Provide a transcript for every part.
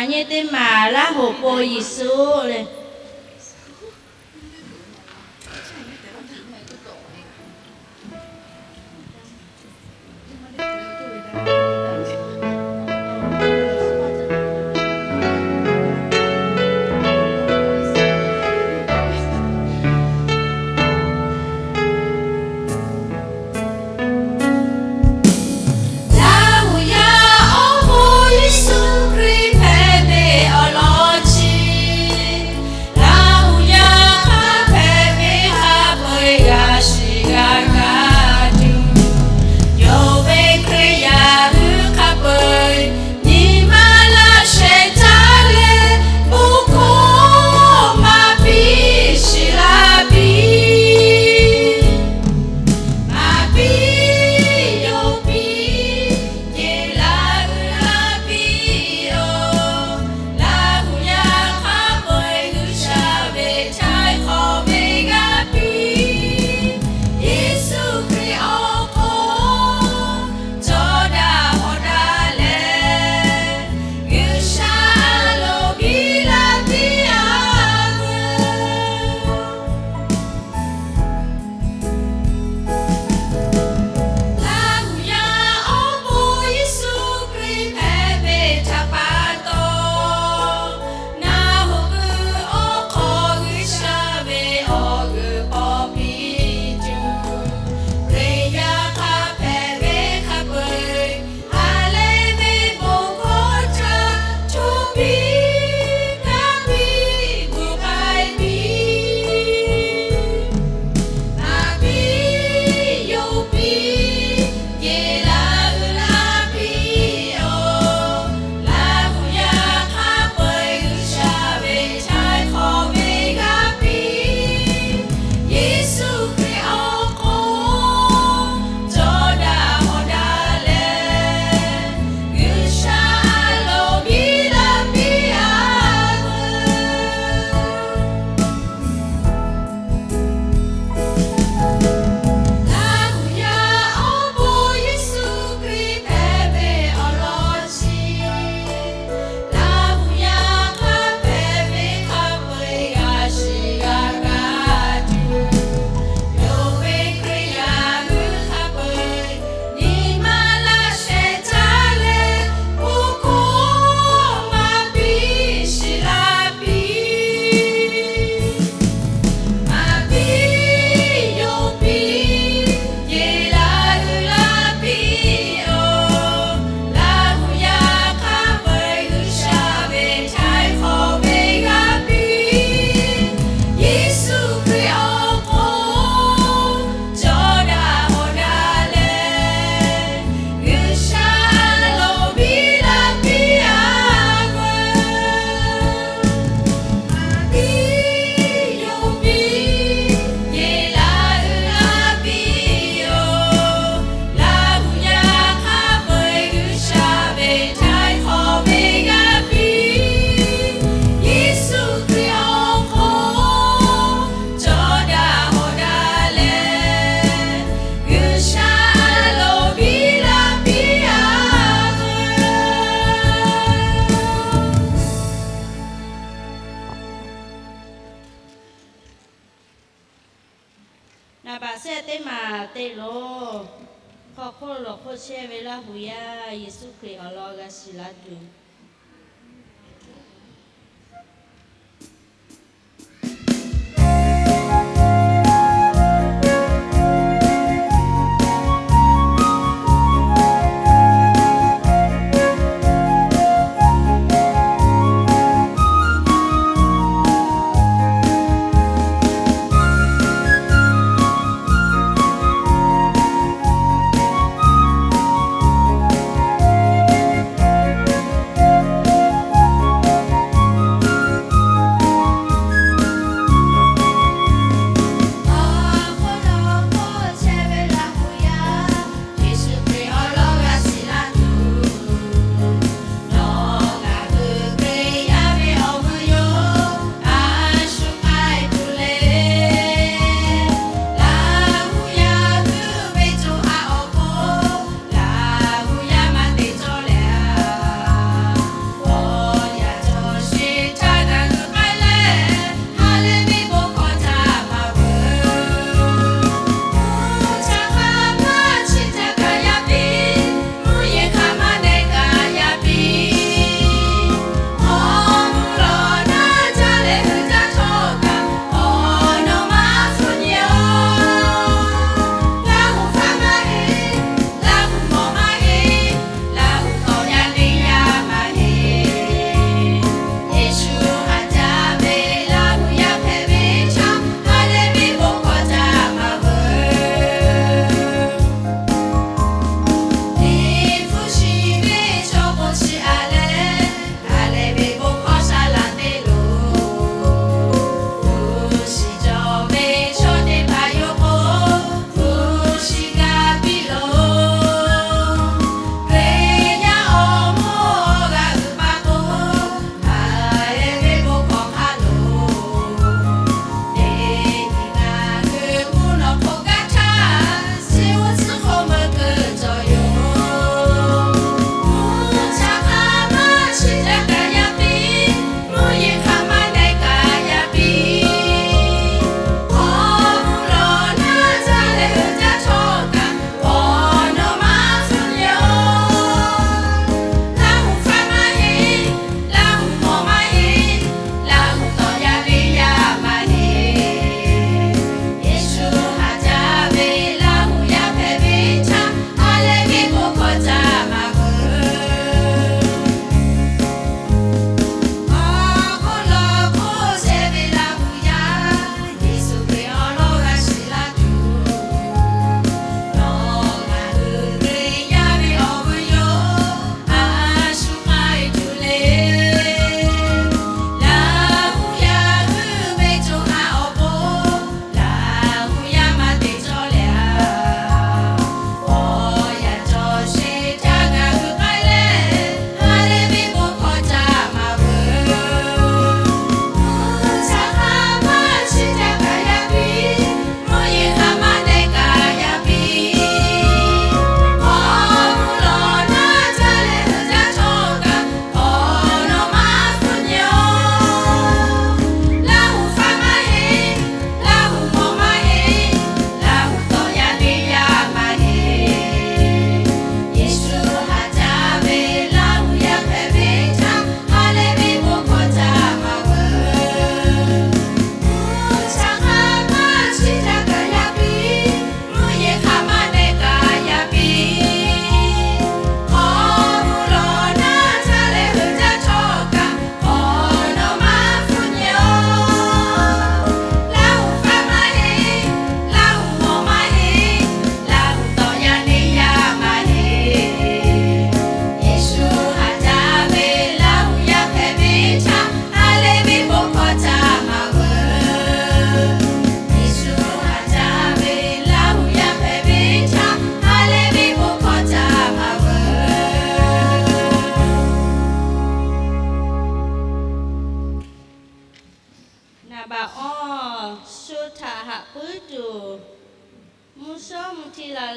Nyi teˇ maˬ Laˇ hoꞈ po Yeˍsuˆ le. Laˇ huˍ yaˇ awˬ moˍ Yeˍsuˆ Hkriꞈ hpehꞈ ve awˬ lawn chi, Laˇ huˍ yaˇ hk'a hpehꞈ ve hk'a peu-eˬ g'a shiˍ g'a kaꞈ tuˬ, yonˍ ve Hkriꞈ yaˇ hui hk'a peu-eˬ nyi ma laˇ shehˍ htaˇ leh, bon hkawˇ maˇ piˇ shiˍ laˇ piˇ. Maˇ piˇ, yonˍ piˇ, yehˬ laˇ g'uiˬ laˇ piˇ-oˬ. Laˇ huˍ yaˇ hk'a peu-eˬ G'uiˬsha ve htaiˍ hk'awꞈ ve g'a piˇ. Yeˍsuˆ Hkriꞈ awˬ hk'aw cawˇ daꞈ hawˍ daꞈ leh, G'uiˬsha lo biˇ laˇ piˇ-a veuˬ. Laˇ huˍ yaˇ awˬ moˍ Yeˍsuˆ Hkriꞈ hpehꞈ ve htaꞈ pa taw, naˬ hoꞈ kuiˬ awˬ hk'aw G'uiˬsha ve awˬ g'euꞈ paw piˇ tuˬ, Hkriꞈ yaˇ hk'a hpehꞈ ve hk'a peu-eˬ, ha lehˬ ve bon hkawˇ htaꞈ choˇ piˇ, kaˇ piˇ, gu k'ai piˇ. Maˇ piˇ, yonˍ piˇ, yehˬ laˇ g'uiˬ laˇ piˇ-oˬ. Laˇ huˍ yaˇ hk'a peu-eˬ G'uiˬsha ve htaiˍ hk'awꞈ ve g'a piˇ. Yeˍsuˆ Hkriꞈ awˬ hk'aw cawˇ daꞈ hawˍ daꞈ leh, G'uiˬsha lo biˇ laˇ piˇ-a veuˬ. Laˇ huˍ yaˇ awˬ moˍ Yeˍsuˆ Hkriꞈ hpehꞈ ve awˬ lawn chi, Laˇ huˍ yaˇ hk'a hpehꞈ ve hk'a peu-eˬ g'a shiˍ g'a kaꞈ tuˬ, yonˍ ve Hkriꞈ yaˇ hui hk'a peu-eˬ nyi ma laˇ shehˍ htaˇ leh, bon hkawˇ maˇ piˇ shiˍ laˇ piˇ. Maˇ piˇ, yonˍ piˇ, yehˬ laˇ g'uiˬ laˇ piˇ-oˬ. Laˇ huˍ yaˇ hk'a peu-eˬ G'uiˬsha ve htaiˍ hk'awꞈ ve g'a piˇ. Yeˍsuˆ Hkriꞈ awˬ hk'aw cawˇ daꞈ hawˍ daꞈ leh, G'uiˬsha lo biˇ laˇ piˇ-a veuˬ. Maˇ piˇ, yonˍ piˇ, yehˬ laˇ g'uiˬ laˇ piˇ-oˬ. Laˇ huˍ yaˇ hk'a peu-eˬ G'uiˬsha ve htaiˍ hk'awꞈ ve g'a piˇ. Yeˍsuˆ Hkriꞈ awˬ hk'aw cawˇ daꞈ hawˍ daꞈ leh, G'uiˬsha lo biˇ laˇ piˇ-a veuˬ. Naˍ baꞈ shehˆ teˇ maˬ te lo, hk'aw hk'oˆ lo hk'oˆ chehˇ ve Laˇ huˍ yaˇ Yeˍsuˆ Hkriꞈ awˬ lawn g'a shiˍ la tuˬ.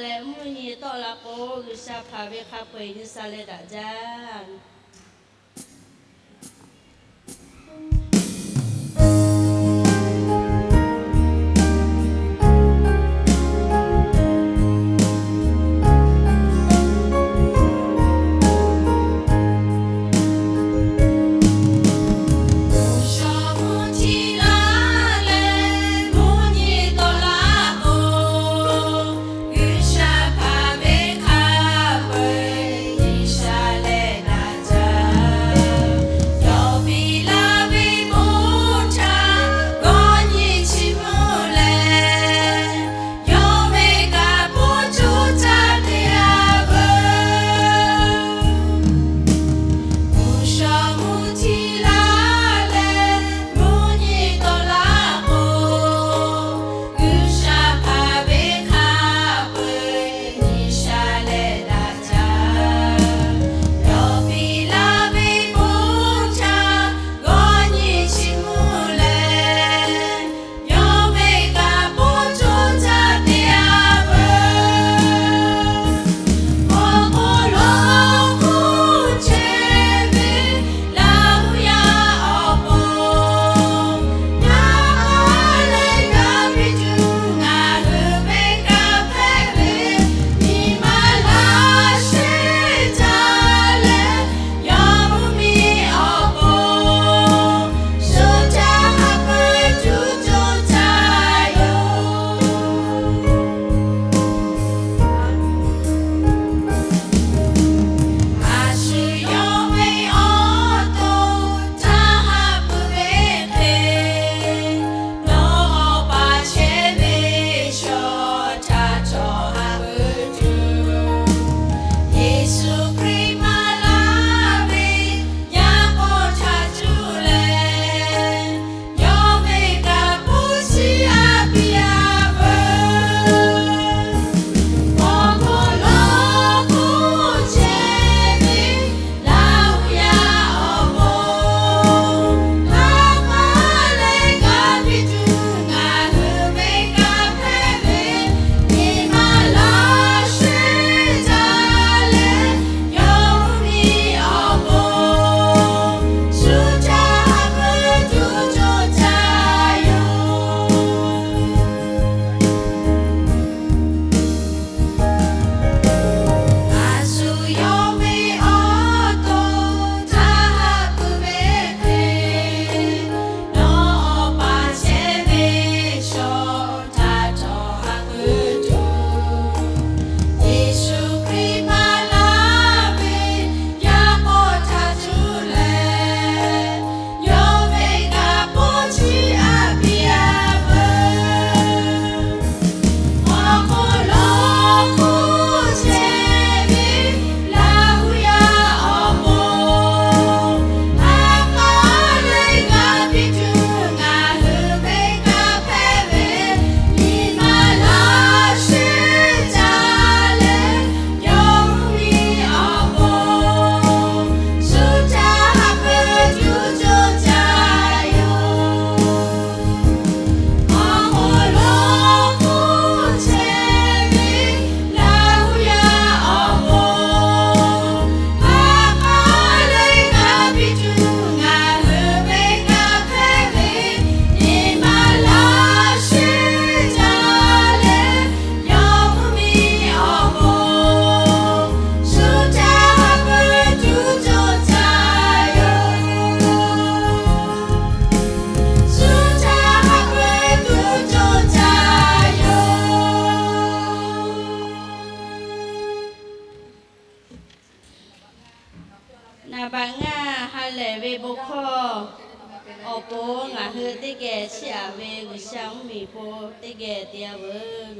leh mvuhˇ nyi tawˆ la k'o, G'uiˬsha hpanˍ ve hk'a peu-eˬ nyi sha leh daꞈ jaˇ. Naˍ baꞈ ngaˇ ha lehˬ ve bon hkawˇ awˬ pon ngaˬ hui teˇ geh chiˇ aꞈ ve G'uiˬsha mvuhˇmiˬ po teˇ geh te-a veuˬ.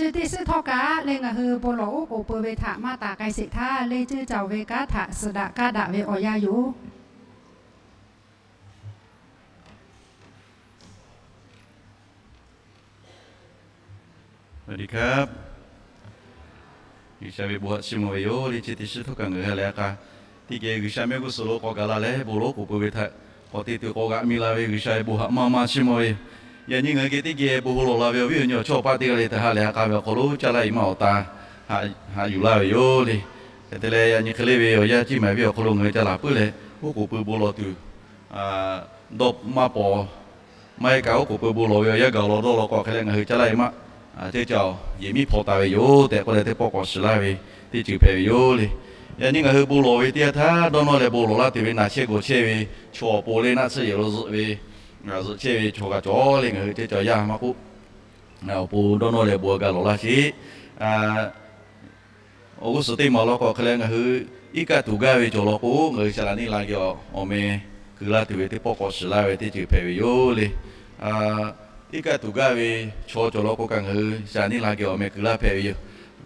Chi teˇ suhˉ htawˇ kaꞈ leh ngaˬ hui bon lawˬ oˉ k'oˍ pui ve htaꞈ maˇ taˍ k'ai sheˍ htaˇ, leh ceuˇ caoˬ ve kanˉ htaꞈ suhˍ daꞈ kaˇ daꞈ ve awˬ yanˇ yoˬ. G'uiˬsha ve bon haꞈ chiˇ mvuh ve yoˬ le. Chi teˇ suhˉ htawˇ kaꞈ ngaˬ hui ha lehˬ a k'a teˇ geh G'uiˬsha mehˆ g'uˇ suhˍ lo k'awꞈ gaˬ la leh bon lawˬ oˉ k'oˍ pui ve htaꞈ k'awꞈ te tuˬ k'awꞈ g'aꞈ mi la ve G'uiˬsha ve bon haꞈ maˇ maˇ chiˇ mvuh ve yoˬ. Yaꞈ nyi ngaˬ hui geh teˇ geh bon lawˬ la ve awˬ viˉ awˬ nyi awˬ chawˇ awˬ paˆ teˇ g'aˇ le tehꞈ ha lehˬ a k'a ve awˬ hk'aw lo caˇ laˇ e maˇ awˬ ta haꞈ yuˬ laˇ ve yoˬ le. Hk'e te leh yaꞈ nyi hk'e le ve awˬ yanˇ ciˇ maˍ ve awˬ hk'aw lo ngaˬ hui ca laˬ puiˉ leh oˉ k'oˍ pui bon lawˬ tuˬ dawˇ maˇ paw maˇ heˆ kaꞈ oˉ k'oˍ pui bon lawˬ ve awˬ yanˇ gaˬ law dawˇ law k'o hk'e leh ngaˬ hui caˇ laˇ e maˇ ceuˇ caoˬ yehˬ miˉ hpaw taˍ ve yoˬ tehꞈ k'oˆ leh teˇ pawˆ k'awꞈ shiˍ laˇ ve teˇ ceuˬ hpehꞈ ve yoˬ le. Yaꞈ nyi ngaˬ hui bon lawˬ ve teˇ yanˇ htaˇ dawˇ nawˇ leh bon lawˬ laˇ tuˬ ve naˬ chehˇ gawˬ chehˇ ve chaw awˬ pon le naˆ tsuhˇ yehˬ lo zuhꞈ ve zuhꞈ chehˇ ve chaw g'a cawˬ le ngaˬ hui ceuˇ caoˬ yaˇ maˇ k'oˆ, awˬ pon dawˇ nawˇ leh bon g'a lawˬ laˇ sheˍ. Awˬ g'uˇ suhˍ teˇ maˬ law k'o hk'e leh ngaˬ hui iˉ kaˆ tuˬ gaˇ ve cawˬ law k'o ngaˬ hui shaˍ laꞈ neˇ la geh awˬ meh keu laˇ tuˬ ve teˇ pawˆ k'awꞈ shiˍ laˇ ve teˇ ceuˬ hpehꞈ ve yoˬ le. Iˉ kaˆ tuˬ gaˇ ve chaw cawˬ law k'o kaꞈ ngaˬ hui shaˍ laꞈ neˇ la geh awˬ meh keu laˇ hpehꞈ ve yoˬ.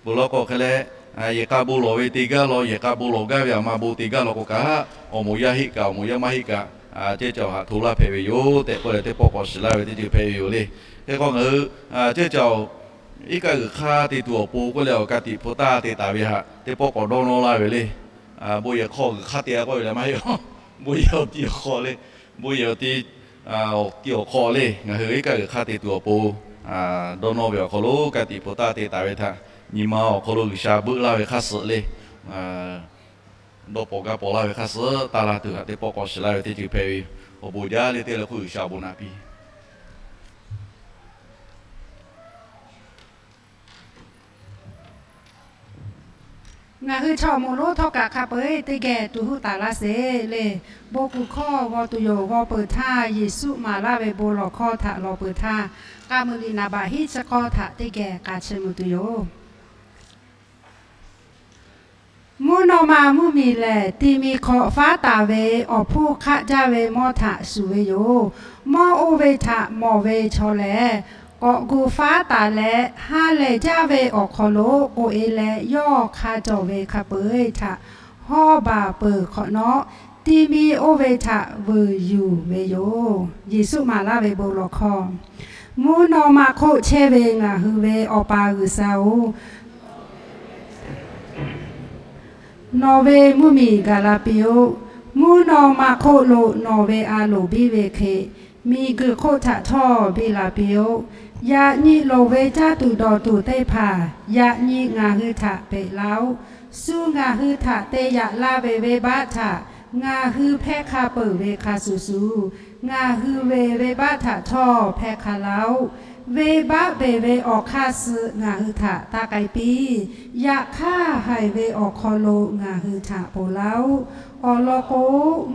Peuˬ law k'o hk'e leh yehˬ k'a bon lawˬ ve te gaˇ law, yehˬ k'a bon lawˬ gaˇ ve aˬ ma bon te gaˇ law k'o kaꞈ, awˬ moˍ yaˇ heˆ kaꞈ awˬ moˍ yaˇ maˇ heˆ kaꞈ, ceuˇ caoˬ haꞈ hto laˇ hpehꞈ ve yoˬ tehꞈ k'oˆ leh teˇ pawˆ k'awꞈ shiˍ laˇ ve teˇ ceuˬ hpehꞈ ve yoˬ le. Hk'e k'o ngaˬ hui ceuˇ caoˬ iˉ kaˆ g'uiˬ hk'aˇ te tuˬ awˬ pon k'oˆ leh awˬ ka tiꞈ hpu taˇ te taˍ ve htaꞈ teˇ pawˆ k'awꞈ dawˇ nawˇ laˇ ve le. Bon yehˬ hk'aw g'uiˬ hk'aˇ te a k'oˆ ve leh maˇ heˆ, bon yehˬ awˬ ti awˬ hk'aw le, bon yehˬ awˬ ti awˬ ti awˬ hk'aw le ngaˬ hui iˉ kaˆ g'uiˬ hk'aˇ te tuˬ awˬ pon dawˇ nawˇ ve awˬ hk'aw lo ka tiꞈ hpu taˇ te taˍ ve htaꞈ nyi ma awˬ hk'aw lo G'uiˬsha beuˆ laˇ ve hk'aˇ suh le dawˇ paw gaˇ paw laˇ ve hk'aˇ suh taˇ laˇ tuˬ htaꞈ teˇ pawˆ k'awꞈ shiˍ laˇ ve teˇ ceuˬ hpehꞈ ve yoˬ. Awˬ bon jaˇ le teˇ leh hk'oˆ G'uiˬsha awˬ bon naꞈ piˇ Ngaˬ hui chaw moˍ lonˉ htawˇ kaꞈ hk'a peu-eˬ teˇ geh tuˬ huˆ taˍ laˇ sheˍ le. Bon kuˬ hkawˇ g'aw tuˬ yoˬ. G'aw peuˬ htaˇ Yeˍsuˆ maˍ laˇ ve bon lawˬ hkawˇ htaꞈ lawˬ peuˬ htaˇ, k'a muiˬ liꞈ naˍ baꞈ hiˉ chi k'awˇ htaꞈ teˇ geh k'a chiˇ mvuh tuˬ yoˬ. Mvuhˇ naw ma mvuhˇmiˬ lehˬ, ti mi hk'aw faˉ taˍ ve awˬ hpfuhˇ hk'aˆ jaˇ ve mawˇ htaꞈ shuˍ ve yoˬ. Mawˇ oˇ ve htaꞈ mawˬ ve chaw lehˬ, k'awꞈ gu faˉ taˍ leh ha lehˬ jaˇ ve awˬ hk'aw lo k'oꞈ-e leh yawˇ hk'a cawˬ ve hk'a peu-eˬ htaꞈ hawˇ baˬ peuˬ hk'awꞈ nawˉ, ti mi oˇ ve htaꞈ vuiˬ yuˬ ve yoˬ. Yeˍsuˆ maˍ laˇ ve bon lawˬ hkawˇ. Mvuhˇ naw ma hk'oˆ chehˇ ve ngaˬ hui ve Awˬ pa G'uiˬsha-oˬ, nawˬ ve mvuhˇmiˬ gaˬ la piˇ-oˆ. Mvuhˇ naw ma hk'oˆ lo nawˬ ve a loˍ biˇ ve hk'e, miˬguiˬ hk'oˆ htaꞈ htawˇ biˇ la piˇ-oˆ. Yaꞈ nyi loˍ ve caˇ tuˬ dawˬ tuˬ teˇ hpaˍ yaꞈ nyi ngaˬ hui htaꞈ peꞈ laˇ-oˆ. Shu ngaˬ hui htaꞈ te yaꞈ laˇ ve venˇbaˆ htaꞈ ngaˬ hui hpehˇ hk'a peuˬ ve hk'a shuˍ shuˍ, ngaˬ hui ve venˇbaˆ htaꞈ htawˇ hpehˇ hk'a laˇ-oˆ. Venˇbaˆ beˬ ve awˬ hk'aˇ suh ngaˬ hui htaꞈ taˇ k'ai piˇ. Yaꞈ hk'aˇ, haiˬ ve awˬ hk'aw lo ngaˬ hui htaꞈ ponˬ laˇ-oˆ. Awˬ lawn k'o,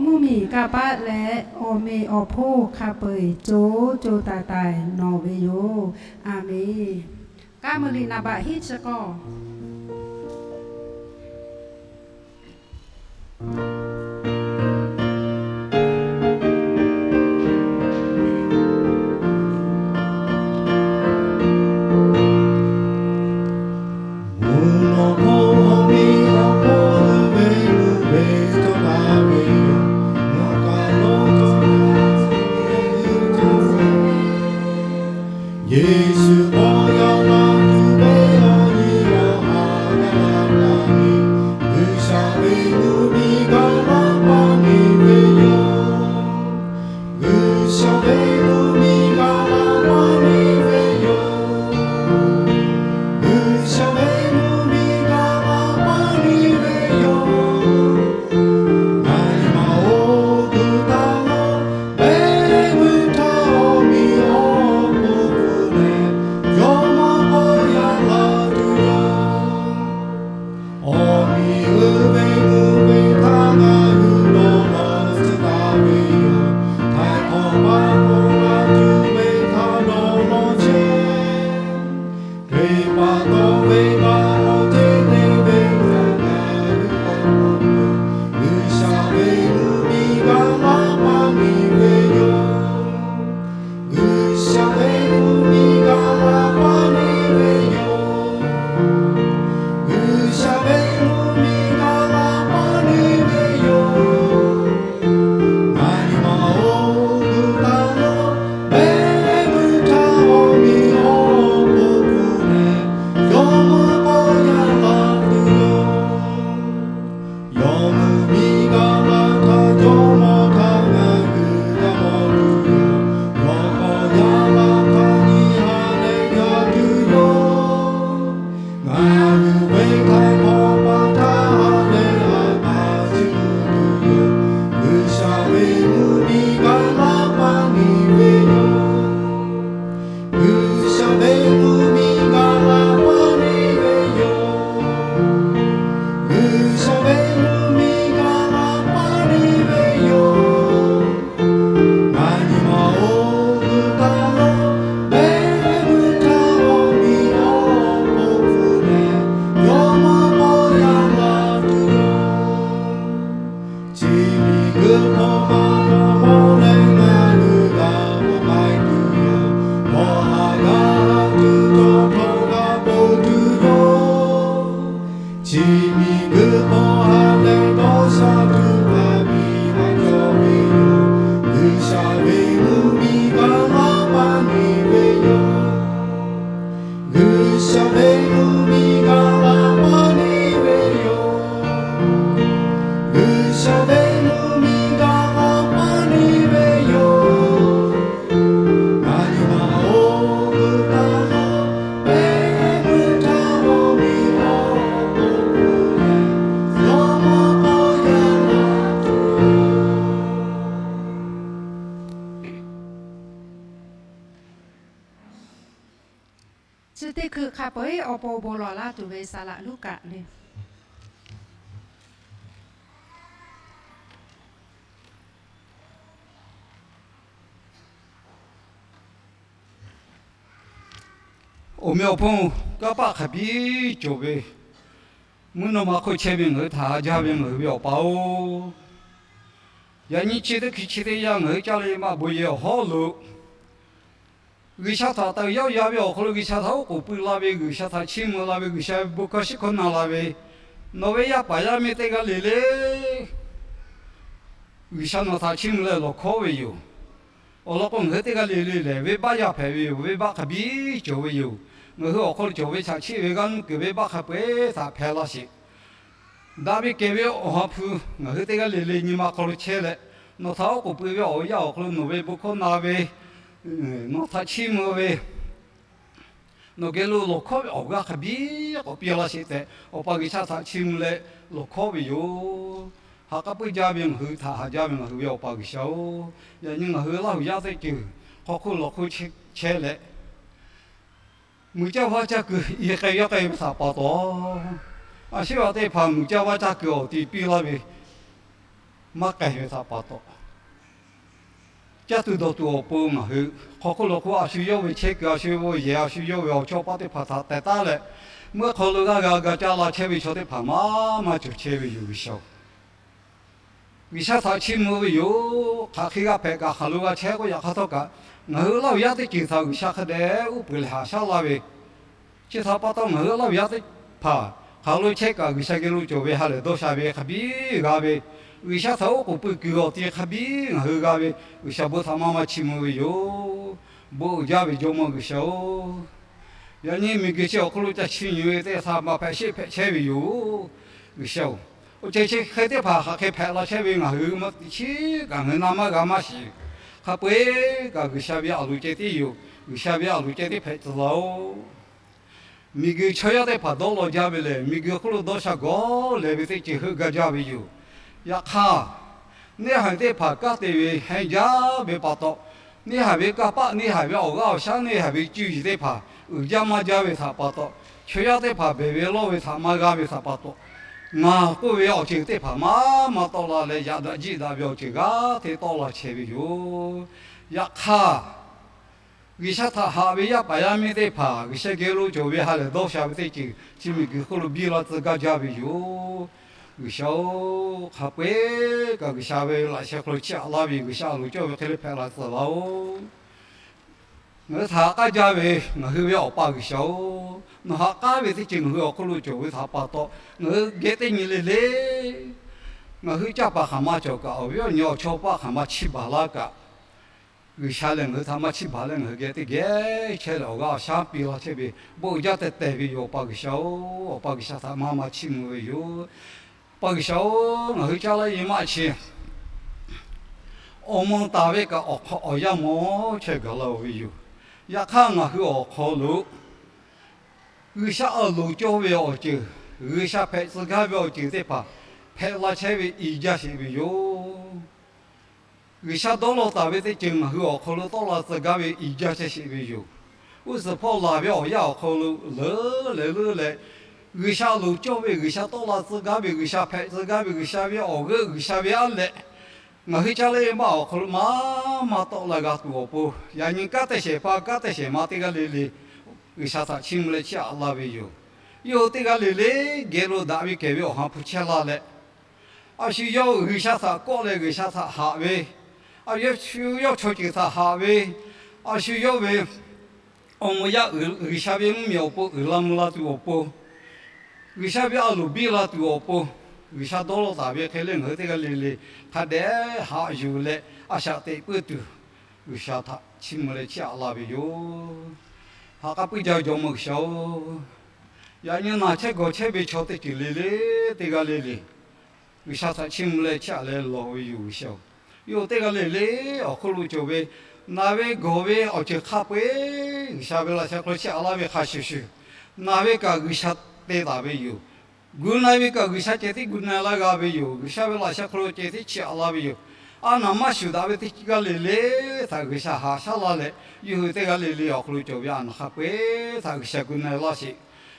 mvuhˇmiˬ kanˇ paˆ leh awˬ meꞈ awˬ hponˇ hk'a peu-eˬ co co taiˍ taiˍ nawˬ ve yoˬ. A menˬ. K'a muiˬ liꞈ naˍ baꞈ hiˉ chi k'awˇ. Yeˍsuˆ awˬ yanˇ la tuˬ ve awˬ nyi awˬ ha gaˬ la taˍ ve, G'uiˬsha ve mvuhˇmiˬ gaˬ la pa mi ve yoˬ. G'uiˬsha ve mvuhˇmiˬ gaˬ la pa mi ve yoˬ. G'uiˬsha ve mvuhˇmiˬ gaˬ la pa mi ve yoˬ. Ngaˬ hui ma oˬ tuˬ taˇ na, pehˉ meuˇ htaˇ awˬ miˬ awˬ hponˇ hpfuhˇ leh, yawˇ ve mvuhˇ miˬ gaˬ la paˇ neˇ ve yoˬ. G'uiˬsha ve mvuhˇ miˬ gaˬ la paˇ neˇ ve yoˬ. Ngaˬ nyi ma oˇ g'uiˬ kaꞈ lo, mehˆ meuˇ htaˇ awˬ miˬ awˬ hpawˇ hpu leh, yawˇ maˇ pawˇ yaˇ la tuˬ yoˬ. Chi miˬ guiˬ hpawˇ maˇ mawˬ leh ngaˬ hui g'a k'oˆ k'ai tuˬ yoˬ. Nawˬ haꞈ g'a tuˬ cawˬ hk'awꞈ g'a ponˬ tuˬ yoˬ. Chi miˬ guiˬ hpawˇ ha leh dawˇ sha tuˬ hk'a biˇ maˇ cawˬ ve yoˬ. G'uiˬsha ve mvuhˇ miˬ gaˬ la paˇ neˇ ve yoˬ. G'uiˬsha ve mvuhˇ miˬ gaˬ la paˇ neˇ ve yoˬ. G'uiˬsha ve mvuhˇ miˬ gaˬ la paˇ neˇ ve yoˬ. Ngaˬ nyi ma oˇ g'uiˬ kaꞈ lo, mehˆ meuˇ htaˇ awˬ miˬ awˬ hpawˇ hpu leh, yawˇ maˇ pawˇ yaˇ la tuˬ yoˬ. Chi teˇ hkui hk'a peu-eˬ awˬ pon bon lawˬ laˇ tuˬ ve saˍ laꞈ Luˉkaꞈ le. Awˬ meh awˬ hponˇ, kanˇ paˆ hk'a biˇ cawˬ ve, mvuhˇ naw ma hk'oˆ chehˇ ve ngaˬ hui htaꞈ haꞈ jaˇ ve ngaˬ hui ve Awˬ pa-oˬ, yaꞈ nyi chi teˇ hkui chi teˇ yanˇ ngaˬ hui caˇ leh maꞈ bon yehˬ awˬ hawˉ lo G'uiˬsha htaꞈ tawˍ yaˇ yaˇ ve awˬ hk'aw lo G'uiˬsha htaꞈ oˉ k'oˍ pui la ve, G'uiˬsha htaꞈ chiˇ mvuh la ve, G'uiˬsha ve bon hkawˇ shiˉ hkawˇ na la ve, nawˬ ve yaˇ paˍ yaˇ miˇ teˇ g'aˇ le le G'uiˬsha nawˬ htaꞈ chiˇ mvuh leh lawˬ hkawˉ ve yoˬ. Awˬ lawn k'o, ngaˬ hui teˇ g'aˇ le le lehˬ, venˇbaˆ yaˇ hpehꞈ ve yoˬ. Venˇbaˆ hk'a biˇ cawˬ ve yoˬ. Ngaˬ hui awˬ hk'aw lo cawˬ ve chaꞈ chiˆ ve g'aˇ nuˇ kuiˬ venˇbaˆ hk'a peu-eˬ htaꞈ hpehꞈ la sheˍ. Daꞈ ve kehˬ ve Awˬ ha hpu ngaˬ hui teˇ g'aˇ le le nyi ma hk'aw lo chehˇ leh, nawˬ htaꞈ oˉ k'oˍ pui ve awˬ yanˇ awˬ hk'aw lo nawˬ ve bon hkawˇ na ve, nawˬ htaꞈ chiˇ mvuh ve, nawˬ geh lo lawˬ hkawˉ ve awˬ g'aˇ hk'a biˇ k'awꞈ piˇ laˇ sheˍ tehꞈ, Awˬ pa G'uiˬsha htaꞈ chiˇ mvuh leh lawˬ hkawˉ ve yoˬ. Ha k'aˉ puiˉ jaˇ ve ngaˬ hui htaꞈ haꞈ jaˇ ve ngaˬ hui ve Awˬ pa G'uiˬsha-oˬ, yaꞈ nyi ngaˬ hui Laˇ huˍ yaˇ teˇ ceuˬ hk'aw hk'oˆ lawˬ hk'oˆ chehˇ leh, muiˬ caˇ vaˇ caˇ kuiˬ i k'ai yaˇ k'ai ve htaꞈ pa taw, a shu ve teˇ hpaˍ muiˬ caˇ vaˇ caˇ kuiˬ awˬ ti piˇ laˇ ve maˇ k'ai ve htaꞈ pa taw, caˇ tuˬ dawˬ tuˬ awˬ pon ngaˬ hui hk'aw hk'oˆ lawˬ hk'oˆ a shu yawˇ ve chehˇ kuiˬ, a shu ve yehˬ, a shu yawˇ ve awˬ chawˇ paˆ teˇ hpaˍ htaꞈ teh taˉ leh, mvuhˇ hk'aw lo g'aˇ g'a ga caˇ la chehˇ ve chaw teˇ hpaˍ maˇ maˇ cawˬ chehˇ ve yoˬ. G'uiˬsha-oˬ, G'uiˬsha htaꞈ chiˇ mvuh ve yoˬ. Hk'aˬ hk'e g'a hpehꞈ kaꞈ hk'aˬ lo g'a chehˇ k'oˆ, yaꞈ hk'aˇ htawˇ kaꞈ ngaˬ hui Laˇ huˍ yaˇ teˇ ceuˬ htaꞈ G'uiˬsha hk'a dehꞈ uˉ peunˍ leh haꞈ shaˉ laˇ ve, chi htaꞈ pa taw ngaˬ hui Laˇ huˍ yaˇ teˇ hpaˍ hk'aˬ lo chehˇ kaꞈ G'uiˬsha geh lo cawˬ ve ha lehˬ dawˇ sha ve hk'a biˇ g'a ve, G'uiˬsha htaꞈ oˉ k'oˍ pui kuiˬ awˬ ti hk'a biˇ ngaˬ hui g'a ve, G'uiˬsha bon htaꞈ maˇ maˇ chiˇ mvuh ve yoˬ. Bon uiˍ jaˇ ve Jawˇmawˇ G'uiˬsha-oˬ, yaꞈ nyi miˬguiˬ chi awˬ hk'aw lo ca chiˇ nyi ve teˇ htaꞈ maˇ hpehꞈ sheˆ hpehꞈ chehˇ ve yoˬ. G'uiˬsha-oˬ, awˬ ceuˬ chi hk'e teˇ hpaˍ hk'aˬ hk'e hpehꞈ la chehˇ ve ngaˬ hui maˇ te chiˉ kaꞈ ngaˬ hui na maˇ g'a maˇ shiˍ. Hk'a peu-eˬ kaꞈ G'uiˬsha ve a loˍ ceh tiˉ yoˬ. G'uiˬsha ve a loˍ ceh tiˉ hpehꞈ tcuh laˇ-oˬ. Miˬguiˬ chaw yaˇ teˇ hpaˍ dawˇ law jaˇ ve lehˬ, miˬguiˬ hk'oˆ lo dawˇ sha gawˬ leh ve teˇ ceuˬ heuˆ gaˇ jaˇ ve yoˬ. Yaꞈ hk'aˇ, neˇ haiˬ teˇ hpaˍ kanˉ te ve hehnˇ jaˇ ve pa taw, neˇ haiˬ ve kanˇ paˆ, neˇ haiˬ ve awˬ g'aˇ awˬ shaˉ, neˇ haiˬ ve cuˇ yiˍ teˇ hpaˍ uiˍ jaˇ maˇ jaˇ ve htaꞈ pa taw, chaw yaˇ teˇ hpaˍ beˬ ve lawˇ ve htaꞈ maˇ g'a ve htaꞈ pa taw, ngaˬ k'oˆ ve awˬ ceuˬ teˇ hpaˍ maˇ maˇ tawˆ la leh, yaꞈ daꞈ jiˆ daꞈ ve awˬ ceuˬ g'aˇ hteꞈ tawˆ la chehˇ ve yoˬ. Yaꞈ hk'aˇ, G'uiˬsha htaꞈ haꞈ ve yaˇ paˍ yaˇ miˇ teˇ hpaˍ G'uiˬsha geh lo cawˬ ve ha lehˬ dawˇ sha ve teˇ ceuˬ chi miˬguiˬ hk'oˆ lo biˇ la tcuh gaˇ jaˇ ve yoˬ. G'uiˬsha-oˬ, hk'a peu-eˬ kaꞈ G'uiˬsha ve laꞈ sheh hk'aw lo chiˇ aꞈ laˇ ve G'uiˬsha a loˍ cawˇ ve hk'e le hpehꞈ la tcuh laˇ-oˬ. Ngaˬ hui htaꞈ haꞈ k'aˉ jaˇ ve ngaˬ hui ve Awˬ pa G'uiˬsha-oˬ, nawˬ haꞈ k'aˉ ve teˇ ceuˬ ngaˬ hui awˬ hk'oˆ lo cawˬ ve htaꞈ pa taw, ngaˬ hui geh teˇ nyi le le ngaˬ hui canˇ paˍ hk'aˬ ma cawˬ kaꞈ, awˬ viˉ awˬ nyi awˬ chawˇ paˆ hk'aˬ ma chiˇ baˬ laˇ kaꞈ, G'uiˬsha lehˬ ngaˬ hui htaꞈ maˇ chiˇ baˬ leh ngaˬ hui geh teˇ geh chehˇ leh awˬ g'aˇ awˬ shaˉ piˇ laˇ chehˇ ve bon uiˍ jaˇ tehꞈ tehˬ ve yoˬ. Awˬ pa G'uiˬsha-oˬ, Awˬ pa G'uiˬsha htaꞈ maˇ maˇ chiˇ mvuh ve yoˬ. Awˬ pa G'uiˬsha-oˬ, ngaˬ hui caˇ laˇ yehˬ maˇ chi awˬ mvuh taˍ ve kaꞈ awˬ hk'aw awˬ yanˇ mawˬ chehˇ gaˬ la-oˬ ve yoˬ. Yaꞈ hk'aˇ ngaˬ hui awˬ hk'aw lo G'uiˬsha a loˍ cawˇ ve awˬ ceuˬ, G'uiˬsha hpehꞈ tcuh gaˇ ve awˬ ceuˬ teˇ hpaˍ hpehꞈ la chehˇ ve i jaˇ sheˍ ve yoˬ. G'uiˬsha dawˇ law taˍ ve teˇ ceuˬ ngaˬ hui awˬ hk'aw lo tawˆ la tcuh gaˇ ve i jaˇ chehˇ sheˍ ve yoˬ. G'uˇ suhˍ hpawˇ laˬ ve awˬ yanˇ awˬ hk'aw lo leuˉ leh leuˉ leh, G'uiˬsha loˍ cawˇ ve, G'uiˬsha tawˆ la tcuh gaˇ ve, G'uiˬsha hpehꞈ tcuh gaˇ ve, G'uiˬsha ve awˬ g'euˆ, G'uiˬsha ve aˉ lehꞈ, ngaˬ hui caˇ leh maˇ awˬ hk'aw lo maˇ maˇ tawˆ la g'a tuˬ awˬ pon, yaꞈ nyi kanˉ te shehˍ hpaˇ kanˉ te shehˍ ma teˇ g'aˇ le le G'uiˬsha htaꞈ chiˇ mvuh leh chiˇ aꞈ laˇ ve yoˬ. Yawˇ hui teˇ g'aˇ le le geh lo daꞈ ve kehˬ ve awˬ ha hpu chehˇ laˇ leh, a shu yawˇ G'uiˬsha htaꞈ kawˆ leh G'uiˬsha htaꞈ haꞈ ve, a shu yawˇ chaw ceuˬ htaꞈ haꞈ ve, a shu yawˇ ve awˬ moˍ yaˇ uiˍ, G'uiˬsha ve mvuhˇmiˬ awˬ pon uiˍ la mvuh la tuˬ awˬ pon, G'uiˬsha ve a loˍ biˇ la tuˬ awˬ pon, G'uiˬsha dawˇ law taˍ ve hk'e le ngaˬ hui teˇ g'aˇ le le hk'a dehꞈ haꞈ yuˬ leh a shaꞈ teꞈ puiˉ tuˬ, G'uiˬsha htaꞈ chiˇ mvuh leh chiˇ aꞈ laˇ ve yoˬ. Ha k'aˉ puiˉ jaˇ ve Jawˇmawˇ G'uiˬsha-oˬ, yaꞈ nyi naˬ chehˇ gawˬ chehˇ ve chaw teˇ ceuˬ le le teˇ g'aˇ le le G'uiˬsha htaꞈ chiˇ mvuh leh chiˇ aꞈ leh lawˬ ve yoˬ G'uiˬsha-oˬ. Yawˇ hui teˇ g'aˇ le le awˬ hk'oˆ lo cawˬ ve naˬ ve gawˬ ve awˬ ceuˬ hk'a peu-eˬ G'uiˬsha ve laꞈ sheh hk'aw lo chiˇ aꞈ laˇ ve hk'a shuˍ shuˍ, naˬ ve kaꞈ G'uiˬsha te taˍ ve yoˬ. Gu na ve kaꞈ G'uiˬsha ceh tiˉ gu na laˇ g'a ve yoˬ. G'uiˬsha ve laꞈ sheh hk'aw lo ceh tiˉ chiˇ aꞈ laˇ ve yoˬ. A naˬ maˇ shuˍ daꞈ ve teˇ g'aˇ le le htaꞈ G'uiˬsha haꞈ shaˉ laˇ leh, yawˇ hui teˇ g'aˇ le le awˬ hk'aw lo cawˬ ve a naˬ hk'a peu-eˬ htaꞈ G'uiˬsha gu na laˇ sheˍ.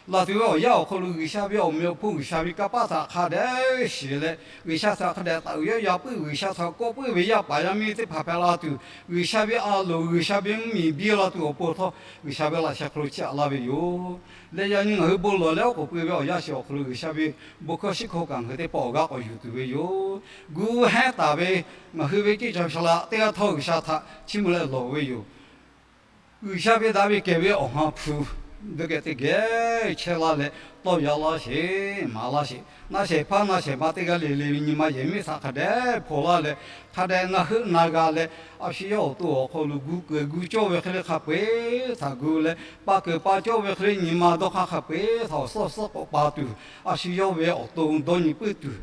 Laˬ tuˬ ve awˬ yanˇ awˬ hk'aw lo G'uiˬsha ve awˬ meh awˬ hponˇ G'uiˬsha ve kanˇ paˆ htaꞈ hk'a dehꞈ shiˍ leh, G'uiˬsha htaꞈ hk'a dehꞈ taˍ uiˍ yaˇ ya puiˉ, G'uiˬsha htaꞈ kawˆ puiˉ ve yaˇ paˍ yaˇ miˇ teˇ hpaˍ hpehꞈ la tuˬ, G'uiˬsha ve a loˍ G'uiˬsha ve mvuhˇmiˬ biˇ la tuˬ awˬ pon htawˇ, G'uiˬsha ve laꞈ sheh hk'aw lo chiˇ aꞈ laˇ ve yoˬ. Leh yaꞈ nyi ngaˬ hui bon lawˬ leh oˉ k'oˍ pui ve awˬ yanˇ shiˍ awˬ hk'aw lo G'uiˬsha ve bon hkawˇ shiˉ hkawˇ kaꞈ ngaˬ hui teˇ pawˆ awˬ g'aˇ k'awꞈ yuˬ tuˬ ve yoˬ. Gu hehˉ taˍ ve ngaˬ hui ve ceˇ caˬ shaˍ laꞈ teˇ g'aˇ htawˇ G'uiˬsha htaꞈ chiˇ mvuh leh lawˬ ve yoˬ. G'uiˬsha ve daꞈ ve kehˬ ve awˬ ha hpu dawˇ geh teˇ geh chehˇ laˇ leh tawˇ yaw laˇ sheˍ, maˍ laˇ sheˍ. Naˆ shehˍ hpaˇ naˆ shehˍ ma teˇ g'aˇ le le ve nyi ma yehˬ miˇ htaꞈ hk'a dehꞈ hpaw laˇ leh, hk'a dehꞈ na heuˆ na g'a leh, a shu yawˇ awˬ to awˬ hk'aw lo gu keu gu cawˇ ve hk'e le hk'a peu-eˬ htaꞈ gu leh, pa keu pa cawˇ ve hk'e le nyi ma dawˇ hk'aˇ hk'a peu-eˬ htaꞈ awˬ suhˉ suhˉ k'awꞈ pa tuˬ, a shu yawˇ ve awˬ to dawˇ nyi puiˉ tuˬ,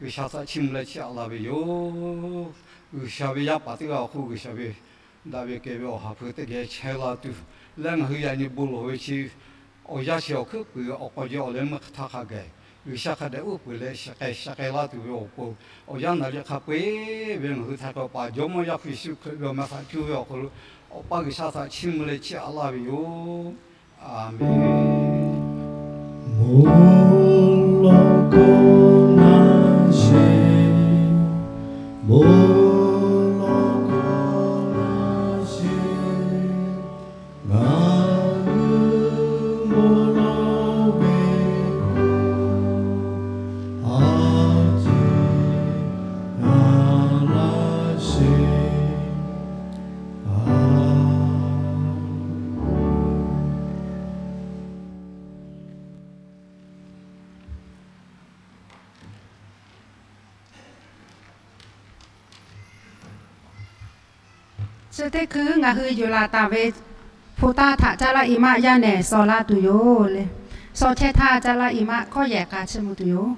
G'uiˬsha htaꞈ chiˇ mvuh leh chiˇ aꞈ laˇ ve yoˬ. G'uiˬsha ve yaˇ paˍ teˇ g'aˇ awˬ hk'oˆ G'uiˬsha ve daꞈ ve kehˬ ve awˬ ha hpu teˇ geh chehˇ laˇ tuˬ, leh ngaˬ hui yaꞈ nyi bon lawˬ ve chi awˬ yanˇ shiˍ awˬ hkuiˉ puiˍ awˬ k'aw jeh awˬ leh meuˇ hk'aˬ htaˇ hk'a gaˬ, G'uiˬsha hk'a dehꞈ uˉ peunˍ leh shiˍ k'ai shiˍ k'ai laˇ tuˬ ve awˬ pon, awˬ yanˇ naˍ riˍ hk'a peu-eˬ ve ngaˬ hui htaꞈ k'awꞈ paˍ Jawˇmawˇ Yaˇ hpu Yeˍsuˆ Hkriꞈ ve awˬ meh htaꞈ cuˇ ve awˬ hk'aw lo, Awˬ pa G'uiˬsha htaꞈ chiˇ mvuh leh chiˇ aꞈ laˇ ve yoˬ. A menˬ. Bon lawˬ k'o na sheˍ, bon lawˬ k'o na sheˍ, ngaˬ hui bon lawˬ ve k'o, a ciˉ na laˇ sheˍ. Chi teˇ hkui ngaˬ hui yuˬ laˬ taˍ ve hpu taˇ htaꞈ caˇ laˇ i maˆ yaˇ nehˬ saw laˇ tuˬ yoˬ le. Saw chehˇ htaˇ caˇ laˇ i maˆ hkawˇ yehˬ k'a chiˇ mvuh tuˬ yoˬ.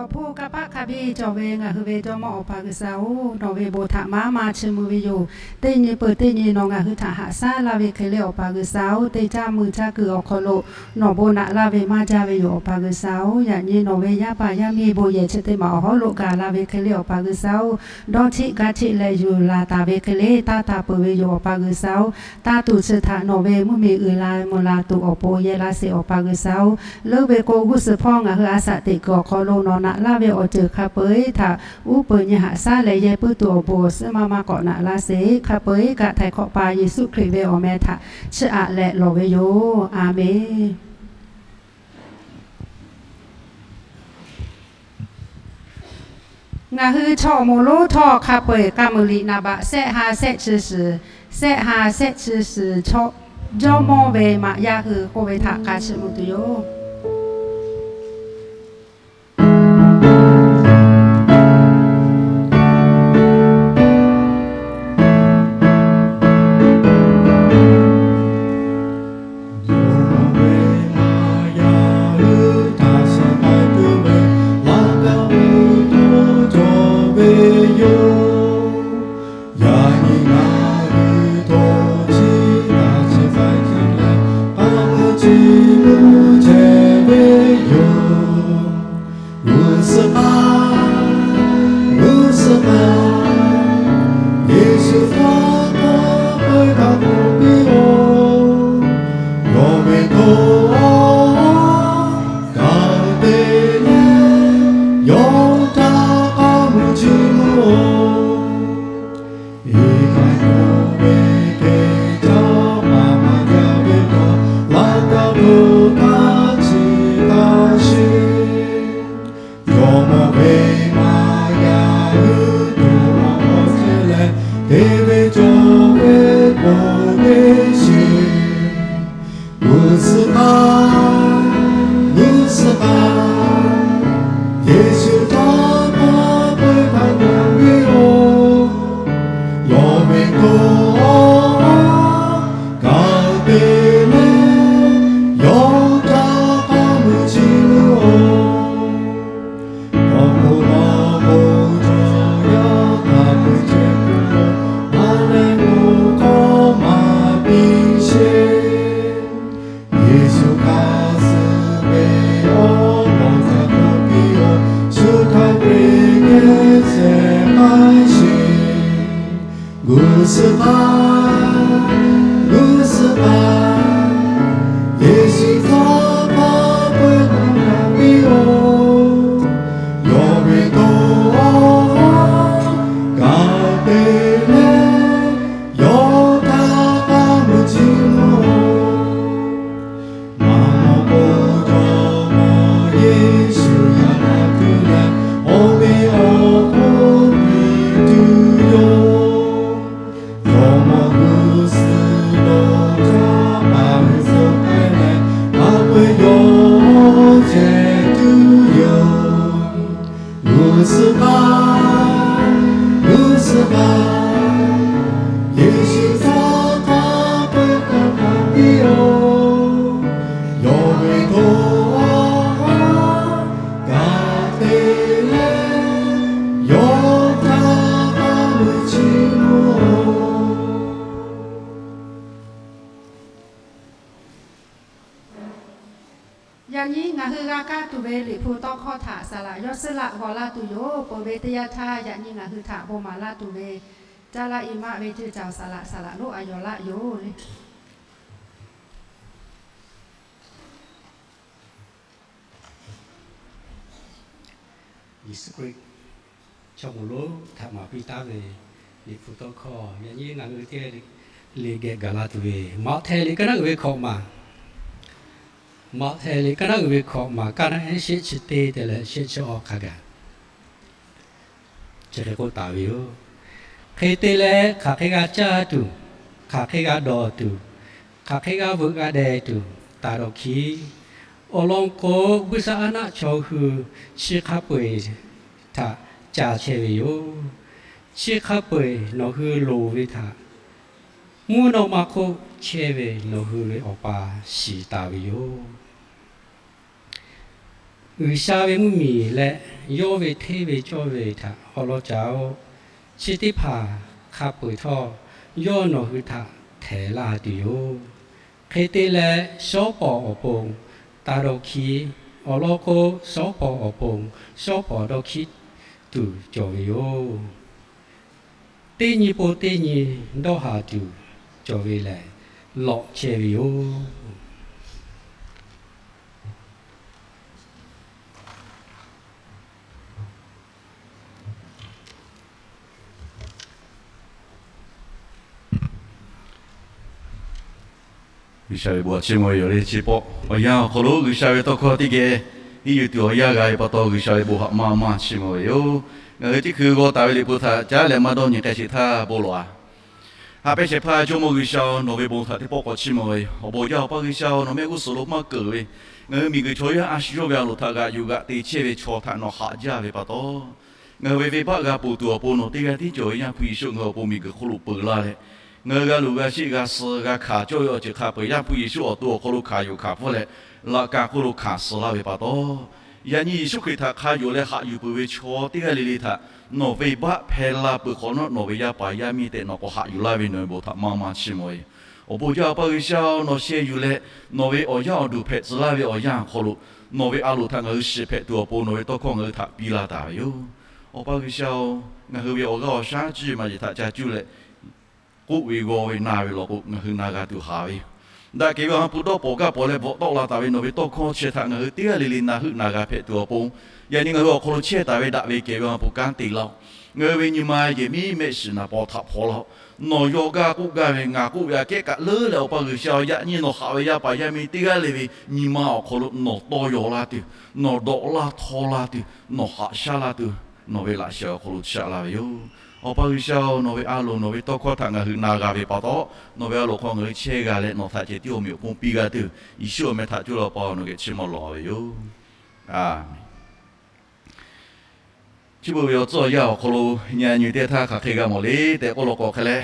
Awˬ hpu kanˇ paˆ hk'a biˇ cawˬ ve ngaˬ hui ve Jawˇmawˇ Awˬ pa G'uiˬsha-oˬ, nawˬ ve bon htaꞈ maˇ maˇ chiˇ mvuh ve yoˬ. Teˇ nyi peuˬ teˇ nyi nawˬ ngaˬ hui htaꞈ haꞈ shaˉ laˇ ve hk'e le, Awˬ pa G'uiˬsha-oˬ, teˇ caˇ mui caˇ kuiˬ awˬ hk'aw lo nawˬ bon naꞈ laˇ ve maˇ jaˇ ve yoˬ, Awˬ pa G'uiˬsha-oˬ. Yaꞈ nyi nawˬ ve yaˇ paˍ yaˇ miˇ bon yehˬ chi teˇ maˬ awˬ hawˉ lo gaˬ la ve hk'e le, Awˬ pa G'uiˬsha-oˬ, dawˇ htiˆ gaˇ htiˆ leh yuˬ laˬ taˍ ve hk'e le, taˇ taˍ peuˬ ve yoˬ, Awˬ pa G'uiˬsha-oˬ. Taˇ tuˬ chi htaꞈ nawˬ ve mvuhˇmiˬ uiˍ la mvuh la tuˬ awˬ pon yehˬ laˇ sheˍ, Awˬ pa G'uiˬsha-oˬ. Leuˉ ve k'o, g'uˇ suhˍ hpawˇ ngaˬ hui a shaꞈ teꞈ kuiˬ awˬ hk'aw lo nawˬ naꞈ laˇ ve awˬ ceuˬ hk'a peu-eˬ htaꞈ uˉ peunˍ nyi haꞈ shaˉ leh yehˬ puiˉ tuˬ awˬ bon awˬ suhˉ maˇ maˇ k'awꞈ naꞈ laˇ sheˍ. Hk'a peu-eˬ kaꞈ Htaiˍ hkawꞈ pa Yeˍsuˆ Hkriꞈ ve awˬ meh htaꞈ chiˇ aꞈ leh lawˬ ve yoˬ. A menˬ. Ngaˬ hui chaw awˬ moˍ lonˉ htawˇ hk'a peu-eˬ ka muiˬ liꞈ naˍ baꞈ shehˆ ha shehˆ chi suhˍ, shehˆ ha shehˆ chi suhˍ chaw, Jawˇmawˇ ve maꞈ yaˇ hui k'oˆ ve htaꞈ hk'a chiˇ mvuh tuˬ yoˬ. Jawˇmawˇ ve maꞈ yaˇ hui htaꞈ shiˍ k'ai tuˬ ve laꞈ ka uˉ toˇ cawˬ ve yoˬ. Yaꞈ nyi ngaˬ hui htawˇ chi htaꞈ shiˍ k'ai tuˬ leh, k'aˉ meuˇ chi meuˇ chehˇ ve yoˬ. G'uˇ suhˍ k'ai, g'uˇ suhˍ k'ai, Yeˍsuˆ htaꞈ k'awꞈ hk'a k'oˆ piˇ-oˬ. Yawˇ ve htaꞈ kaꞈ te leh, yawˇ htaꞈ k'aˉ meuˇ chi meuˇ-oˬ. Iˉ kaˆ k'oˆ ve hk'e caˇ paˍ maˇ jaˇ ve htaꞈ laꞈ ka lo taˇ chiˇ taˇ sheˍ. Jawˇmawˇ ve maꞈ yaˇ hui tuˬ awˬ hk'aw chehˇ leh, te ve cawˬ ve k'oˆ ve sheˍ. G'uˇ suhˍ k'ai, g'uˇ suhˍ k'ai, Yeˍsuˆ htaꞈ k'awꞈ hk'a k'oˆ piˇ-oˬ. Yawˇ ve htaꞈ kaꞈ te leh, yawˇ htaꞈ k'aˉ meuˇ chi meuˇ-oˬ. Awˬ hk'oˆ lo k'o, chaw yaˇ hk'a peu-eˬ chehˇ kuiˬ lo, ha lehˬ mvuhˇ hk'awˇ maˍ piˇ sheˍ. Yeˍsuˆ hk'a suh ve awˉ lawˬ htaꞈ k'oˆ piˇ-oˬ, shu hk'a peu-eˬ geh shehˍ k'ai sheˍ. G'uˇ suhˍ k'ai, g'uˇ suhˍ k'ai, Yeˍsuˆ htaꞈ k'awꞈ hk'a k'oˆ piˇ-oˬ. Yawˇ ve htaꞈ kaꞈ te leh, yawˇ htaꞈ k'aˉ meuˇ chi meuˇ-oˬ. Maꞈ mawˬ k'o, Jawˇmawˇ Yeˍsuˆ yaꞈ la tuˬ leh, awˬ meꞈ awˬ hponˇ piˇ tuˬ yoˬ. Jawˇmawˇ g'uˇ suhˍ lo caˇ paˍ hui suh k'ai leh, a pui yawˇ ceh tuˬ yoˬ. G'uˇ suhˍ k'ai, g'uˇ suhˍ k'ai, Yeˍsuˆ htaꞈ k'awꞈ hk'a k'oˆ piˇ-oˬ. Yawˇ ve htaꞈ kaꞈ te leh, yawˇ htaꞈ k'aˉ meuˇ chi meuˇ-oˬ. Yaꞈ nyi ngaˬ hui g'a kaˇ tuˬ ve Liꞈ hpu tawˇ hkawˇ htaꞈ saˍ laꞈ yawˇ suhˉ laˆ g'aw laˇ tuˬ yoˬ. Peuˬ ve teˇ yanˇ htaˇ, yaꞈ nyi ngaˬ hui htaꞈ bon maˍ laˇ tuˬ ve Caˇ laˆ iˉ maˆ ve ceuˇ caˬ saˍ laꞈ, saˍ laꞈ lonˉ a yaw laˆ yoˬ le. Yeˍsuˆ Hkriꞈ chaw moˍ lonˉ htaꞈ maˍ piˇ taˉ ve Liꞈ hpu tawˇ hkawˇ, yaꞈ nyi ngaˬ hui teˇ geh le geh gaˬ la tuˬ ve, Maꞈhtehˍ liꞈ kaˉ naˉ uiˍ ve hkawꞈ maˬ, Maꞈhtehˍ liꞈ kaˉ naˉ uiˍ ve hkawꞈ maˬ, kaˉ naˉ ehˉ shehˆ chi teˇ te leh shehˆ chi awˬ hk'a gaˬ chi hk'e k'oˆ taˍ ve yoˬ. Hk'e te leh, hk'aˬ hk'e g'a caˇ tuˬ, hk'aˬ hk'e g'a dawˬ tuˬ, hk'aˬ hk'e g'a veuꞈ g'a deh tuˬ taˍ dawˬ hkiˉ. Awˬ lawn k'o, buiˇshaˆaˉnaˆ chaw hui chi hk'a peu-eˬ htaꞈ ca chehˇ ve yoˬ. Chi hk'a peu-eˬ nawˬ hui loˍ ve htaꞈ mvuhˇ naw ma hk'oˆ chehˇ ve nawˬ hui ve Awˬ pa shiˍ taˍ ve yoˬ. G'uiˬsha ve mvuhˇmiˬ leh yawˇ ve hteˇ ve cawˇ ve htaꞈ awˬ lawn caˍ-oˬ. Chi teˇ hpaˍ hk'a peu-eˬ htawˇ yawˇ nawˬ hui htaꞈ htehˍ laˇ tuˬ yoˬ. Hk'e te leh, shawˉ pawˍ awˬ pon taˇ dawˇ hkiˉ. Awˬ lawn k'o, shawˉ pawˍ awˬ pon shawˉ pawˍ dawˇ hkiˉ tuˬ cawˬ ve yoˬ. Teˇ nyi pon teˇ nyi dawˇ haˍ tuˬ cawˬ ve lehˬ, lawꞈ chehˇ ve yoˬ. G'uiˬsha ve bon htaꞈ chiˇ mvuh ve yoˬ le. Chi pawˆ awˬ yanˇ awˬ hk'aw lo G'uiˬsha ve tawˇ hkawˇ teˇ geh henˇ yuˬ tuˬ awˬ yanˇ g'a ve pa taw, G'uiˬsha ve bon htaꞈ maˇ maˇ chiˇ mvuh ve yoˬ. Ngaˬ hui teˇ hkui g'aw taˍ ve Liꞈ hpu htaꞈ caˉ leh maˇ dawˇ nyi k'ai sheˍ htaˇ bon lawˬ-a. Haꞈ pehnˇ shehˍ hpaˇ Jawˇmawˇ G'uiˬsha-oˬ, nawˬ ve bon htaꞈ teˇ pawˆ k'awꞈ chiˇ mvuh ve yoˬ. Awˬ bon jaˇ Awˬ pa G'uiˬsha-oˬ, nawˬ mehˆ g'uˇ suhˍ lo maˇ keunˍ ve, ngaˬ hui miˬguiˬ chaw yaˇ a shu yawˇ ve a loˍ htaꞈ g'aꞈ yuˬ g'aꞈ te chehˇ ve chaw htaꞈ nawˬ haꞈ jaˇ ve pa taw, ngaˬ hui ve venˇbaˆ g'a ponˬ tuˬ awˬ pon nawˬ teˇ g'aˇ tiˉ cawˬ ve Yaˇ hpu Yeˍsuˆ ngaˬ hui awˬ pon miˬguiˬ hk'oˆ lo peu laˇ leh, ngaˬ hui g'a luˬ g'a sheˆ g'a suh g'a hkanˍ cawˇ ve awˬ ceuˬ hk'a peu-eˬ Yaˇ hpu Yeˍsuˆ awˬ to awˬ hk'aw lo hkanˍ yuˬ hkanˍ pfuhˇ leh, laꞈ ka hk'oˆ lo hkanˍ suh laˇ ve pa taw, yaꞈ nyi Yeˍsuˆ Hkriꞈ htaꞈ hk'a yonˍ leh haꞈ yuˬ peuˬ ve chaw teˇ g'aˇ le le htaꞈ nawˬ venˇbaˆ hpehˇ la peuˬ hk'awꞈ nawˉ, nawˬ ve yaˇ paˍ yaˇ miˇ tehꞈ nawˬ k'awꞈ haꞈ yuˬ laˇ ve nawˬ ve bon htaꞈ maˇ maˇ chiˇ mvuh ve yoˬ. Awˬ bon jaˇ Awˬ pa G'uiˬsha-oˬ, nawˬ sheh yuˬ leh nawˬ ve awˬ yanˇ awˬ duˬ hpehꞈ tcuh laˇ ve awˬ yanˇ awˬ hk'aw lo, nawˬ ve a loˍ htaꞈ ngaˬ hui shiˍ hpehꞈ tuˬ awˬ pon nawˬ ve tawˇ hkawˇ ngaˬ hui htaꞈ piˇ laˇ taˍ ve yoˬ. Awˬ pa G'uiˬsha-oˬ, ngaˬ hui ve awˬ g'aˇ awˬ shaˉ cuˇ ve maˬ yeˬ htaꞈ ca cuˇ leh, k'oˆ ve g'aw ve na ve law k'o, ngaˬ hui na g'a tuˬ haˍ ve yoˬ. Daꞈ kehˬ ve Awˬ ha hpu dawˇ pawnˍ gaˇ pawnˍ leh bvuhꞈ tawˆ la taˍ ve nawˬ ve tawˇ hkawˇ chi htaꞈ ngaˬ hui teˇ g'aˇ le le na heuˆ na g'a hpehꞈ tuˬ awˬ pon, yaꞈ nyi ngaˬ hui awˬ hk'aw lo chehˇ taˍ ve daꞈ ve kehˬ ve Awˬ ha hpu kanˉ te laˇ-oˆ. Ngaˬ hui ve nyi ma yehˬ miˉ mehˆ shiˍ naˍ paw htaꞈ hpaw laˇ-oˆ. Nawˬ yaw gaˇ k'oˆ gaˇ ve ngaˬ k'oˆ ve aꞈ kehˉ kaꞈ leuˉ leh Awˬ pa G'uiˬsha-oˬ, yaꞈ nyi nawˬ haꞈ ve yaˇ paˍ yaˇ miˇ teˇ g'aˇ le ve nyi ma awˬ hk'aw lo nawˬ tawˇ yaw laˇ tuˬ, nawˬ dawꞈ laˇ htawˇ laˇ tuˬ, nawˬ haꞈ shaˉ laˇ tuˬ, nawˬ ve laꞈ sheh awˬ hk'aw lo shaꞈ la ve yoˬ. Awˬ pa G'uiˬsha-oˬ, nawˬ ve a loˍ nawˬ ve tawˇ hkawˇ htaꞈ ngaˬ hui na g'a ve pa taw, nawˬ ve a loˍ hk'aw ngaˬ hui chehˇ g'a leh nawˬ htaꞈ ceh tiˉ awˬ meꞈ awˬ hponˇ piˇ g'a tuˬ, Yeˍsuˆ awˬ meh htaꞈ cuˇ leh Awˬ pa nawˬ geh chiˇ mvuh lawˬ ve yoˬ. Aˬ, chi beuꞈ ve awˬ tcuhˉ awˬ yanˇ awˬ hk'aw lo nyi a nyi teˇ htaˇ hk'aˬ hk'e g'a mawˬ le tehꞈ k'oˆ law k'o hk'e leh,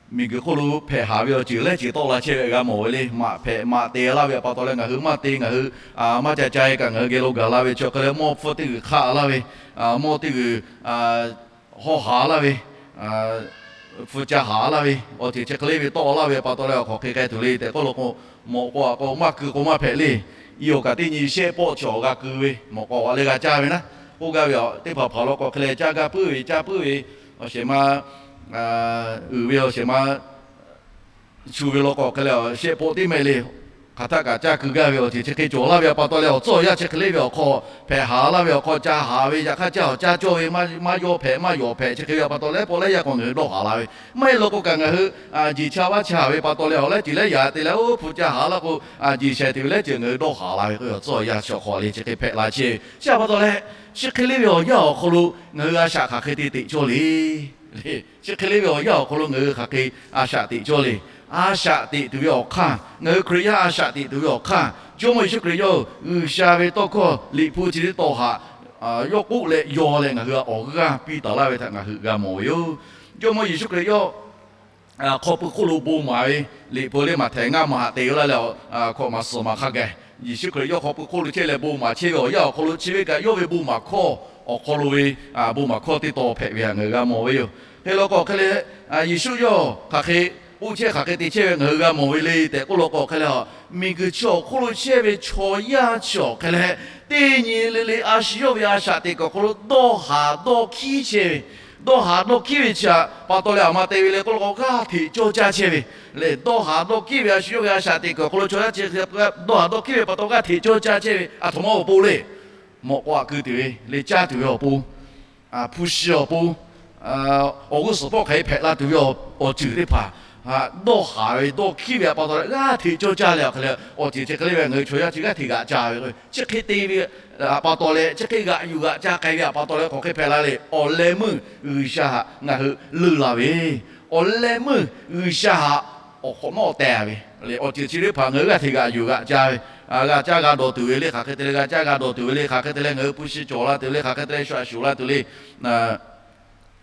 miˬguiˬ hk'oˆ lo hpehꞈ haˍ ve awˬ ceuˬ lehˉ ceuˬ tawˆ la chehˇ ve g'a mawˬ ve le. Maꞈ hpehꞈ maꞈ te laˇ ve pa taw leh ngaˬ hui maˇ te, ngaˬ hui maˇ ca ca-e kaꞈ ngaˬ hui geh lo gaˬ la ve chi hk'e leh mawˇ hpfuhˇ teˇ g'uiˬ hk'aˆ laˇ ve, mawˇ teˇ g'uiˬ hawˇ haˍ laˇ ve, hpu ca haˍ laˇ ve, awˬ ceuˬ chi hk'e le ve tawˆ laˇ ve pa taw leh awˬ hk'aw hk'e k'ai tuˬ le tehꞈ k'oˆ law k'o, mawꞈ k'aw aꞈ k'o maˇ keu k'o maˇ hpehꞈ le. I awˬ kaꞈ teˇ nyi shehˆ pawˆ chi awˬ g'a keu ve mawꞈ k'aw aꞈ leh g'a caˇ ve naˉ, k'oˆ gaˇ ve teˇ hpaˍ hpaˍ law k'o hk'e leh caˇ gaˇ puiˉ ve caˇ puiˉ ve, awˬ shehˍ ma uiˍ ve awˬ shehˍ ma chu ve law k'o hk'e leh shehˆ pawˆ teˇ mehˆ le. Hk'aˬ htaˆ kaꞈ caˇ keu gaˇ ve awˬ ceuˬ chi hk'e cawˬ laˇ ve pa taw leh awˬ tcuhˉ awˬ yanˇ chi hk'e le ve awˬ hk'aw hpehꞈ haˍ laˇ ve awˬ hk'aw ca haˍ ve yaꞈ hk'aˇ caˇ awˬ caˇ cawˇ ve maˇ yawˇ hpehꞈ maˇ yawˬ hpehꞈ chi hk'e ve pa taw leh pawˆ leh yaˇ k'o ngaˬ hui dawˇ haˍ la ve. Maˇ heˆ law k'o kaꞈ ngaˬ hui jeˬ chaˇ vaˇ chaˇ ve pa taw leh awˬ lehˉ ceuˬ lehˉ yaꞈ te leh oˇ hpu ca haˍ laˇ k'o, jeˬ shehˍ tuˬ ve lehˉ ceuˬ ngaˬ hui dawˇ haˍ la ve k'o, awˬ tcuhˉ awˬ yanˇ chi awˬ hk'aw le chi hk'e hpehꞈ la chehˇ ve chi pa taw leh, chi hk'e le ve awˬ yanˇ awˬ hk'aw lo ngaˬ hui a shaꞈ hk'aˬ hk'e te teꞈ cawˇ le. Chi hk'e le ve awˬ yanˇ awˬ hk'aw lo ngaˬ hui hk'aˬ hk'e a shaꞈ teꞈ cawˇ le. A shaꞈ teꞈ tuˬ ve awˬ hk'aˇ, ngaˬ hui Hkriꞈ yaˇ a shaꞈ teꞈ tuˬ ve awˬ hk'aˇ, Jawˇmawˇ Yeˍsuˆ Hkriꞈ yawˇ G'uiˬsha ve tawˇ hkawˇ Liꞈ hpu chi teˇ taw haꞈ yawˇ k'oˆ leh yaw leh ngaˬ hui awˬ g'aˇ piˇ taˍ laˇ ve htaꞈ ngaˬ hui g'a mawˬ ve yoˬ. Jawˇmawˇ Yeˍsuˆ Hkriꞈ yawˇ hk'aw pui hk'oˆ lo bon maˍ ve, Liꞈ hpu leh Maꞈhtehˍ ngaˇ maˬ haꞈ te laˇ leh, hkawꞈ maˍ suhˍ maˍ hk'a gaˬ, Yeˍsuˆ Hkriꞈ yawˇ hk'aw pui hk'oˆ lo chehˇ leh bon maˍ chehˇ ve awˬ yanˇ awˬ hk'aw lo chi ve kaꞈ yawˇ ve bon maˍ hkawˇ awˬ hk'aw lo ve, bon maˍ hkawˇ teˇ taw hpehꞈ ve htaꞈ ngaˬ hui g'a mawˬ ve yoˬ. Hk'e law k'o hk'e leh, Yeˍsuˆ yawˇ hk'aˬ hk'e k'oˆ chehˇ hk'aˬ hk'e te chehˇ ve ngaˬ hui g'a mawˬ ve le tehꞈ k'oˆ law k'o hk'e leh, miˬguiˬ chi awˬ hk'oˆ lo chehˇ ve chaw yaˇ chi awˬ hk'e leh, teˇ nyi le le a shu yawˇ ve a shaꞈ teꞈ kuiˬ awˬ hk'aw lo dawˇ haˍ dawˇ hkiˉ chehˇ ve, dawˇ haˍ dawˇ hkiˉ ve chi htaꞈ pa taw leh aˬ ma te ve le k'oˆ law k'o g'aˇ hteꞈ cawˇ caˇ chehˇ ve le. Dawˇ haˍ dawˇ hkiˉ ve a shu yawˇ ve a shaꞈ teꞈ kuiˬ awˬ hk'aw lo chaw yaˇ chi dawˇ haˍ dawˇ hkiˉ ve pa taw g'aˇ hteꞈ cawˇ caˇ chehˇ ve aˬ htoꞈ ma awˬ pon le. Mawꞈ k'aw aꞈ keu tuˬ ve le, caˇ tuˬ ve awˬ pon, hpu shi awˬ pon, awˬ g'uˇ suhˍ pawˆ hk'aˬ hk'e hpehꞈ la tuˬ ve awˬ ceuˬ teˇ hpaˍ dawˇ haˍ ve dawˇ hkiˉ ve pa taw leh g'aˇ hteꞈ cawˇ caˇ leh awˬ hk'e leh awˬ ceuˬ chi hk'e le ve ngaˬ hui chaw yaˇ chi g'aˇ hteꞈ g'aꞈ ca ve chi hk'e te ve pa taw leh chi hk'e g'aꞈ yuˬ g'aꞈ ca k'ai ve pa taw leh hk'aˬ hk'e hpehꞈ la le. Awˬ leh meuˇ G'uiˬsha htaꞈ ngaˬ hui leunˇ la ve, awˬ leh meuˇ G'uiˬsha htaꞈ awˬ hk'awꞈ nawˉ teh ve le. Awˬ ceuˬ chi teˇ hpaˍ ngaˬ hui g'aˇ hteꞈ g'aꞈ yuˬ g'aꞈ ca ve, g'a caˇ g'a dawˬ tuˬ ve le, hk'aˬ hk'e te leh g'a caˇ g'a dawˬ tuˬ ve le, hk'aˬ hk'e te leh ngaˬ hui hpu shi cawˬ la tuˬ le, hk'aˬ hk'e te leh shu aꞈ shuˍ la tuˬ le,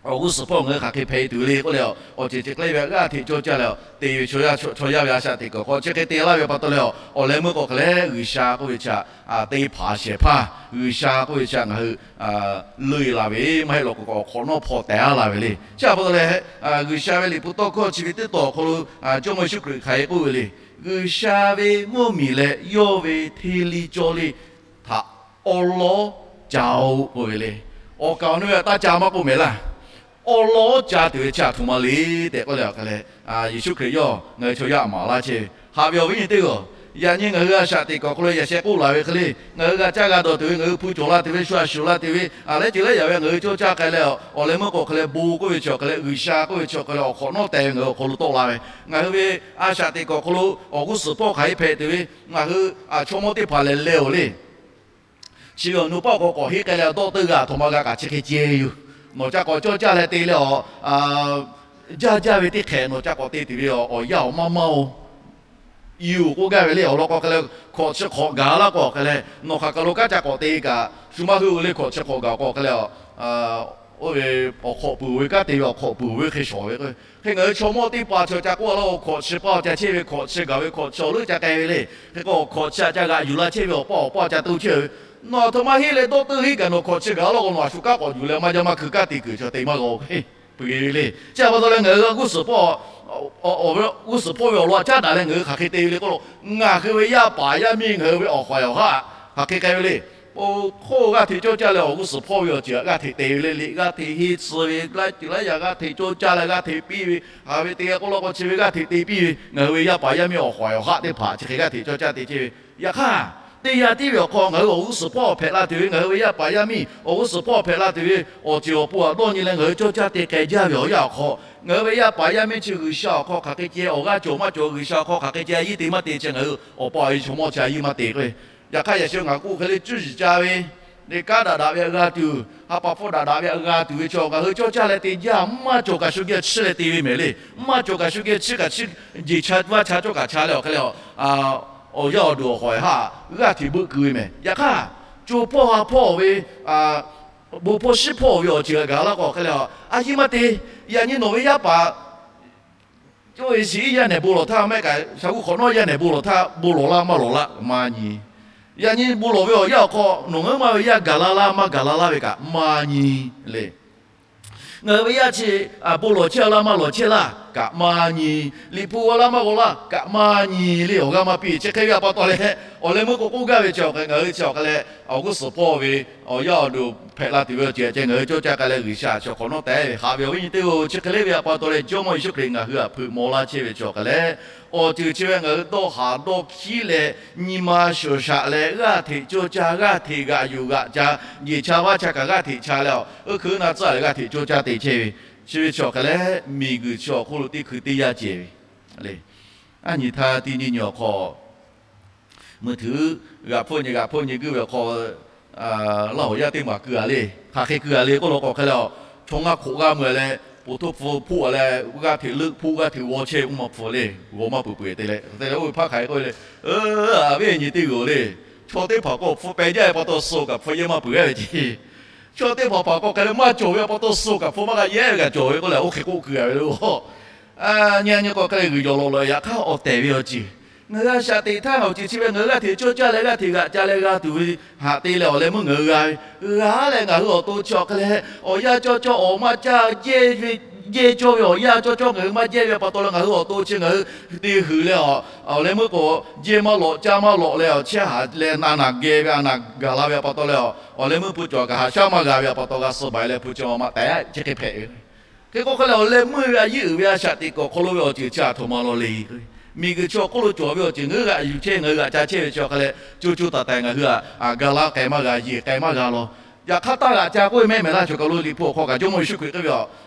awˬ g'uˇ suhˍ hpawˇ ngaˬ hui hk'aˬ hk'e hpehꞈ tuˬ le k'oˆ leh, awˬ ceuˬ chi hk'e leh ve g'aˇ hteꞈ cawˇ caˇ leh te ve chaw yaˇ ve a shaꞈ teꞈ kuiˬ hk'aw chi hk'e te laˇ ve pa taw leh, awˬ leh meuˇ k'o hk'e leh G'uiˬsha k'oˆ ve chi htaꞈ te hpanˍ shehˍ hpaˇ, G'uiˬsha k'oˆ ve chi htaꞈ ngaˬ hui leuˆ la ve maˇ heˆ law k'o, awˬ hk'awꞈ nawˉ hpawˇ tehˬ a la ve le. Chi pa taw leh, G'uiˬsha ve Liꞈ hpu tawˇ hkawˇ chi ve teˇ taw awˬ hk'aw lo Jawˇmawˇ Yeˍsuˆ Hkriꞈ hk'aˬ hk'e k'oˆ ve le. G'uiˬsha ve mvuhˇmiˬ leh yawˇ ve hteˇ liˇ cawˇ liˇ htaꞈ awˉ lawˉ ca-oˬ k'oˆ ve le. Awˬ kaˍ awˬ nu ve htaꞈ taˇ ca maˇ k'oˆ mehˍ laˇ. Awˉ lawˉ ca tuˬ ve chi aˬ htoꞈ ma le tehꞈ k'oˆ leh, a hk'a leh Yeˍsuˆ Hkriꞈ yawˇ ngaˬ hui chaw yaˇ maˍ laˇ chehˇ ve. Haꞈ ve awˬ viˉ nyi teˇ g'aˇ, yaꞈ nyi ngaˬ hui a shaꞈ teꞈ kuiˬ awˬ hk'aw lo yaꞈ sheh k'oˆ laˬ ve hk'e le, ngaˬ hui g'a caˇ g'a dawˬ tuˬ ve, ngaˬ hui hpu cawˬ la tuˬ ve, shu a shuˍ la tuˬ ve, a lehˉ ceuˬ lehˉ yaꞈ ve ngaˬ hui cawˇ caˇ k'ai leh, awˬ leh meuˇ k'o hk'e leh bon k'oˆ ve chi awˬ hk'e leh, G'uiˬsha k'oˆ ve chi awˬ hk'e leh awˬ hk'awꞈ nawˉ tehˬ ve ngaˬ hui awˬ hk'aw lo tawˆ la ve, ngaˬ hui ve a shaꞈ teꞈ kuiˬ awˬ hk'aw lo awˬ g'uˇ suhˍ hpawˇ hk'aˬ hk'e hpehꞈ tuˬ ve, ngaˬ hui chaw mawˇ teˇ hpaˍ lehˬ leh-oˬ le. Chi ve awˬ nu paˆ awˬ hk'aw k'awꞈ henˇ k'ai leh, dawˇ teuˆ g'a aˬ htoꞈ ma g'a kaꞈ chi hk'e ceh yoˬ. Nawˬ ca k'awꞈ cawˇ caˇ leh te leh, awˬ jaˇ jaˇ ve teˇ hk'ehꞈ nawˬ ca k'awꞈ te tuˬ ve awˬ yanˇ awˬ maˇ maˇ-oˬ. Yoˬ k'oˆ gaˇ ve le. Awˬ lawn k'o hk'e leh, hkawꞈ chi hk'awꞈ gaˬ laˇ k'o hk'e leh, nawˬ hk'aˬ kaˬ lo kanˉ ca k'awꞈ te kaꞈ shu maˇ heuˆ-oˬ le. Hkawꞈ chi hk'awꞈ gaˬ k'o hk'e leh, oˇ ve awˬ hk'awꞈ puiˍ ve kanˉ te ve awˬ hk'awꞈ puiˍ ve hk'e shawˍ ve k'o, hk'e ngaˬ hui chaw mawˇ teˇ hpaˍ chi ca k'oˆ laˇ-oˬ, hkawꞈ chi paˇ ca chehˇ ve, hkawꞈ chi gaˬ ve, hkawꞈ chi awˬ leuˉ ca k'ai ve le. Hk'e k'o hkawꞈ chi ca g'aꞈ yuˬ la chehˇ ve awˬ paˇ awˬ paˇ ca to chehˇ ve, nawˬ aˬ htoꞈ ma henˇ leh dawˇ teuˆ henˇ kaꞈ nawˬ hkawꞈ chi gaˬ laˇ k'o, nawˬ a shu kanˉ k'awꞈ yuˬ leh maˇ jaˇ maˇ hkui kanˉ te kuiˬ chi te maˇ g'a-oˬ hk'e peuˬ ve le. Chi pa taw leh ngaˬ hui g'uˇ suhˍ hpawˇ, g'uˇ suhˍ hpawˇ ve awˬ lawn caˉ daꞈ leh ngaˬ hui hk'aˬ hk'e te ve le k'oˆ lo, ngaˬ hui ve yaˇ paˍ yaˇ miˇ ngaˬ hui ve awˬ hawˍ awˬ haˆ hk'aˬ hk'e k'ai ve le. Oˇ hk'oˆ g'aˇ hteꞈ cawˇ caˇ leh awˬ g'uˇ suhˍ hpawˇ ve awˬ ceuˬ htaꞈ g'aˇ hteꞈ te ve le. Liꞈ g'aˇ hteꞈ henˇ tcuh ve, laiˉ ceuˬ laiˉ yaꞈ g'aˇ hteꞈ cawˇ caˇ leh g'aˇ hteꞈ piˇ ve, haꞈ ve te g'a k'oˆ law k'o chi ve g'aˇ hteꞈ te piˇ ve, ngaˬ hui ve yaˇ paˍ yaˇ miˇ awˬ hawˍ awˬ haˆ teˇ hpaˍ chi hk'e g'aˇ hteꞈ cawˇ caˇ te chehˇ ve. Yaꞈ hk'aˇ, teˇ yanˇ tiˉ ve awˬ hk'aw ngaˬ hui awˬ g'uˇ suhˍ hpawˇ hpehꞈ la tuˬ ve, ngaˬ hui ve yaˇ paˍ yaˇ miˇ awˬ g'uˇ suhˍ hpawˇ hpehꞈ la tuˬ ve awˬ ceuˬ awˬ pon htaꞈ dawˇ nyi leh ngaˬ hui cawˇ caˇ te k'ai jaˇ ve awˬ yanˇ awˬ hk'aw, ngaˬ hui ve yaˇ paˍ yaˇ miˇ chi G'uiˬsha awˬ hk'aw hk'aˬ hk'e ceh awˬ g'aˇ cawˬ maˇ cawˬ, G'uiˬsha awˬ hk'aw hk'aˬ hk'e ceh a yiˇ te maˇ te chi ngaˬ hui awˬ pa awˬ e chaw mawˇ chi a yiˇ maˇ te k'o. Yaꞈ hk'aˇ yaꞈ sheh ngaˬ k'oˆ hk'e le, cuˇ yiˍ ca ve, kanˉ daꞈ daꞈ ve htaꞈ g'a tuˬ, ha pa hpfuhˇ daꞈ daꞈ ve htaꞈ g'a tuˬ ve chaw ngaˬ hui cawˇ caˇ leh te jaˇ, maˇ cawˬ kaꞈ shu geh chiˇ leh te ve mehˍ le. Maˇ cawˬ kaꞈ shu geh chiˇ kaꞈ chiˇ, jeˬ cha vaˇ cha cawˇ kaꞈ cha leh awˬ hk'e leh, awˬ yanˇ awˬ duˬ awˬ hawˍ haˆ g'aˇ hteꞈ beuˆ keu ve mehˍ. Yaꞈ hk'aˇ, co hpawˇ ha hpawˇ ve, bon hpawˇ shiˉ hpawˇ ve awˬ ceuˬ htaꞈ gaˬ laˇ k'o awˬ hk'e leh, a yiˇ maˇ te. Yaꞈ nyi nawˬ ve yaˇ paˍ cawˇ ve shiˍ iˉ yaˇ nehˬ bon lawˬ htaˇ mehˆ kaꞈ sha g'uˇ hk'awꞈ nawˉ yaˇ nehˬ bon lawˬ htaˇ bon lawˬ laˇ maˇ lawˬ laˇ maˇ nyi. Yaꞈ nyi bon lawˬ ve awˬ yanˇ awˬ hk'aw nawˬ ngaˬ huiˉ ma ve yaˇ gaˬ la laˇ maˇ gaˬ la laˇ ve kaꞈ maˇ nyi le. Ngaˬ hui ve yaˇ chi bon lawˬ chehˇ laˇ maˇ lawˬ chehˇ laˇ kaꞈ maˇ nyi. Liꞈ hpu g'aw laˇ maˇ g'aw laˇ kaꞈ maˇ nyi le. Awˬ g'aˇ maˇ piˇ. Chi hk'e ve pa taw leh, awˬ leh meuˇ k'o k'oˆ gaˇ ve chi awˬ hk'e ngaˬ hui chi awˬ hk'e leh awˬ g'uˇ suhˍ hpawˇ ve awˬ yanˇ awˬ duˬ hpehꞈ la tuˬ ve awˬ ceuˬ ceh ngaˬ hui cawˇ caˇ k'ai leh G'uiˬsha chi awˬ hk'awꞈ nawˉ tehꞈ ve haꞈ ve awˬ viˉ nyi teˇ-oˬ, chi hk'e le ve pa taw leh Jawˇmawˇ Yeˍsuˆ Hkriꞈ ngaˬ hui htaꞈ hpeuꞈ maw laˇ chehˇ ve chi awˬ hk'e leh, awˬ ceuˬ chi ve ngaˬ hui dawˇ haˍ dawˇ hkiˉ leh nyi ma shoˍ shaꞈ leh g'aˇ hteꞈ cawˇ caˇ, g'aˇ hteꞈ g'aꞈ yuˬ g'aꞈ ca, jeˬ cha vaˇ cha kaꞈ g'aˇ hteꞈ cha leh, oˇ hkui na tcuhˉ leh g'aˇ hteꞈ cawˇ caˇ te chehˇ ve, chi ve chi awˬ hk'e leh miˬguiˬ chi awˬ hk'oˆ lo teˇ hkui teˇ yanˇ cehˬ ve le. Aˉ nyi htaˇ teˇ nyi nyi awˬ hk'aw mui htuiˉ g'aꞈ hpfuhˇ nyi g'aꞈ hpfuhˇ nyi guiˇ ve awˬ hk'aw, Laˇ hoꞈ yaˇ teˇ maˬ keu-a le. Hk'aˬ hk'e keu-a le k'oˆ law k'o hk'e leh, chaw ngaˇ hk'oꞈ g'aˇ mui-a leh, po htoˇ hpfuh hpoˆ-a leh, g'aˇ hteꞈ leuˆ hpoˆ g'aˇ hteꞈ g'aw chehˇ ve k'oˆ maˇ hpfuh le. G'aw maˇ peuˬ peuˬ te leh, te leh oˇ ve hpaˇ hk'aˬ hk'e k'oˆ ve le. Aˉ, a viˉ nyi teˇ g'uiˬ le. Chaw teˇ hpaˍ k'o hpfuh peh jaˇ ve pa taw suh kaꞈ hpfuh yehˇ maˇ peuˬ-a ve ce. Chaw teˇ hpaˍ hpaˍ k'o hk'e leh maˇ cawˬ ve pa taw suh kaꞈ hpfuh maˇ g'a yehˇ ve kaꞈ cawˬ ve k'oˆ leh, oˇ hk'e k'oˆ keu-a ve le. Nyi nyi k'o hk'e leh g'uiˬ yawˬ lawꞈ lawꞈ yaꞈ hk'aˇ awˬ tehˬ ve awˬ ceuˬ, ngaˬ hui a shaꞈ teꞈ htaˇ awˬ ceuˬ chi ve ngaˬ hui g'aˇ hteꞈ cawˇ caˇ leh g'aˇ hteꞈ g'aꞈ ca leh g'a tuˬ ve haꞈ te leh awˬ leh meuˇ ngaˬ hui g'a ve, g'a leh ngaˬ hui awˬ to chi awˬ hk'e leh awˬ yanˇ cawˇ cawˇ awˬ maˇ caˇ jehˇ ve, jehˇ cawˇ ve awˬ yanˇ cawˇ cawˇ ngaˬ hui maˇ jehˇ ve pa taw leh ngaˬ hui awˬ to chi ngaˬ hui te huiˬ leh, awˬ leh meuˇ k'o, jehˇ maˇ lawꞈ caˇ maˇ lawꞈ leh awˬ chehˇ haˍ leh a naˬ geh ve a naˬ gaˬ la ve pa taw leh, awˬ leh meuˇ hpu cawˬ kaꞈ haꞈ shaˉ maˇ g'a ve pa taw g'a suh baˬ leh hpu chi ma ma tehꞈ chi hk'e hpehꞈ ve. Hk'e k'o hk'e leh awˬ leh meuˇ ve a yiˉ uiˍ ve a shaꞈ teꞈ kuiˬ awˬ hk'aw lo ve awˬ ceuˬ chi aˬ htoꞈ ma law le. Miˬguiˬ chi awˬ hk'oˆ lo cawˬ ve awˬ ceuˬ ngaˬ hui g'aꞈ yuˬ chehˇ ngaˬ hui g'aꞈ ca chehˇ ve chi awˬ hk'e leh, co co taiˍ taiˍ ngaˬ hui a gaˬ la k'ai maˇ g'a, yeˬ k'ai maˇ g'a law. Yaꞈ hk'aˇ taˇ g'aꞈ ca k'oˆ ve mehˉ mehˍ laˇ chaw kaˬ lo Liꞈ hpu awˬ hk'aw kaꞈ Jawˇmawˇ Yeˍsuˆ Hkriꞈ k'oˆ ve,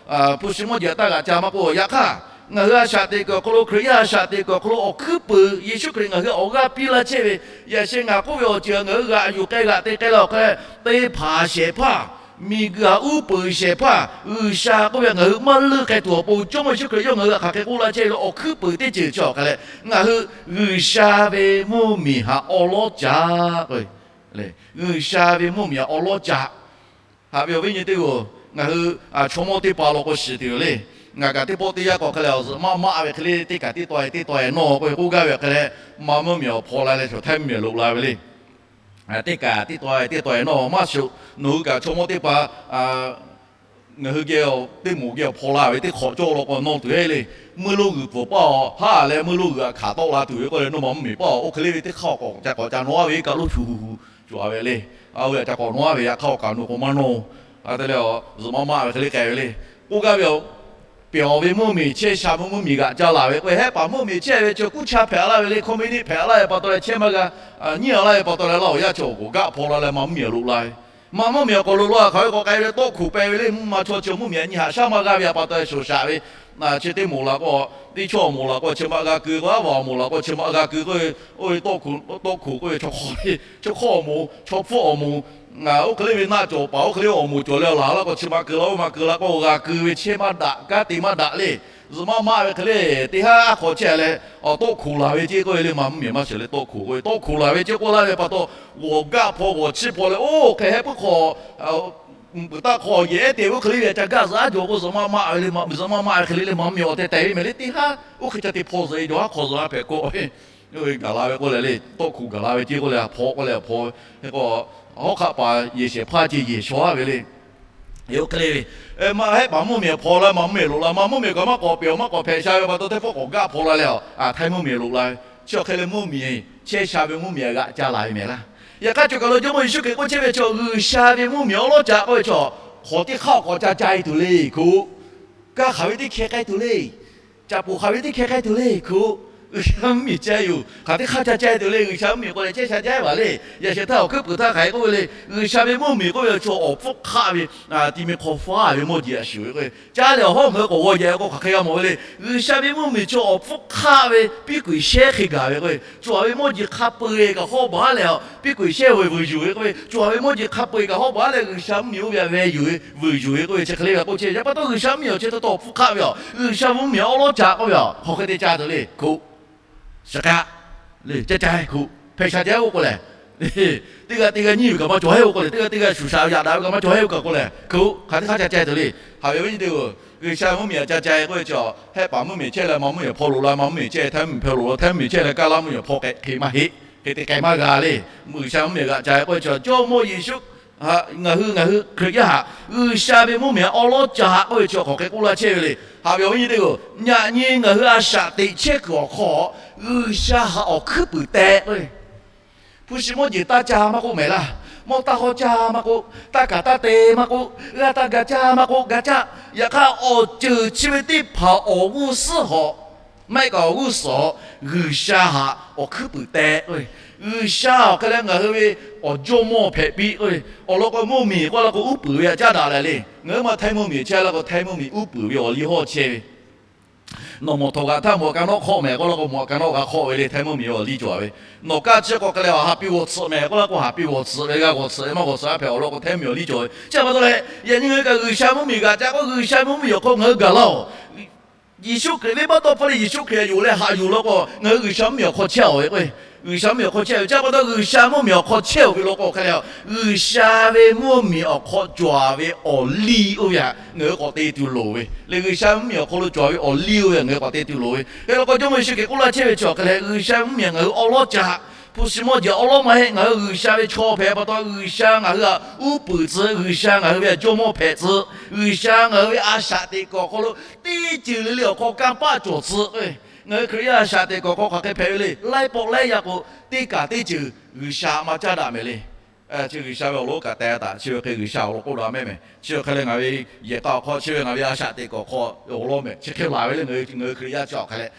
hpu shi mawˇ jeˬ taˇ g'aꞈ ca maˇ k'oˆ. Yaꞈ hk'aˇ, ngaˬ hui a shaꞈ teꞈ kuiˬ awˬ hk'aw lo, Hkriꞈ yaˇ a shaꞈ teꞈ kuiˬ awˬ hk'aw lo awˬ hkuiˉ peuˍ Yeˍsuˆ Hkriꞈ ngaˬ hui awˬ g'aˇ piˇ laˇ chehˇ ve, yaꞈ sheh ngaˬ k'oˆ ve awˬ ceuˬ ngaˬ hui g'aꞈ yuˬ k'ai g'aꞈ te k'ai leh awˬ hk'e leh, te hpanˍ shehˍ hpaˇ, miˬguiˬ htaꞈ uˉ peunˍ shehˍ hpaˇ, G'uiˬsha k'oˆ ve ngaˬ hui maˇ leuˆ k'ai tuˬ awˬ pon Jawˇmawˇ Yeˍsuˆ Hkriꞈ yawˇ ngaˬ hui htaꞈ hk'aˬ hk'e k'oˆ laˇ chehˇ ve le. Awˬ hkuiˉ peuˍ teˇ ceuˬ chi awˬ hk'e leh, ngaˬ hui G'uiˬsha ve mvuhˇmiˬ htaꞈ awˉ lawˉ ca k'o, G'uiˬsha ve mvuhˇmiˬ htaꞈ awˉ lawˉ ca. Haꞈ ve awˬ viˉ nyi teˇ g'uˬ, Ngaˬ hui chaw mawˇ teˇ hpaˍ law k'o shiˍ tuˬ yoˬ le. Ngaˬ kaꞈ teˇ pawˆ teˇ yanˇ k'o hk'e leh awˬ zuhꞈ maˆ maˆ ve hk'e le, teˇ kaꞈ teˇ taw e teˇ taw e nawˇ k'oˆ ve k'oˆ gaˇ ve awˬ hk'e leh, ma mvuhˇmiˬ awˬ hpaw la leh chaw htaiˇ mvuhˇmiˬ loꞈ la ve le. Teˇ kaꞈ teˇ taw e teˇ taw e nawˇ maˇ shuˍ, nawˬ hui kaꞈ chaw mawˇ teˇ hpaˍ ngaˬ hui geh teˇ moˍ geh awˬ hpaw la ve teˇ hk'awꞈ cawˇ law k'o nawˇ tuˬ heˆ le. Meuˇ lonˉ g'uiˬ pfuhˍ paˇ awˬ haˉ leh meuˇ lonˉ g'uiˬ htaꞈ hkanˍ tawˆ la tuˬ ve k'oˆ leh nawˇ ma mvuhˇmiˬ paˇ awˬ oˇ hk'e le ve teˇ hk'aˇ awˬ k'awꞈ ca k'awꞈ ca nawˇ a ve kaꞈ loˇ shuˍ shuˍ shuˍ a ve le. A ve htaꞈ ca k'awꞈ nawˇ a ve yaꞈ hk'aˇ awˬ kaꞈ nawˬ k'o maˇ nawˇ. A te leh awˬ zuhꞈ maˆ maˆ ve hk'e le k'ai ve le. K'oˆ gaˇ ve awˬ, pehˬ awˬ ve mvuhˇmiˬ chehˇ sha ve mvuhˇmiˬ g'aꞈ ca laˬ ve k'o, hehˉ paˍ mvuhˇmiˬ chehˇ ve chi kuˇ cha hpehꞈ laˇ ve le, hkawˇ miˇ niˆ hpehꞈ laˇ ve pa taw leh chehˇ maˇ g'a, nyiˇ a laˇ ve pa taw leh laˇ awˬ yanˇ chi awˬ k'awꞈ gaˆ hpaw la leh ma mvuhˇmiˬ loꞈ la ve. Ma mvuhˇmiˬ awˬ k'awꞈ loꞈ la hk'aˬ ve k'awꞈ k'ai ve le, tawˆ hkuˬ peh ve le, mvuhˇ ma chaw chi mvuhˇmiˬ a nyi haꞈ shaˉ maˇ g'a ve pa taw leh shoˍ shaꞈ ve. Chi teˇ moˍ la k'o, teˇ chaw awˬ moˍ la k'o chi ma g'a keu k'o, aˉ vaˬ awˬ moˍ la k'o chi ma g'a keu k'oˆ ve, oˇ ve tawˆ hkuˬ k'oˆ ve chaw hk'awˇ awˬ moˍ, chaw hpfuhˇ awˬ moˍ, oˇ hk'e le ve naˆ cawˬ paˍ oˇ hk'e le awˬ moˍ cawˬ leh laˬ laˇ k'o chi ma keu la oˇ ma keu la k'o g'a keu ve chehˇ maˇ daꞈ, kanˉ te maˇ daꞈ le. Zuhꞈ maˆ maˆ ve hk'e le, teˇ haˉ hk'awꞈ chehˇ leh, tawˆ hkuˬ laˬ ve ceˇ k'oˆ ve le, ma mvuhˇmiˬ maˇ shiˍ le tawˆ hkuˬ k'oˆ ve, tawˆ hkuˬ laˬ ve ceˇ k'oˆ laˇ ve pa taw, g'awˬ gaˆ hpaw g'awˬ chiˇ hpaw leh oˇ hk'e hehˉ puiˉ hk'aw peuˬ taˇ hk'aw yehˬ ehˉ te ve oˇ hk'e le ve ca gaˆ zuhꞈ aˉ jaw k'o, zuhꞈ maˆ maˆ ve le, zuhꞈ maˆ maˆ ve hk'e le le ma mvuhˇmiˬ awˬ tehˬ tehˬ ve mehˍ le, teˇ haˉ oˇ hk'e ca te hpaw zuhꞈ e jaw haˉ hk'aw zuhꞈ a hpehꞈ k'o, oˇ ve gaˬ la ve k'oˆ leh le, tawˆ hkuˬ gaˬ la ve ceˇ k'oˆ leh a hpaw k'oˆ leh a hpaw ve k'o, hawˉ hk'aˆ paˍ yehˬ shehˍ hpaˇ ceˇ yehˬ shaw a ve le. Oˇ hk'e le ve, ma hehˉ paˍ mvuhˇmiˬ hpaw la, ma mvuhˇmiˬ loꞈ la, ma mvuhˇmiˬ kaꞈ maˇ k'awꞈ pehˬ awˬ maˇ k'awꞈ hpehꞈ sha ve pa taw hteˇ pawˆ k'awꞈ gaˆ hpaw la leh a, htaiˇ mvuhˇmiˬ loꞈ la ve. Chi awˬ hk'e leh mvuhˇmiˬ chehˇ sha ve mvuhˇmiˬ a g'aꞈ ca laˬ ve mehˍ laˇ. Yaꞈ hk'aˇ cawˬ kaˬ lo Jawˇmawˇ Yeˍsuˆ Hkriꞈ k'oˆ chehˇ ve chaw G'uiˬsha ve mvuhˇmiˬ awˉ lawˉ ca k'oˆ ve chaw, hk'awꞈ teˇ hk'aˇ awˬ k'awꞈ ca ca e tuˬ le hk'oˆ, kanˇ hk'aˬ ve teˇ hkeh k'ai tuˬ le, caꞈ poˬ hk'aˬ ve teˇ hkeh k'ai tuˬ le hk'oˆ, G'uiˬsha mvuhˇmiˬ ca yoˬ. Hk'aˬ teˇ hk'aˇ ca ca e tuˬ le, G'uiˬsha mvuhˇmiˬ k'o leh chehˇ sha jaˇ e vaˬ le. Yaꞈ sheh htaˇ awˬ hkuiˉ puiˍ htaˇ hk'aˬ hk'e k'oˆ ve le, G'uiˬsha ve mvuhˇmiˬ k'oˆ ve chaw awˬ hpfuhˇ hk'aˆ ve, ti mi hk'aw faˉ ve mawˇ jeˬ a shuˍ ve k'o, caˇ leh awˬ hawˉ ngaˬ hui k'awꞈ g'aw yehˬ k'o hk'aˬ hk'e g'a mawˬ ve le. G'uiˬsha ve mvuhˇmiˬ chaw awˬ hpfuhˇ hk'aˆ ve piˇ kuiˬ shehˉ hk'e gaˬ ve k'o, cawˬ ve mawˇ jeˬ hk'a peu-eˬ kaꞈ hawˉ baˬ leh a piˇ kuiˬ shehˉ ve vuiˬ yuˬ ve k'oˆ ve, cawˬ ve mawˇ jeˬ hk'a peu-eˬ kaꞈ hawˉ baˬ leh G'uiˬsha mvuhˇmiˬ oˇ ve a ve yuˬ ve vuiˬ yuˬ ve k'oˆ ve chi hk'e le g'a k'oˆ chehˇ. Yaꞈ pa taw G'uiˬsha mvuhˇmiˬ awˬ chi taw taw awˬ hpfuhˇ hk'aˆ ve a, G'uiˬsha mvuhˇmiˬ awˉ lawˉ ca k'oˆ ve a hk'aˬ hk'e te ca tuˬ le hk'oˆ, shaˍ k'a le ca ca hk'oˆ hpehꞈ sha jaˇ oˇ k'o lehˬ, teˇ g'aˇ teˇ g'aˇ nyiˇ ve kaꞈ maˇ cawˬ heˆ oˇ k'o lehˬ, teˇ g'aˇ teˇ g'aˇ shuˍ shaꞈ ve yaꞈ daꞈ ve kaꞈ maˇ cawˬ heˆ oˇ kaꞈ k'o lehˬ, hk'oˆ hk'aˬ teˇ hk'aˇ ca ca tuˬ le. Haꞈ ve awˬ viˉ nyi teˇ-oˬ, G'uiˬsha mvuhˇmiˬ a ca ca e k'oˆ ve chi, hehˆ paˍ mvuhˇmiˬ chehˇ leh ma mvuhˇmiˬ hpaw loꞈ la, ma mvuhˇmiˬ chehˇ htaiˇ mvuhˇmiˬ hpaw loꞈ la, htaiˇ mvuhˇmiˬ chehˇ leh kaˇ laˇ mvuhˇmiˬ hpaw k'ehꞈ hk'e maˇ heˆ. Hk'e te k'ai maˇ g'a le. G'uiˬsha mvuhˇmiˬ g'aꞈ ca e k'oˆ ve chi, Jawˇmawˇ Yeˍsuˆ, ngaˬ hui ngaˬ hui Hkriꞈ yaˇ htaꞈ G'uiˬsha ve mvuhˇmiˬ awˉ lawˉ ca k'oˆ ve chi hk'aˬ hk'e k'oˆ laˇ chehˇ ve le. Haꞈ ve awˬ viˉ nyi teˇ-oˬ, yaꞈ nyi ngaˬ hui a shaꞈ teꞈ chehˇ kuiˬ awˬ hk'aw, G'uiˬsha htaꞈ awˬ hkuiˉ puiˍ teh k'oˆ ve, hpu shi mawˇ jeˬ taˇ ca maˇ k'oˆ mehˍ laˇ, mawˇ taˇ hawˇ ca maˇ k'oˆ, taˇ kaˍ taˇ te maˇ k'oˆ, g'aˇ taˇ ga caˇ maˇ k'oˆ, ga caˇ. Yaꞈ hk'aˇ awˬ ceuˬ chi ve teˇ hpaˍ awˬ g'uˇ suhˉ hawꞈ maˇ heˆ kaꞈ awˬ g'uˇ suhˍ hawꞈ G'uiˬsha htaꞈ awˬ hkuiˉ puiˍ teh k'oˆ ve, G'uiˬsha awˬ hk'e leh ngaˬ hui ve awˬ jawˇmawˇ hpehꞈ piˇ k'oˆ ve, awˬ lawn k'o mvuhˇmiˬ k'oˆ la k'o uˉ peunˍ ve htaꞈ caˉ daꞈ leh le. Ngaˬ hui ma htaiˇ mvuhˇmiˬ chehˇ la k'o htaiˇ mvuhˇmiˬ uˉ peunˍ ve awˬ liˇ hawˇ chehˇ ve, nawˬ mawˬ htawꞈ g'aꞈ htaˇ mawˬ ka nawˉ hk'awˆ mehˍ k'oˆ la k'o mawˬ ka nawˉ g'a hk'awˆ ve le, htaiˇ mvuhˇmiˬ awˬ liˇ cawˬ ve. Nawˬ kaˇ chi k'awꞈ hk'e leh awˬ ha piˇ g'awˬ tsuhꞈ mehˍ k'oˆ la k'o ha piˇ g'awˬ tsuhꞈ ve, g'a g'awˬ tsuhꞈ ve maˇ g'awˬ tsuhꞈ a hpehꞈ awˬ lawn k'o htaiˇ mvuhˇmiˬ awˬ liˇ cawˬ ve. Chi pa taw leh, yaꞈ nyi ngaˬ hui kaꞈ G'uiˬsha mvuhˇmiˬ g'aꞈ ca k'o G'uiˬsha mvuhˇmiˬ awˬ hk'aw ngaˬ hui gaˬ laˇ-oˬ. Yeˍsuˆ Hkriꞈ venˇbaˆ tawˇ hpfuhˇ leh Yeˍsuˆ Hkriꞈ htaꞈ yonˍ leh haꞈ yuˬ law k'o ngaˬ hui G'uiˬsha mvuhˇmiˬ awˬ hk'aw chehˇ-oˬ ve k'o, G'uiˬsha mvuhˇmiˬ awˬ hk'aw chehˇ ve. Chi pa taw G'uiˬsha mvuhˇmiˬ awˬ hk'aw chehˇ-oˬ ve law k'o hk'e leh, G'uiˬsha ve mvuhˇmiˬ awˬ hk'aw cawˬ ve awˬ liˇ oˇ ve htaꞈ ngaˬ hui k'awꞈ te tuˬ loˍ ve le. G'uiˬsha mvuhˇmiˬ awˬ hk'aw lo cawˬ ve awˬ liˇ oˇ ve htaꞈ ngaˬ hui k'awꞈ te tuˬ loˍ ve. Hk'e law k'o Jawˇmawˇ Yeˍsuˆ Hkriꞈ k'oˆ laˇ chehˇ ve chi awˬ hk'e leh, G'uiˬsha mvuhˇmiˬ ngaˬ hui awˉ lawˉ ca, hpu shi mawˇ jeˬ awˉ lawˉ maˇ heˆ, ngaˬ hui G'uiˬsha ve chaw hpehꞈ pa taw G'uiˬsha ngaˬ hui htaꞈ uˉ peunˍ tcuh, G'uiˬsha ngaˬ hui ve htaꞈ jawˇmawˇ hpehꞈ tcuh, G'uiˬsha ngaˬ hui ve a shaꞈ teꞈ kuiˬ awˬ hk'aw lo teˇ ceuˬ le le awˬ hk'aw kanˇ paˆ cawˬ tcuh. Ngaˬ hui Hkriꞈ yaˇ a shaꞈ teꞈ kuiˬ awˬ hk'aw hk'aˬ hk'e hpehꞈ ve le. Laiˉ pawˆ laiˉ yaˇ k'o, teˇ kaꞈ teˇ ceuˬ G'uiˬsha maˇ caˉ daꞈ mehˍ le. Chi G'uiˬsha ve awˬ lawn kaꞈ teh taꞈ chi ve hk'e G'uiˬsha awˬ lawn k'oˆ daꞈ mehˍ mehˍ. Chi hk'e leh ngaˬ ve yehˬ k'a awˬ hk'aw chi ve ngaˬ ve a shaꞈ teꞈ kuiˬ awˬ hk'aw awˬ lawn mehˍ. Chi hk'e laˬ ve le, ngaˬ hui Hkriꞈ yaˇ chi awˬ hk'e leh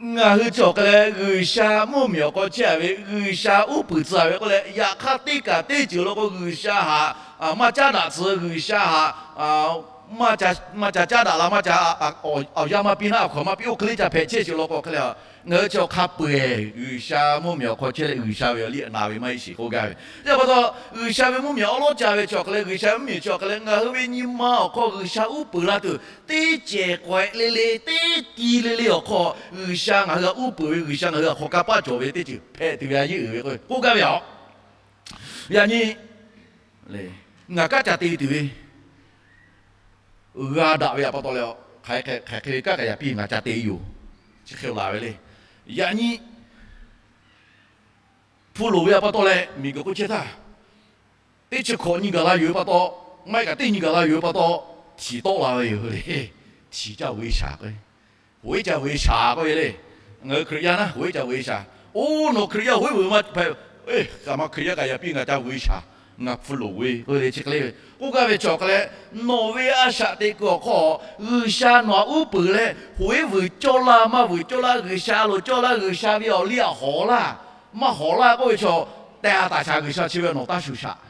ngaˬ hui chi awˬ hk'e leh G'uiˬsha mvuhˇmiˬ awˬ hk'aw chehˇ ve, G'uiˬsha uˉ peunˍ tcuh ve k'oˆ leh, yaꞈ hk'aˇ teˇ kaꞈ teˇ ceuˬ law k'o G'uiˬsha htaꞈ maˇ caˉ daꞈ tcuh, G'uiˬsha htaꞈ maˇ ca caˉ daꞈ la, maˇ ca awˬ yanˇ maˇ piˇ naˉ, awˬ hkawnˍ maˇ piˇ, oˇ hk'e le ca hpehꞈ chehˇ sheˍ law k'o hk'e leh, ngaˬ hui chi awˬ hk'a peu-eˬ G'uiˬsha mvuhˇmiˬ awˬ hk'aw chehˇ leh G'uiˬsha ve awˬ liˇ na ve maˇ heˆ sheˍ k'oˆ gaˇ ve. Chi pa taw G'uiˬsha ve mvuhˇmiˬ awˉ lawˉ ca ve chi awˬ hk'e leh, G'uiˬsha ve mvuhˇmiˬ chi awˬ hk'e leh ngaˬ hui ve nyi ma awˬ hk'aw G'uiˬsha uˉ peunˍ la tuˬ, teˇ cehˬ k'awehꞈ le le, teˇ ti le le awˬ hk'aw G'uiˬsha ngaˬ hui htaꞈ uˉ peunˍ ve, G'uiˬsha ngaˬ hui htaꞈ hk'aw kanˇ paˆ cawˬ ve teˇ ceuˬ hpehꞈ tuˬ ve a yeˇ uiˍ ve k'oˆ gaˇ ve yoˬ. Yaꞈ nyi le, ngaˬ kanˉ ca te tuˬ ve g'a daꞈ ve htaꞈ pa taw leh, hk'aˬ hk'e hk'e ve kanˉ kaꞈ yaꞈ piˇ ngaˬ ca te yoˬ. Chi hk'e laˬ ve le. Yaꞈ nyi hpu loˍ ve htaꞈ pa taw leh miˬguiˬ k'oˆ chehˇ htaˇ, teˇ chi hkawꞈ nyi gaˬ la yuˬ ve pa taw, maˇ heˆ kaꞈ teˇ nyi gaˬ la yuˬ ve pa taw, htiˍ tawˆ la ve yoˬ le. Htiˍ ca vuiˬ shaˍ k'o, hoꞈ iˉ ca vuiˬ shaˍ k'oˆ ve le. Ngaˬ hui Hkriꞈ yaˇ naˉ hoꞈ iˉ ca vuiˬ shaˍ. Oˇ, nawˬ Hkriꞈ yaˇ hoꞈ iˉ vuiˬ maˇ hpehꞈ, kaꞈ maˇ Hkriꞈ yaˇ kaꞈ yaꞈ piˇ ngaˬ ca vuiˬ shaˍ, ngaˬ hpu loˍ ve k'oˆ ve le. Chi hk'e le ve k'oˆ gaˇ ve chaw hk'e leh, nawˬ ve a shaꞈ teꞈ kuiˬ awˬ hk'aw G'uiˬsha nawˬ htaꞈ uˉ peunˍ leh, hoꞈ iˉ vuiˬ cawˇ laˇ maˇ vuiˬ cawˇ laˇ, G'uiˬsha a loˍ cawˇ laˇ, G'uiˬsha ve awˬ liˇ htaꞈ hawˍ laˇ maˇ hawˍ laˇ k'oˆ ve chaw, teh a taˍ shaˍ G'uiˬsha chi ve nawˬ taˇ shuˍ shaꞈ.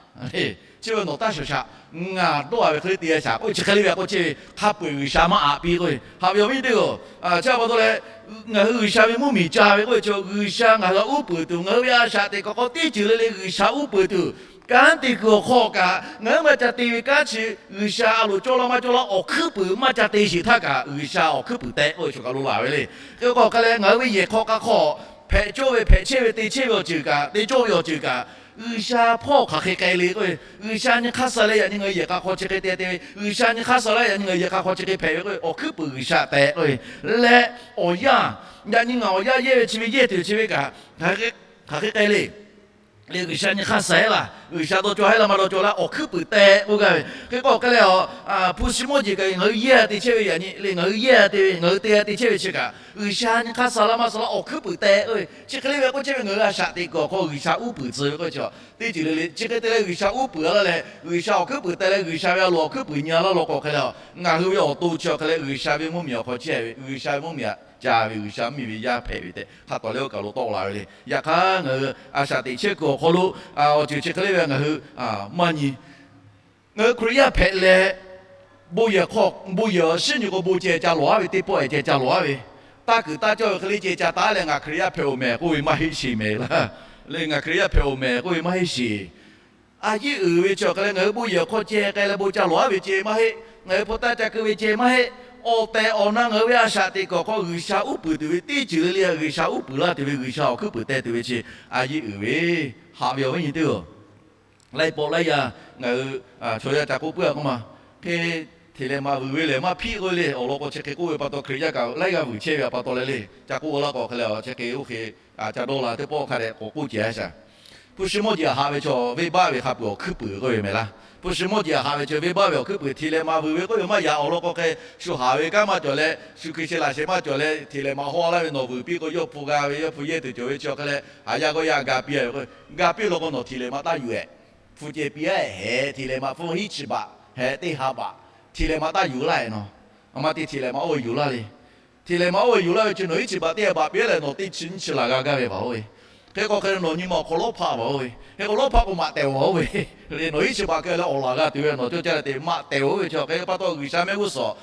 Chi ve nawˬ taˇ shuˍ shaꞈ. Ngaˬ dawˇ a ve hk'e le te a shaꞈ k'oˆ ve chi hk'e le ve k'o, chi ve hk'a peu-eˬ G'uiˬsha maˇ aꞈ piˇ k'oˆ ve, haꞈ ve awˬ viˉ teˇ-oˬ. Chi pa taw leh, ngaˬ hui G'uiˬsha ve mvuhˇmiˬ ca ve k'oˆ ve chaw, G'uiˬsha ngaˬ hui htaꞈ uˉ peunˍ tuˬ, ngaˬ hui ve a shaꞈ teꞈ kuiˬ hk'aw teˇ ceuˬ le le G'uiˬsha uˉ peunˍ tuˬ, kanˉ te kuiˬ awˬ hk'aw kaꞈ ngaˬ hui maˇ ca te ve kanˉ chi, G'uiˬsha a loˍ cawˇ laˇ maˇ cawˇ laˇ awˬ hkuiˉ puiˍ maˇ ca te sheˍ htaˇ kaꞈ, G'uiˬsha awˬ hkuiˉ puiˍ tehꞈ k'oˆ ve chaw kaꞈ lo laˬ ve le. Hk'e k'o hk'e leh, ngaˬ hui ve yehˬ hk'aw k'a hk'aw hpehꞈ cawˇ ve hpehꞈ chehˇ ve te chehˇ ve awˬ ceuˬ kaꞈ te cawˇ ve awˬ ceuˬ kaꞈ, G'uiˬsha hpawˇ hk'aˬ hk'e k'ai le k'oˆ ve, G'uiˬsha nyi hk'aˇ suh leh yaꞈ nyi ngaˬ hui yehˬ k'a hk'aw chi hk'e te te ve, G'uiˬsha nyi hk'aˇ suh leh yaꞈ nyi ngaˬ hui yehˬ k'a hk'aw chi hk'e hpehꞈ ve k'oˆ ve, awˬ hkuiˉ puiˍ G'uiˬsha tehꞈ k'oˆ ve leh, awˬ yanˇ, yaꞈ nyi ngaˬ awˬ yanˇ yehˇ ve chi ve yehˇ tuˬ chi ve kaꞈ, hk'aˬ hk'e k'ai le. Le G'uiˬsha nyi hk'aˇ suh heˆ laˇ, G'uiˬsha dawˇ cawˇ heˆ laˇ maˇ dawˇ cawˇ laˇ awˬ hkuiˉ puiˍ tehꞈ k'oˆ gaˇ ve. Hk'e k'o hk'e leh, a, hpu shi mawˇ jeˬ kaꞈ ngaˬ hui yehˇ te chehˇ ve yaꞈ nyi le, ngaˬ hui yehˇ te ve, ngaˬ hui te te chehˇ ve chi kaꞈ, G'uiˬsha nyi hk'aˇ suh laˇ maˇ suh laˇ awˬ hkuiˉ puiˍ tehꞈ k'oˆ ve. Chi hk'e le ve k'oˆ chehˇ ve, ngaˬ hui a shaꞈ teꞈ kuiˬ awˬ hk'aw G'uiˬsha uˉ peunˍ tcuh ve k'oˆ ve chi, teˇ ceuˬ le le chi hk'e te leh G'uiˬsha uˉ peunˍ laˇ leh G'uiˬsha awˬ hkuiˉ puiˍ tehꞈ leh G'uiˬsha ve a loˍ awˬ hkuiˉ puiˍ nyi laˇ law k'o hk'e leh, ngaˬ hui ve awˬ to chi awˬ hk'e leh G'uiˬsha ve mvuhˇmiˬ awˬ hk'aw chehˇ ve, G'uiˬsha ve mvuhˇmiˬ htaꞈ ca ve, G'uiˬsha mvuhˇmiˬ ve yaˇ hpehꞈ ve tehꞈ hk'a tawˍ leh oˇ kaˬ lo tawˆ la ve le. Yaꞈ hk'aˇ ngaˬ hui a shaꞈ teꞈ chehˇ kuiˬ awˬ hk'aw lo awˬ ceuˬ chi hk'e le ve ngaˬ hui maˇ nyi. Ngaˬ hui Hkriꞈ yaˇ hpehꞈ leh, bon yehˬ hk'aw bon yehˬ awˬ shiˉ nyi k'o bon ceh ca lawˬ aˉ ve, teˇ pawˆ ehˍ ceh ca lawˬ aˉ ve, taˇ kuiˬ taˇ cawˇ ve hk'e le ceh ca taˉ leh ngaˬ Hkriꞈ yaˇ hpehꞈ-oˬ mehˍ k'oˆ ve maˇ heˆ sheˍ mehˍ laˇ. Le ngaˬ Hkriꞈ yaˇ hpehꞈ-oˬ mehˍ k'oˆ ve maˇ heˆ sheˍ. A yiˉ uiˍ ve chi awˬ hk'e leh ngaˬ hui bon yehˬ awˬ hk'aw ceh k'ai leh bon ca lawˬ aˉ ve ceh maˇ heˆ. Ngaˬ hui hpu taˇ ca keu ve ceh maˇ heˆ. Awˬ tehˬ awˬ na ngaˬ hui ve a shaꞈ teꞈ kuiˬ awˬ hk'aw G'uiˬsha uˉ peunˍ tuˬ ve teˇ ceuˬ le le G'uiˬsha uˉ peunˍ laˇ tuˬ ve G'uiˬsha awˬ hkuiˉ puiˍ teh tuˬ ve chi a yiˉ uiˍ ve, haꞈ ve awˬ viˉ nyi teˇ-oˬ. Laiˉ pawˆ laiˉ yaˇ ngaˬ hui chaw yaˇ ca k'oˆ puiˉ-a k'oˆ ma, hk'e hteꞈ lehˬ maꞈ vuiˬ ve lehˬ maˇ hpiˆ k'oˆ ve le. Awˬ lawn k'o chi hk'e k'oˆ ve pa taw Hkriꞈ yaˇ kaꞈ laiˉ g'aˇ vuiˬ chehˇ ve pa taw leh le, ca k'oˆ laˇ k'o hk'e leh chi hk'e oˇ hk'e ca dawˇ la teˇ pawˆ hk'a dehꞈ k'awꞈ k'oˆ ce-a shaˍ. Hpu shi mawˇ jeˬ haꞈ ve chaw venˇbaˆ ve hk'a peuˬ awˬ hkuiˉ puiˍ k'oˆ ve mehˍ laˇ. Hpu shi mawˇ jeˬ haꞈ ve chaw venˇbaˆ ve awˬ hkuiˉ puiˍ hteꞈ lehˬ maꞈ vuiˬ ve k'oˆ ve maˇ yaꞈ. Awˬ lawn k'o hk'e shu haˍ ve kanˉ maˇ cawˬ leh, shu hkui sheh laꞈ sheh maˇ cawˬ leh hteꞈ lehˬ maꞈ hawˇ laˇ ve nawˬ vuiˬ piˇ k'o, yawˇ hpu g'a ve yawˇ hpu yehˇ tuˬ cawˬ ve chi awˬ hk'e leh haˍ yaˇ g'awˇ yaˇ ga piˇ-a ve k'o, ga piˇ law k'o nawˬ hteꞈ lehˬ maꞈ taˇ yuˬ-ehˍ. Hpu ceh piˇ-a hehꞈ, hteꞈ lehˬ maꞈ hpfuhˇ hiˉ chi baꞈ hehꞈ teˇ ha baꞈ, hteꞈ lehˬ maꞈ taˇ yuˬ laˇ-ehˍ nawˬ. A ma te hteꞈ lehˬ maꞈ oˇ ve yuˬ laˇ le. Hteꞈ lehˬ maꞈ oˇ ve yuˬ laˇ ve chi nawˬ hiˉ chi baꞈ teˇ ha baꞈ piˇ-a leh nawˬ teˇ chi nyiˇ chi laˬ g'a gaˇ ve baˬ oˇ ve. Hk'e k'o hk'e nawˬ nyi ma awˬ hk'aw lawˇ hpaˆ baˬ oˇ ve. Hk'e k'o lawˇ hpaˆ k'o maꞈ tehˬ-oˬ baˬ oˇ ve. Le nawˬ hiˉ chi baꞈ keu leh awˬ laˬ g'a tuˬ ve nawˬ cawˇ caˇ leh teꞈ maꞈ tehˬ-oˬ ve chi hk'e pa taw G'uiˬsha mehˆ g'uˇ suhˍ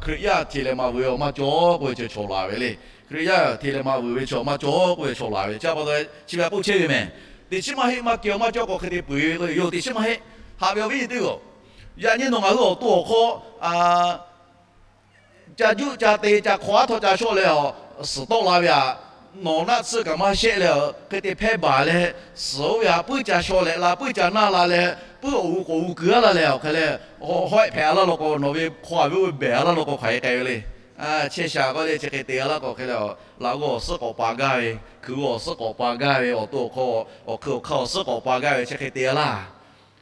Hkriꞈ yaˇ hteꞈ lehˬ maꞈ vuiˬ ve awˬ maˇ cawˬ k'oˆ ve chi chaw laˬ ve le. Hkriꞈ yaˇ hteꞈ lehˬ maꞈ vuiˬ ve chaw maˇ cawˬ k'oˆ ve chaw laˬ ve chi pa taw chi ve k'oˆ chehˇ ve mehˍ. Teˇ chiˉ maˇ heˆ maˇ keu maˇ cawˇ k'o hk'e te peu-eˬ ve k'o yoˬ. Teˇ chiˉ maˇ heˆ. Haꞈ ve awˬ viˉ nyi teˇ g'aˇ, yaꞈ nyi nawˬ ngaˬ hui awˬ to awˬ hk'aw ca juˆ ca te ca hk'aw aˉ htawˇ ca shawˆ leh awˬ suhˍ tawˆ la ve htaꞈ nawˬ naˆ tsuhˇ kaꞈ maˇ shehˆ leh, hk'e te hpehˇ baˬ leh, suhˍ oˇ ve htaꞈ puiˉ ca shaw leh la, puiˉ ca naˇ la leh, puiˉ awˬ g'uˬ k'awꞈ g'uˬ kuiˬ-a laˇ leh awˬ hk'e leh, hawehˆ hpehꞈ-a laˇ law k'o, nawˬ ve hk'aw-a ve oˇ ve behˬ-a laˇ law k'o hk'aˬ hk'e k'ai ve le. Chehˇ sha k'oˆ le chi hk'e te-a laˇ k'o hk'e leh, laꞈ g'awˇ awˬ suhˉ k'awꞈ pa gaˇ ve, hkui g'awˇ awˬ suhˉ k'awꞈ pa gaˇ ve, awˬ to awˬ hk'aw awˬ hkui awˬ hk'aˇ awˬ suhˉ k'awꞈ pa gaˇ ve chi hk'e te-a laˇ.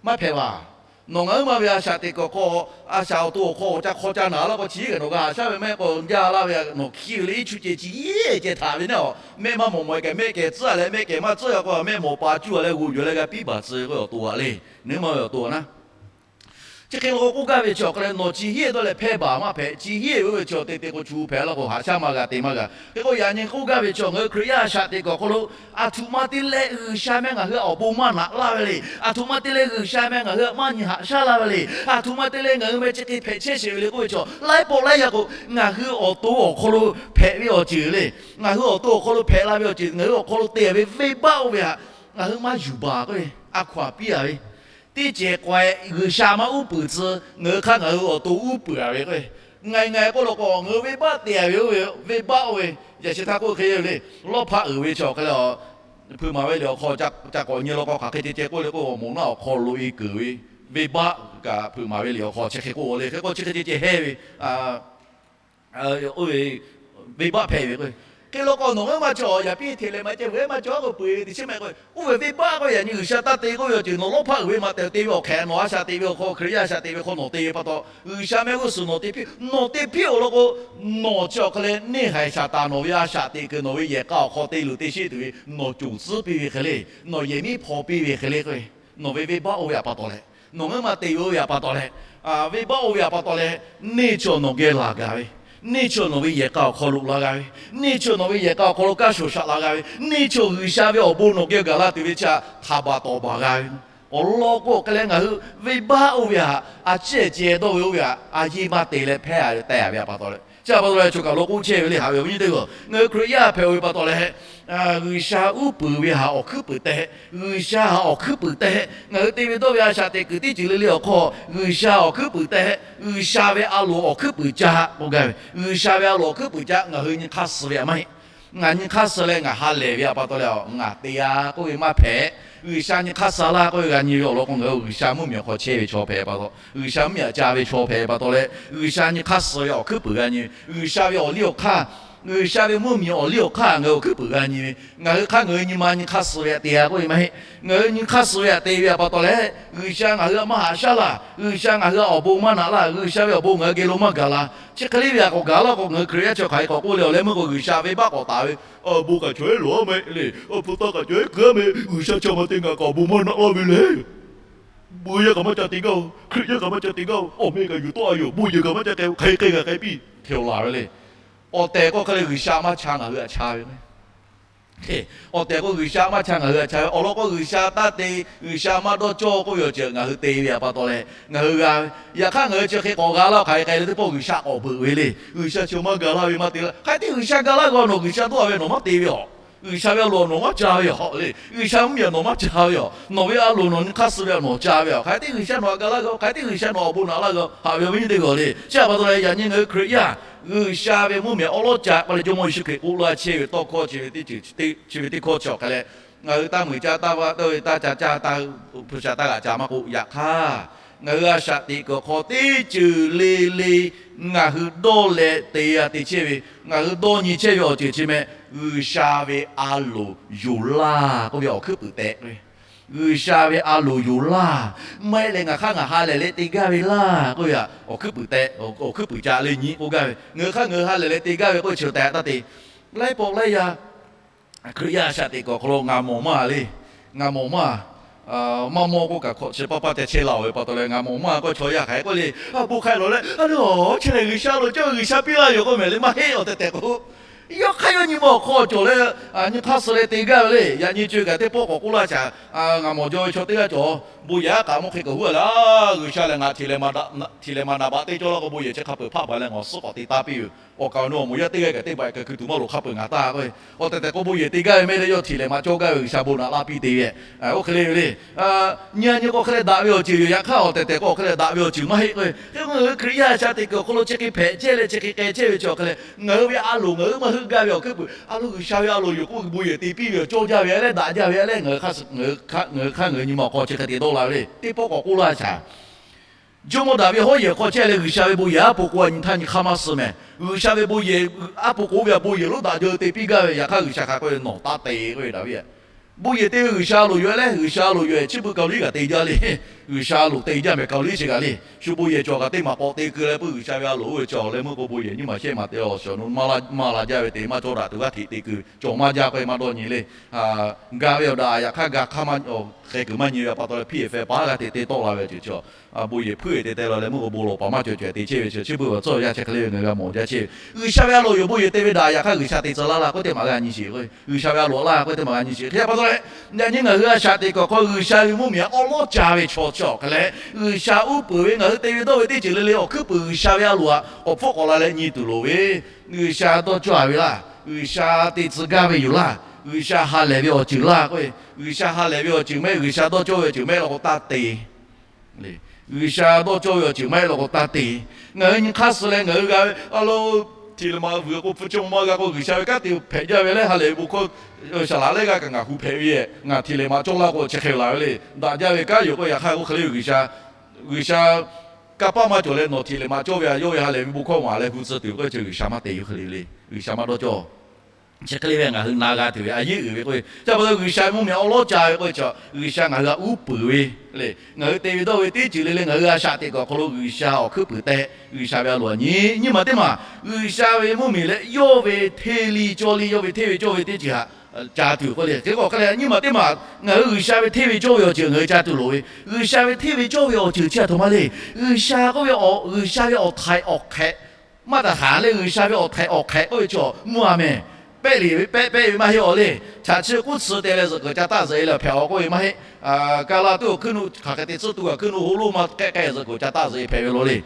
Maˇ hpehꞈ vaˬ. Nawˬ ngaˬ huiˉ ma ve a shaꞈ teꞈ kuiˬ awˬ hk'aw, a shaꞈ awˬ to awˬ hk'aw ca hk'aw ca naˬ laˇ k'o, chi hk'e nawˬ g'a haꞈ shaˉ ve mehˆ k'o jaˇ laˇ ve, nawˬ hkiˇ ve le iˉ chu ceh chi yeˬ ceh htaꞈ ve naˆ, mehˆ maˇ mawˬ mawˬ-e kaꞈ mehˆ kehˬ tcuhˉ-a leh mehˆ kehˬ maˇ tcuhˉ-a k'o mehˆ mawˬ pa cuˇ-a leh g'oꞈ yuˬ leh g'a piˇ baˬ tcuh ve awˬ to-a le. Nawˬ huiˉ ma ve awˬ to-a naˉ, chi hk'e law k'o k'oˆ gaˇ ve chi awˬ hk'e leh nawˬ chi heˆ dawˇ leh hpehˇ baˬ maˇ hpehꞈ. Chi heˆ ve oˇ ve chi awˬ te te k'o chu hpehꞈ laˇ k'o haꞈ shaˉ maˇ g'a te maˇ g'a. Hk'e k'o yaꞈ nyi k'oˆ gaˇ ve chi ngaˬ hui Hkriꞈ yaˇ a shaꞈ teꞈ kuiˬ awˬ hk'aw lo, aˬ htoꞈ ma te leh G'uiˬsha mehˆ ngaˬ hui awˬ bon maˇ naꞈ laˇ ve le. Aˬ htoꞈ ma te leh G'uiˬsha mehˆ ngaˬ hui maˇ nyi haꞈ shaˉ laˇ ve le. Aˬ htoꞈ ma te leh ngaˬ hui meh chi hk'e hpehꞈ chehˇ sheˍ ve le k'oˆ ve chi, laiˉ pawˆ laiˉ yaˇ k'o ngaˬ hui awˬ to awˬ hk'aw lo hpehꞈ ve awˬ ceuˬ le. Ngaˬ hui awˬ to awˬ hk'aw lo hpehꞈ la ve awˬ ceuˬ, ngaˬ hui awˬ hk'aw lo te-a ve venˇbaˆ oˇ ve htaꞈ ngaˬ hui maˇ yuˬ baˬ k'o, a hkaw-anˬ piˇ-a ve teˇ cehˬ k'aweh G'uiˬsha maˇ uˉ peunˍ tcuh, ngaˬ hui hk'aˇ ngaˬ hui awˬ to uˉ peunˍ-a ve k'o, ngaˬ ngaˬ k'oˆ law k'o ngaˬ hui venˇbaˆ te-a ve oˇ ve venˇbaˆ oˇ ve, yaꞈ sheh htaˇ k'oˆ hk'e le, lawˇ hpaˆ uiˍ ve chi awˬ hk'e leh, hpuꞈ maˍ ve liꞈ awˬ hk'aw ca k'awꞈ nyi law k'o hk'aˬ hk'e ceh ceh k'oˆ le k'o, awˬ moˍ naˆ awˬ hk'aw loꞈ-e keunˍ ve venˇbaˆ kaꞈ hpeuꞈ maˍ ve liꞈ awˬ hk'aw chi hk'e k'oˆ le. Hk'e k'o chi hk'e ceh ceh hehˇ ve, oˇ ve venˇbaˆ hpehꞈ ve k'o, hk'e law k'o nawˬ ngaˬ hui maˇ cawˬ, yaꞈ piˇ hteꞈ leh maˇ ceh ve maˇ cawˬ k'o peu-eˬ ve teˇ chi mehˍ k'o, oˇ ve venˇbaˆ k'oˆ ve yaꞈ nyi G'uiˬsha taˇ te k'oˆ ve awˬ ceuˬ nawˬ lawˇ hpaˆ uiˍ ve maˇ te, te ve awˬ hk'ehꞈ nawˬ a shaꞈ teꞈ ve awˬ hk'aw, Hkriꞈ yaˇ a shaꞈ teꞈ ve hk'aw nawˬ te ve pa taw, G'uiˬsha mehˆ g'uˇ suhˍ nawˬ te piˇ, nawˬ te piˇ awˬ lawn k'o, nawˬ chi awˬ hk'aw leh neˇ haiˬ Saˍtanˍ nawˬ ve a shaꞈ teꞈ kuiˬ nawˬ ve yehˬ k'a awˬ hk'aw te luˬ te sheˆ tuˬ ve nawˬ coˬ tcuhˉ piˇ ve hk'e le, nawˬ yehˬ miˉ hpaw piˇ ve hk'e le k'o, nawˬ ve venˇbaˆ oˇ ve htaꞈ pa taw leh, nawˬ ngaˬ hui maˇ te ve oˇ ve htaꞈ pa taw leh, venˇbaˆ oˇ ve htaꞈ pa taw leh, neˇ chi nawˬ geh laˬ gaˬ ve, neˇ chi nawˬ ve yehˬ k'a awˬ hk'aw loꞈ la g'a ve, neˇ chi nawˬ ve yehˬ k'a awˬ hk'aw lo kanˉ shoˍ shaꞈ la g'a ve, neˇ chi G'uiˬsha ve awˬ bon nawˬ geh gaˬ la tuˬ ve chi htaꞈ htaˍ baˬ tawˍ baˬ g'a ve. Awˬ lawn k'o hk'e leh ngaˬ hui venˇbaˆ oˇ ve htaꞈ a ciˉ ceh dawˇ ve oˇ ve htaꞈ a yeˇ maˇ te leh hpehˇ a ve teh a ve htaꞈ pa taw leh, chi htaꞈ pa taw leh choˬ kaˬ lo k'oˆ chehˇ ve le, haꞈ ve awˬ viˉ nyi teˇ g'aˇ, ngaˬ hui Hkriꞈ yaˇ hpehꞈ-oˬ ve pa taw leh, G'uiˬsha uˉ peunˍ ve htaꞈ awˬ hkuiˉ puiˍ tehꞈ, G'uiˬsha htaꞈ awˬ hkuiˉ puiˍ tehꞈ ngaˬ hui te ve dawˇ ve a shaꞈ teꞈ kuiˬ teˇ ceuˬ le le awˬ hk'aw G'uiˬsha awˬ hkuiˉ puiˍ tehꞈ, G'uiˬsha ve a loˍ awˬ hkuiˉ puiˍ ca k'oˆ gaˇ ve, G'uiˬsha ve a loˍ awˬ hkuiˉ puiˍ ca ngaˬ hui nyi hk'aˇ suh ve htaꞈ maˇ heˆ. Ngaˬ nyi hk'aˇ suh leh ngaˬ ha lehˬ ve htaꞈ pa taw leh ngaˬ te a k'oˆ ve maˇ hpehꞈ. G'uiˬsha nyi hk'aˇ suh laˇ k'oˆ ve g'a nyi ve awˬ lawn k'o, ngaˬ hui G'uiˬsha mvuhˇmiˬ awˬ hk'aw chehˇ ve chaw hpehꞈ pa taw, G'uiˬsha mvuhˇmiˬ htaꞈ ca ve chaw hpehꞈ pa taw leh, G'uiˬsha nyi hk'aˇ suh ve awˬ hkuiˉ puiˍ g'a nyi ve, G'uiˬsha ve awˬ liˇ awˬ hk'aˇ, G'uiˬsha ve mvuhˇmiˬ awˬ liˇ awˬ hk'aˇ ngaˬ hui awˬ hkuiˉ puiˍ g'a nyi ve, ngaˬ hui hk'aˇ ngaˬ hui nyi ma nyi hk'aˇ suh ve htaꞈ te a k'oˆ ve maˇ heˆ. Ngaˬ hui nyi hk'aˇ suh ve htaꞈ te ve htaꞈ pa taw leh, G'uiˬsha ngaˬ hui htaꞈ maˇ haꞈ shaˉ laˇ, G'uiˬsha ngaˬ hui htaꞈ awˬ bon maˇ naꞈ laˇ, G'uiˬsha ve awˬ bon ngaˬ hui geh lo maˇ gaˬ la, chi hk'e le ve htaꞈ k'awꞈ gaˬ laˇ k'o, ngaˬ hui Hkriꞈ yaˇ chi hk'aˬ hk'e k'awꞈ k'oˆ le, awˬ leh meuˇ k'o G'uiˬsha venˇbaˆ k'awꞈ taˍ ve, bon kaꞈ chaw heˆ lawˬ maˇ heˆ le, hpu taˇ kaꞈ chaw heˆ keu a meh, G'uiˬsha chi ma te ngaˬ kaꞈ awˬ bon maˇ naꞈ laˇ ve le. Bon yaˇ kaꞈ maˇ ca te gaˇ-oˬ, Hkriꞈ yaˇ kaꞈ maˇ ca te gaˇ-oˬ, awˬ meh kaꞈ yuˬ tawˆ a yoˬ, bon yehˬ kaꞈ maˇ ca k'ai, hk'aˬ hk'e k'ai k'ai piˇ hteꞈ-oˬ laˬ ve le. Awˬ tehˬ k'o hk'e leh G'uiˬsha maˇ cha ngaˬ hui htaꞈ cha ve. Awˬ tehˬ k'o G'uiˬsha maˇ cha ngaˬ hui htaꞈ cha ve. Awˬ lawn k'o G'uiˬsha taˇ te, G'uiˬsha maˇ dawˇ cawˇ k'oˆ ve awˬ ceuˬ ngaˬ hui te ve htaꞈ pa taw leh ngaˬ hui g'a ve. Yaꞈ hk'aˇ ngaˬ hui chi hk'e k'awꞈ g'a laˇ, hk'aˬ hk'e k'ai leh teˇ pawˆ G'uiˬsha k'awꞈ beuꞈ ve le. G'uiˬsha chi maˇ ga laˇ ve maˇ te laˇ. Hk'aˬ hk'e te G'uiˬsha ga laˇ g'a nawˬ G'uiˬsha dawˇ a ve nawˬ maˇ te ve aˬ. G'uiˬsha ve a loˍ nawˬ maˇ ca ve aˬ le. G'uiˬsha mvuhˇmiˬ nawˬ maˇ ca ve aˬ. Nawˬ ve a loˍ nawˬ nyi hk'aˇ suh ve nawˬ ca ve aˬ. Hk'aˬ hk'e te G'uiˬsha nawˬ htaꞈ ga laˇ g'a, hk'aˬ hk'e te G'uiˬsha nawˬ awˬ bon naꞈ laˇ g'a, haꞈ ve awˬ viˉ nyi teˇ g'aˇ le. Chi htaꞈ pa taw leh yaꞈ nyi ngaˬ hui Hkriꞈ yaˇ G'uiˬsha ve mvuhˇmiˬ awˉ lawˉ ca k'oˆ leh Jawˇmawˇ Yeˍsuˆ Hkriꞈ k'oˆ laˇ chehˇ ve tawˇ hkawˇ chi ve teˇ ceuˬ, chi ve teˇ hkawˇ chi awˬ hk'e leh, ngaˬ hui taˇ meuꞈ caˇ taˇ vaˇ taˇ ve taˇ ca caˇ taˇ hpu sha taˇ g'aꞈ ca maˇ k'oˆ, yaꞈ hk'aˇ ngaˬ hui a shaꞈ teꞈ kuiˬ awˬ hk'aw teˇ ceuˬ le le ngaˬ hui dawˇ leh te a te chehˇ ve, ngaˬ hui dawˇ nyi chehˇ ve awˬ ceuˬ chi meh, G'uiˬsha ve a loˍ yoˬ laˇ k'oˆ ve awˬ hkuiˉ puiˍ tehꞈ k'o, G'uiˬsha ve a loˍ yoˬ laˇ, maˇ heˆ leh ngaˬ hk'aˇ ngaˬ ha lehˬ leh te gaˇ ve laˇ k'oˆ ve awˬ hkuiˉ puiˍ tehꞈ, awˬ hkuiˉ puiˍ ca le nyi k'oˆ gaˇ ve, ngaˬ hui hk'aˇ ngaˬ hui ha lehˬ leh te gaˇ ve k'oˆ ve chi tehꞈ taˇ te. Laiˉ pawˆ laiˉ yaˇ Hkriꞈ yaˇ a shaꞈ teꞈ kuiˬ awˬ hk'aw lo ngaˬ mawˬ maˇ le, ngaˬ mawˬ maˇ maˇ mawˇ k'oˆ kaꞈ hkawꞈ chi paˇ paˇ ca chehˇ la-oˬ ve pa taw leh ngaˬ mawˬ maˇ k'oˆ chaw yaˇ hk'aˬ hk'e k'oˆ le, a bon hk'ai lawˬ leh a le, a chi lehˬ G'uiˬsha lo cawˇ ve G'uiˬsha piˇ laˇ yoˬ k'oˆ mehˍ le, maˇ heˆ awˬ tehˬ tehˬ k'o, yawˇ hk'aˇ yawˇ nyi ma awˬ hk'aw cawˬ leh nyi hk'aˇ suh leh te gaˇ ve le. Yaꞈ nyi co e kaꞈ teˇ pawˆ k'awꞈ k'oˆ laˇ shaˍ. Ngaˬ mawˬ jaw ve chaw teˇ g'aˇ cawˬ, bon yehˬ aˉ k'aꞈ mawˇ hk'e kaꞈ huˉ a le, a G'uiˬsha lehˬ ngaˬ hteꞈ leh ma naˍ baꞈ teˇ cawˇ laˇ k'o bon yehˬ chi hk'a peuˬ hpaˆ baˬ leh ngaˬ awˬ suhˉ k'awꞈ te taˇ piˇ yoˬ. Awˬ kaˍ awˬ nu awˬ moˍ yaˇ teˇ g'aˇ kaꞈ teˇ baꞈ kaꞈ ku tuˬ maˇ loˍ hk'a peuˬ ngaˬ taˇ k'o, awˬ tehˬ tehˬ k'o bon yehˬ te gaˇ ve mehˆ leh yawˇ hteꞈ leh ma cawˇ gaˇ ve G'uiˬsha bon naꞈ laˇ piˇ te ve, oˇ hk'e le ve le. Nyi a nyi k'o hk'e leh daꞈ ve awˬ ceuˬ yoˬ. Yaꞈ hk'aˇ awˬ tehˬ tehˬ k'o awˬ hk'e leh daꞈ ve awˬ ceuˬ maˇ heˆ k'o, hk'e k'o ngaˬ hui Hkriꞈ yaˇ a shaꞈ teꞈ kuiˬ awˬ hk'aw lo chi hk'e hpehꞈ chehˇ leh chi hk'e k'ai chehˇ ve chi awˬ hk'e leh, ngaˬ hui ve a loˍ ngaˬ hui maˇ heuˆ gaˇ ve awˬ hkuiˉ puiˍ, a loˍ G'uiˬsha ve a loˍ yoˬ k'oˆ ve bon yehˬ te piˇ ve awˬ cawˇ jaˇ ve a leh daꞈ jaˇ ve a leh ngaˬ hui hk'aˇ ngaˬ hui nyi ma awˬ hk'aw chi hk'e te dawˇ la ve le. Teˇ pawˆ k'awꞈ k'oˆ laˇ shaˍ. Jawˇmawˇ Daˍviˆ hawˉ yehˬ hk'aw chehˇ leh G'uiˬsha ve bon yehˬ aˉ po k'o a nyi htaˇ nyi hk'aˇ maˇ suh mehˍ. G'uiˬsha ve bon yehˬ aˉ po k'oˆ ve a bon yehˬ lonˉ daꞈ jaˇ te piˇ gaˇ ve, yaꞈ hk'aˇ G'uiˬsha hk'aˬ k'oˆ ve nawˬ taˇ te k'oˆ ve Daˍviˆ a. Bon yehˬ te ve G'uiˬsha a loˍ yoˬ leh G'uiˬsha a loˍ yoˬ ehˍ, chi beuꞈ Kaoˍliˆ kaꞈ te jaˇ le. G'uiˬsha a loˍ te jaˇ mehˍ Kaoˍliˆ chi kaꞈ le. Shu bon yehˬ cawˬ kaꞈ teˇ maˬ k'awꞈ te keu leh peuˬ G'uiˬsha ve a loˍ oˇ ve cawˬ leh meuˇ k'o bon yehˬ nyiˇ maˬ shehˆ maˬ te awˬ shawˍ nu maˇ la jaˇ ve te maˇ cawˇ daꞈ tuˬ g'aˇ hteꞈ te keu cawˬ maˇ jaˇ k'oˆ ve maˇ dawˇ nyi le. Ga ve awˬ daꞈ yaꞈ hk'aˇ ga hk'aˇ maˇ hk'e kuiˬ maˇ nyi ve pa taw leh hpiˇ-e feh paˉ g'aˇ hteꞈ te tawˆ la ve awˬ ceuˬ chi, bon yehˬ hpuiˇ-e te te la leh meuˇ k'o bon lawˬ paˍ maˇ cawˬ cawehˬ te chehˇ ve chi, chi beuꞈ awˬ tcuhˇ yaˇ chi hk'e le ve ngaˬ hui g'a mawˬ jaˇ chehˇ ve. G'uiˬsha ve a loˍ yoˬ bon yehˬ te ve daꞈ yaꞈ hk'aˇ G'uiˬsha te tcuh laˇ laˇ k'oˆ teˇ maˬ g'a nyi sheˍ k'o, G'uiˬsha ve a loˍ laˇ k'oˆ teˇ maˬ g'a nyi sheˍ. Hk'e pa taw leh, yaꞈ nyi ngaˬ hui a shaꞈ teꞈ kuiˬ awˬ hk'aw G'uiˬsha ve mvuhˇmiˬ awˉ lawˉ ca ve chaw chi awˬ hk'e leh, G'uiˬsha uˉ peunˍ ve ngaˬ hui te ve dawˇ ve teˇ ceuˬ le le awˬ hkuiˉ puiˍ G'uiˬsha ve a loˍ htaꞈ k'awꞈ hpfuhˆ k'awꞈ la leh nyi tuˬ loˍ ve, G'uiˬsha dawˇ cawˇ a ve laˇ, G'uiˬsha te tcuh gaˇ ve yoˬ laˇ, G'uiˬsha ha lehˬ ve awˬ ceuˬ laˇ k'o, G'uiˬsha ha lehˬ ve awˬ ceuˬ mehˆ, G'uiˬsha dawˇ cawˇ ve awˬ ceuˬ mehˆ law k'o taˇ te. G'uiˬsha dawˇ cawˇ ve awˬ ceuˬ mehˆ law k'o taˇ te. Ngaˬ hui nyi hk'aˇ suh leh ngaˬ hui g'a ve a lo, hteꞈ leh ma vuiˬ k'o hpu cawˇ maˇ g'a k'o G'uiˬsha ve kanˉ te hpehꞈ jaˇ ve leh ha lehˬ ve bon hkawˇ shaˍ laꞈ leh g'aˇ kaꞈ ngaˬ hu hpehꞈ ve, ngaˬ hteꞈ leh ma cawˇ laˇ k'o chi hk'e laˬ ve le. Daꞈ jaˇ ve kanˉ yoˬ k'o yaꞈ hk'aˇ k'oˆ hk'e le ve G'uiˬsha G'uiˬsha kanˇ paˆ maˇ cawˬ leh nawˬ htiꞈ lehˬ maꞈ cawˇ ve a yawˇ ve ha lehˬ ve bon hkawˇ maˍ leh hu tcuh tuˬ k'oˆ ve chi G'uiˬsha maˇ te yoˬ hk'e le le. G'uiˬsha maˇ dawˇ cawˇ. Chi hk'e le ve ngaˬ hui na g'a tuˬ ve a yeˉ uiˍ ve k'oˆ ve chi pa taw G'uiˬsha ve mvuhˇmiˬ awˉ lawˉ ca ve k'oˆ ve chi G'uiˬsha ngaˬ hui htaꞈ uˉ peunˍ ve le. Ngaˬ hui te ve dawˇ ve teˇ ceuˬ le le ngaˬ hui a shaꞈ teꞈ kuiˬ awˬ hk'aw lo G'uiˬsha awˬ hkuiˉ puiˍ tehꞈ G'uiˬsha ve a loˍ a nyi nyiˇ maˬ teˇ maˬ G'uiˬsha ve mvuhˇmiˬ leh yawˇ ve hteˇ li cawˇ le yawˇ ve hteˇ ve cawˇ ve teˇ ceuˬ htaꞈ ca tuˬ k'oˆ le. Hk'e k'o hk'e le nyiˇ maˬ teˇ maˬ ngaˬ hui G'uiˬsha ve hteˇ ve cawˇ ve awˬ ceuˬ ngaˬ hui ca tuˬ loˍ ve. G'uiˬsha ve hteˇ ve cawˇ ve awˬ ceuˬ chi a htoꞈ ma le. G'uiˬsha k'oˆ ve, G'uiˬsha ve awˬ htaiˍ awˬ hk'ehꞈ maˇ taˍ haˍ leh G'uiˬsha ve awˬ htaiˍ awˬ hk'ehꞈ k'oˆ ve chi mvuhˇ a mehˍ pehˆ le ve pehˆ pehˆ ve maˇ heˆ awˬ le. Chaꞈ chi k'uˉ tsuhꞈ te leh zuhꞈ kuiˬ ca taˆ zuhꞈ e leh hpehꞈ awˬ k'oˆ ve maˇ heˆ. Kaˍ laˇ tuˉ awˬ hkuiˉ nuˆ hk'aˬ hk'e te tcuhˉ tuˬ awˬ hkuiˉ nuˆ hoˆ loˇ maˇ k'ehˆ k'ehˆ zuhꞈ kuiˬ ca taˆ zuhꞈ e hpehꞈ ve law le.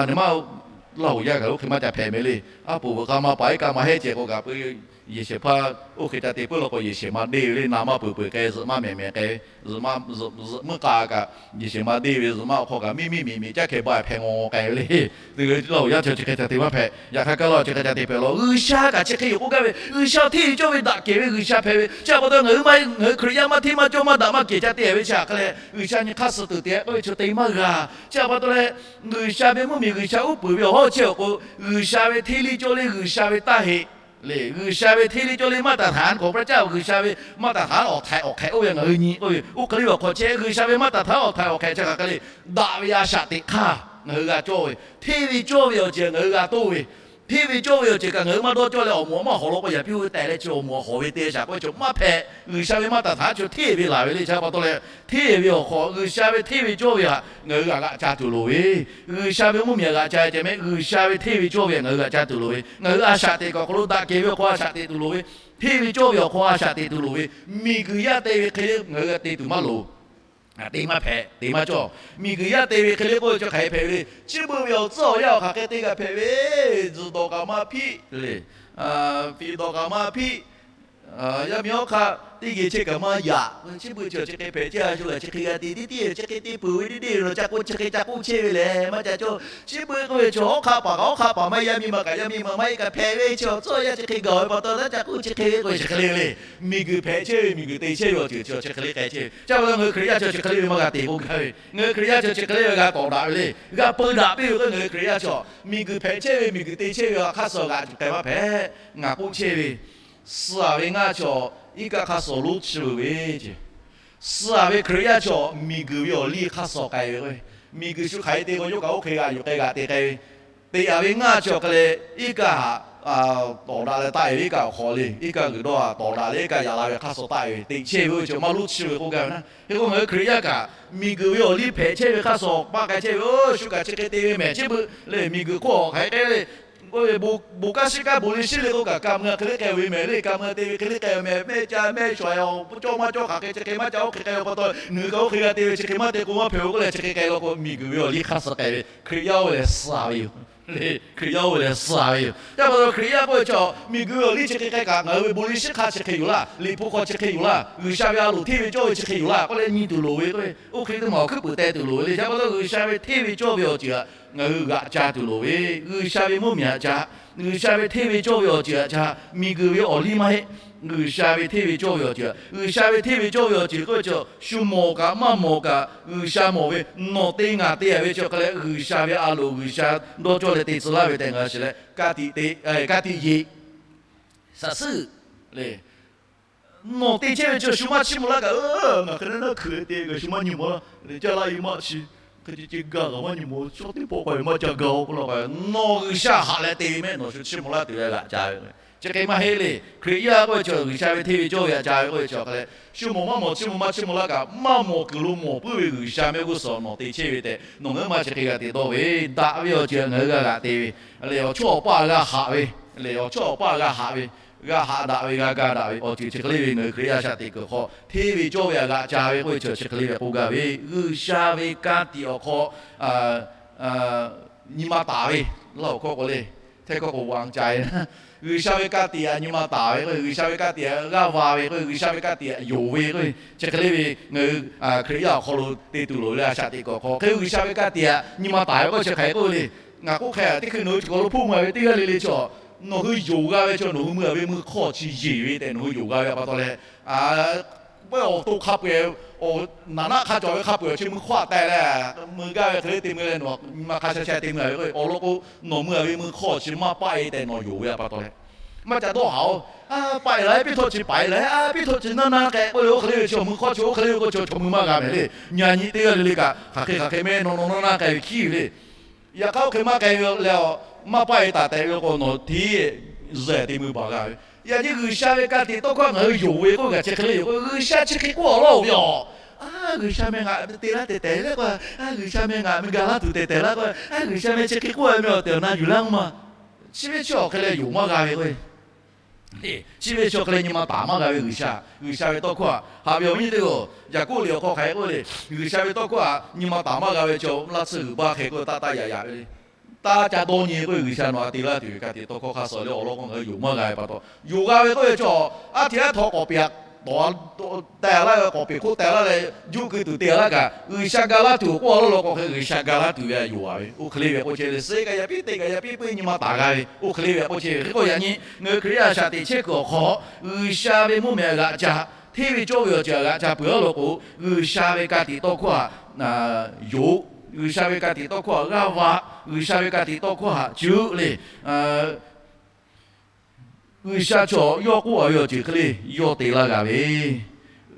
Nawˬ maˇ Laˇ huˍ yaˇ kaꞈ oˇ hk'e maˇ ca hpehꞈ mehˍ le. A poˍ veuꞈ k'a ma paˍ iˉ kaˆ ma hehˉ ceh k'o kaꞈ peu yehˬ shehˍ hpaˇ oˇ hk'e ca te puiˉ law k'o yehˬ shehˍ ma deˇ ve le. Na maˇ peuˬ peuˬ k'ai zuhꞈ maˇ mehˍ mehˍ k'ai zuhꞈ meuˇ k'a kaꞈ yehˬ shehˍ ma deˇ ve zuhꞈ maˇ awˬ hk'aw kaꞈ miˇ miˇ miˬ miˬ caˇ hkeh ba hpehꞈ ngawˬ ngawˬ k'ai ve le. Laˇ huˍ yaˇ chi chi hk'e ca te maˇ hpehꞈ. Yaꞈ hk'aˇ kaˇ laˇ chi hk'e ca te hpehꞈ law. G'uiˬsha kaꞈ chi hk'e yoˬ k'oˆ gaˇ ve G'uiˬsha hteˇ ve cawˇ ve daꞈ kehˬ ve G'uiˬsha hpehꞈ ve chi a pa taw ngaˬ hui maˇ ngaˬ hui Hkriꞈ yaˇ maˇ hteˇ maˇ cawˇ maˇ daꞈ maˇ kehˬ ca te ve chi hk'e leh G'uiˬsha nyi hk'aˇ suh tuˬ te k'oˆ ve chi te maˇ g'a. Chi a pa taw leh G'uiˬsha ve mvuhˇmiˬ G'uiˬsha uˉ peunˍ ve awˬ hawˉ chehˇ awˬ k'o G'uiˬsha ve hteˇ liˇ cawˇ le G'uiˬsha ve taˇ heˆ le. G'uiˬsha ve hteˇ liˇ cawˇ le maˇ taˍ htaˍ k'oˍ pehˇ caˇ G'uiˬsha ve maˇ taˍ htaˍ awˬ htaiˍ awˬ hk'ehꞈ oˇ ve ngaˬ hui nyi k'oˆ ve oˇ hk'e le ve awˬ hk'aw chehˇ G'uiˬsha ve maˇ taˍ htaˍ awˬ htaiˍ awˬ hk'ehꞈ chi hk'aˬ hk'e le daꞈ ve a shaꞈ teꞈ hk'aˇ ngaˬ hui g'a cawˇ ve hteˇ ve cawˇ ve awˬ ceuˬ ngaˬ hui g'a toˇ ve hteˇ ve cawˇ ve awˬ ceuˬ kaꞈ ngaˬ hui maˇ dawˇ cawˇ leh awˬ moˍ maˇ hawˍ law k'o yaꞈ piˇ hui tehꞈ leh chi awˬ moˍ hawˍ ve te shaˍ k'oˆ ve chi maˇ hpehꞈ. G'uiˬsha ve maˇ taˍ htaˍ chi hteˇ ve laˬ ve le. Chi pa taw leh hteˇ ve awˬ hk'aw G'uiˬsha ve hteˇ ve cawˇ ve htaꞈ ngaˬ hui g'aꞈ g'aꞈ ca tuˬ loˍ ve G'uiˬsha ve mvuhˇmiˬ g'aꞈ ca ceh mehˆ G'uiˬsha ve hteˇ ve cawˇ ve ngaˬ hui g'aꞈ ca tuˬ loˍ ve ngaˬ hui a shaꞈ teꞈ kuiˬ awˬ hk'aw lo daꞈ kehˬ ve awˬ hk'aw a shaꞈ teꞈ tuˬ loˍ ve hteˇ ve cawˇ ve awˬ hk'aw a shaꞈ teꞈ tuˬ loˍ ve miˬguiˬ yaˇ te ve hk'e le ngaˬ hui g'a te tuˬ maˇ loˍ. Te maˇ hpehꞈ te maˇ cawˇ. Miˬguiˬ yaˇ te ve hk'e le k'oˆ ve chi hk'aˬ hk'e hpehꞈ ve le. Chi beuꞈ ve awˬ tcuhˉ awˬ yanˇ awˬ hk'aˬ hk'e te g'a hpehꞈ ve zuhꞈ dawˬ kaꞈ maˇ hpiˆ le. Fiˍ dawˬ kaꞈ maˇ hpiˆ. Yaˇ miˇ awˬ hk'aˇ teˇ geh chehˇ kaꞈ maˇ yaꞈ. Chi beuꞈ chi chi hk'e hpehꞈ chehˇ a shu kaꞈ chi hk'e g'a te tiˉ tiˉ chi hk'e te peuˬ ve teˇ deˇ lo ca k'oˆ chi hk'e ca k'oˆ chehˇ ve lehˬ maˇ ca cawˇ. Chi beuꞈ k'oˆ ve chi awˬ hk'aˇ paˍ kaꞈ awˬ hk'aˇ paˍ maˇ yaˇ miˇ ma kaꞈ yaˇ miˇ ma maˇ heˆ kaꞈ hpehꞈ ve chi awˬ tcuhˉ awˬ yanˇ chi hk'e gaˬ ve pa taw taˇ ca k'oˆ chi hk'e ve k'o chi hk'e le ve le. Miˬguiˬ hpehꞈ chehˇ ve miˬguiˬ te chehˇ ve awˬ ceuˬ chi chi hk'e le k'ai chehˇ ve. Chi pa taw ngaˬ hui Hkriꞈ yaˇ chi chi hk'e le ve maˇ g'a te k'oˆ gaˇ ve. Ngaˬ hui Hkriꞈ yaˇ chi chi hk'e le ve g'a tawˍ daꞈ ve le. G'a peu daꞈ piˇ ve k'o ngaˬ hui Hkriꞈ yaˇ chi miˬguiˬ hpehꞈ chehˇ ve miˬguiˬ te chehˇ ve hk'aˇ suh g'aꞈ cuˬ k'ai maˇ hpehꞈ. Ngaˬ k'oˆ chehˇ ve suh ve ngaˇ chi iˉ kaˆ hk'aˇ suh lonˉ chi veuˬ ve ce. Suh ve Hkriꞈ yaˇ chi miˬguiˬ ve awˬ liˇ hk'aˇ suh k'ai ve k'o, miˬguiˬ shu hk'aˬ hk'e te k'o yawˇ kaꞈ oˇ hk'e g'aꞈ yuˬ k'ai g'aꞈ te k'ai ve. Teꞈ yaꞈ ve ngaˇ chi awˬ hk'e leh iˉ kaˆ htaꞈ tawˍ daꞈ leh taˆ e ve iˉ kaˆ awˬ hk'aw le iˉ kaˆ g'uiˬ dawˇ htaꞈ tawˍ daꞈ leh iˉ kaˆ yaꞈ la ve hk'aˇ suh taˆ e ve teꞈ chehˇ ve oˇ ve chi maˇ lonˉ chi ve k'oˆ gaˇ ve naˉ. Hk'e k'o ngaˬ hui Hkriꞈ yaˇ kaꞈ miˬguiˬ ve awˬ liˇ hpehꞈ chehˇ ve hk'aˇ suh paˆ k'ai chehˇ ve oˇ shu kaꞈ chi hk'e te ve mehˍ chehˇ beuꞈ le. Miˬguiˬ hk'oˆ awˬ hk'aˬ hk'e le, oˇ ve bon kanˉ shiˉ kanˉ bon liˇ shiˉ le k'oˆ kaꞈ ka mui hk'e le k'ai ve mehˍ le. Ka mui te ve hk'e le k'ai ve mehˍ. Mehˆ ca mehˆ shawˍ a cawˇ maˇ cawˇ hk'aˬ hk'e chi hk'e maˇ ca oˇ hk'e k'ai ve pa taw ngaˬ hui kaꞈ oˇ hk'e g'a te ve chi hk'e maˇ te k'o maˇ hpehꞈ ve k'oˆ leh chi hk'e k'ai law k'o miˬguiˬ ve awˬ liˇ hk'aˇ suh k'ai ve Hkriꞈ yaˇ oˇ ve lehˬ suh ve yoˬ. Hkriꞈ yaˇ oˇ ve lehˬ suh ve yoˬ. Chi pa taw Hkriꞈ yaˇ k'oˆ ve chi miˬguiˬ ve awˬ liˇ chi hk'e k'ai kaꞈ ngaˬ hui ve bon liˇ shiˉ hk'aˇ chi hk'e yoˬ laˇ. Liꞈ hpu hk'aw chi hk'e yoˬ laˇ. G'uiˬsha ve a loˍ hteˇ ve cawˇ ve chi hk'e yoˬ laˇ k'oˆ leh nyi tuˬ loˍ ve k'o, oˇ hk'e teˇ maˬ awˬ hkuiˉ puiˍ teh tuˬ loˍ ve le. Chi pa taw G'uiˬsha ve hteˇ ve cawˇ ve awˬ ceuˬ htaꞈ ngaˬ hui g'aꞈ ca tuˬ loˍ ve G'uiˬsha ve mvuhˇmiˬ htaꞈ ca G'uiˬsha ve hteˇ ve cawˇ ve awˬ ceuˬ htaꞈ ca, miˬguiˬ ve awˬ liˇ maˇ heˆ. G'uiˬsha ve hteˇ ve cawˇ ve awˬ ceuˬ htaꞈ, G'uiˬsha ve hteˇ ve cawˇ ve awˬ ceuˬ k'oˆ ve chi shu mawˬ kaꞈ maˇ mawˬ kaꞈ G'uiˬsha mawˬ ve, nawˬ te ngaˬ te a ve chi hk'e leh G'uiˬsha ve a loˍ G'uiˬsha dawˇ cawˇ leh te tcuh laˇ ve tehꞈ ngaˬ shiˍ leh, ka tiꞈ yeꞈ, saˍ suhˉ le. Nawˬ te chehˇ ve chi shu maˇ chiˇ mvuh laˇ kaꞈ, ngaˬ hk'e le naˉ hkui te kaꞈ shu maˇ nyi mawˬ laˇ. Caˇ laˇ e maˇ chi hk'e ce ce gaˬ kaꞈ maˇ nyi mawˬ. Chaw teˇ pawˆ k'awꞈ maˇ ca gaˬ-o k'oˆ law k'o, nawˬ G'uiˬsha haꞈ leh te ve mehˆ nawˬ shu chiˇ mvuh laˇ tuˬ ve g'aꞈ ca ve k'o, chi hk'e maˇ heˆ le. Hkriꞈ yaˇ k'oˆ ve chi G'uiˬsha ve hteˇ ve cawˇ ve g'aꞈ ca ve k'oˆ ve chi hk'e leh, shu mawˬ maˇ mawˬ chiˇ mvuh maˇ chiˇ mvuh laˇ kaꞈ, maˇ mawˬ kuiˬ lo mawˬ puiˉ ve G'uiˬsha mehˆ g'uˇ suhˍ nawˬ te chehˇ ve tehꞈ nawˬ ngaˬ hui maˇ chi hk'e g'a te dawˇ ve, daꞈ ve awˬ ceuˬ ngaˬ hui g'a g'aꞈ te ve, lehˬ awˬ chawˇ awˬ paˇ g'a haꞈ ve, lehˬ awˬ chawˇ awˬ paˇ g'a haꞈ ve, g'a haꞈ daꞈ ve, g'a ga daꞈ ve awˬ ceuˬ chi hk'e le ve ngaˬ hui Hkriꞈ yaˇ shaꞈ teꞈ kuiˬ hk'aw hteˇ ve cawˇ ve htaꞈ g'aꞈ ca ve k'oˆ ve chi chi hk'e le ve k'oˆ gaˇ ve, G'uiˬsha ve ka tiꞈ awˬ hk'aw nyi ma taˍ ve, laˇ awˬ hkawˇ k'o le, hteˇ hkawˇ k'o wa ca e, G'uiˬsha ve ka tiꞈ htaꞈ nyi ma taˍ ve k'o, G'uiˬsha ve ka tiꞈ htaꞈ g'aˇ va ve k'o, G'uiˬsha ve ka tiꞈ htaꞈ yonˍ ve k'o, chi hk'e le ve ngaˬ hui Hkriꞈ yaˇ awˬ hk'aw lo te tuˬ loˍ ve a shaꞈ teꞈ kuiˬ awˬ hk'aw hk'e G'uiˬsha ve ka tiꞈ htaꞈ nyi ma taˍ ve k'o chi hk'e k'oˆ ve le. Ngaˬ k'oˆ hk'e teˇ hkui nawˬ hui chi hk'aw lo hpoˆ ma ve teˇ g'aˇ le le chaw, nawˬ hui yonˍ g'a ve chaw nawˬ hui mui a ve mui hk'aw chi yeˬ ve tehꞈ nawˬ hui yonˍ g'a ve pa taw leh, pawehˇ awˬ to hk'a peu-eˬ, naˍ naˆ hk'a cawˬ ve hk'a peu-eˬ awˬ chi mui hk'awˇ a teh leh, mui gaˇ ve hk'e le te mui leh nawˬ nyi ma hk'a sha sha te mui a ve k'o, awˬ lawn k'o, nawˬ mui a ve mui hk'awˇ chi maˇ paˆ e tehꞈ nawˬ yonˍ ve a pa taw leh, maˇ ca dawˇ haˍ-oˬ. Paˆ e la piˇ htawˇ chi paˍ e la, a piˇ htawˇ chi naˇ naˇ k'ai k'oˆ le, oˇ hk'e le ve chi mui hk'awˇ chi oˇ hk'e le ve k'o, chaw chaw mui maˇ g'a mehˍ le. Nyi nyi teˇ g'aˇ le le kaꞈ hk'aˬ hk'e hk'aˬ hk'e meh nawˬ nawˬ naˇ naˇ k'ai ve hkiˉ ve le. Yaꞈ hk'aˇ oˇ hk'e maˇ k'ai ve leh, maˇ paˆ e taˍ tehꞈ ve k'o, nawˬ hteˇ zuhꞈ te mui baˬ g'a ve. Yaꞈ nyi G'uiˬsha ve ka tiꞈ tawˇ hkawˇ ngaˬ hui yonˍ ve k'oˆ kaꞈ chi hk'e le yoˬ k'o, G'uiˬsha chi hk'e k'oˆ a laˇ-oˬ ve yoˬ. A, G'uiˬsha meh ngaˬ te laˇ tehˬ tehˬ le k'o, a, G'uiˬsha meh ngaˬ meh ga laˇ tuˬ tehˬ tehˬ laˇ k'o, a, G'uiˬsha meh chi hk'e k'oˆ a ve awˬ tehˬ awˬ na yuˬ laˇ mvuhˇ ma. Chi ve chi awˬ hk'e leh yonˍ maˇ g'a ve k'o, chi ve chi awˬ hk'e leh nyi ma taˍ maˇ g'a ve G'uiˬsha, G'uiˬsha ve tawˇ hkawˇ htaꞈ haꞈ ve awˬ viˉ nyi teˇ-oˬ, Yaˍkoˆ liꞈ awˬ hk'aw hk'aˬ hk'e k'oˆ le, G'uiˬsha ve tawˇ hkawˇ htaꞈ nyi ma taˍ maˇ g'a ve chi laˇ tsuhˇ g'uiˬ baˇ hk'e k'oˆ taˇ taˇ yaꞈ yaꞈ ve le. Taˇ ca dawˇ nyi k'oˆ ve G'uiˬsha nawˬ htaꞈ te laˇ tuˬ ve ka tiꞈ tawˇ hkawˇ hk'a suh le awˬ lawn k'o ngaˬ hui yonˍ maˇ g'a ve pa taw, yonˍ g'a ve k'oˆ ve chi, a hteꞈ aˉ htaw k'awꞈ peꞈ a tawˍ teh laˇ ve k'awꞈ peꞈ hk'oˆ teh laˇ leh juˆ keu tuˬ te laˇ kaꞈ, G'uiˬsha ga laˇ tuˬ awˬ k'oˆ a laˇ law k'o hk'e G'uiˬsha ga laˇ tuˬ ve a yonˍ a ve. Oˇ hk'e le ve k'o chi le suh kaꞈ yaꞈ piˇ te kaꞈ yaꞈ piˇ puiˉ nyi ma taˍ g'a ve. Oˇ hk'e le ve k'o chi hk'e k'o yaꞈ nyi ngaˬ hui Hkriꞈ yaˇ a shaꞈ teꞈ chehˇ kuiˬ awˬ hk'aw, G'uiˬsha ve mvuhˇmiˬ g'aꞈ ca, hteˇ ve cawˇ ve awˬ ceuˬ g'aꞈ ca peuˬ a law k'o, G'uiˬsha ve ka tiꞈ tawˇ hkawˇ htaꞈ yonˍ, G'uiˬsha ve ka tiꞈ tawˇ hkawˇ htaꞈ g'aˇ va, G'uiˬsha ve ka tiꞈ tawˇ hkawˇ htaꞈ cuˇ le. G'uiˬsha chaw yawˇ k'oˆ a ve awˬ ceuˬ hk'e le yawˇ te laˇ g'a ve.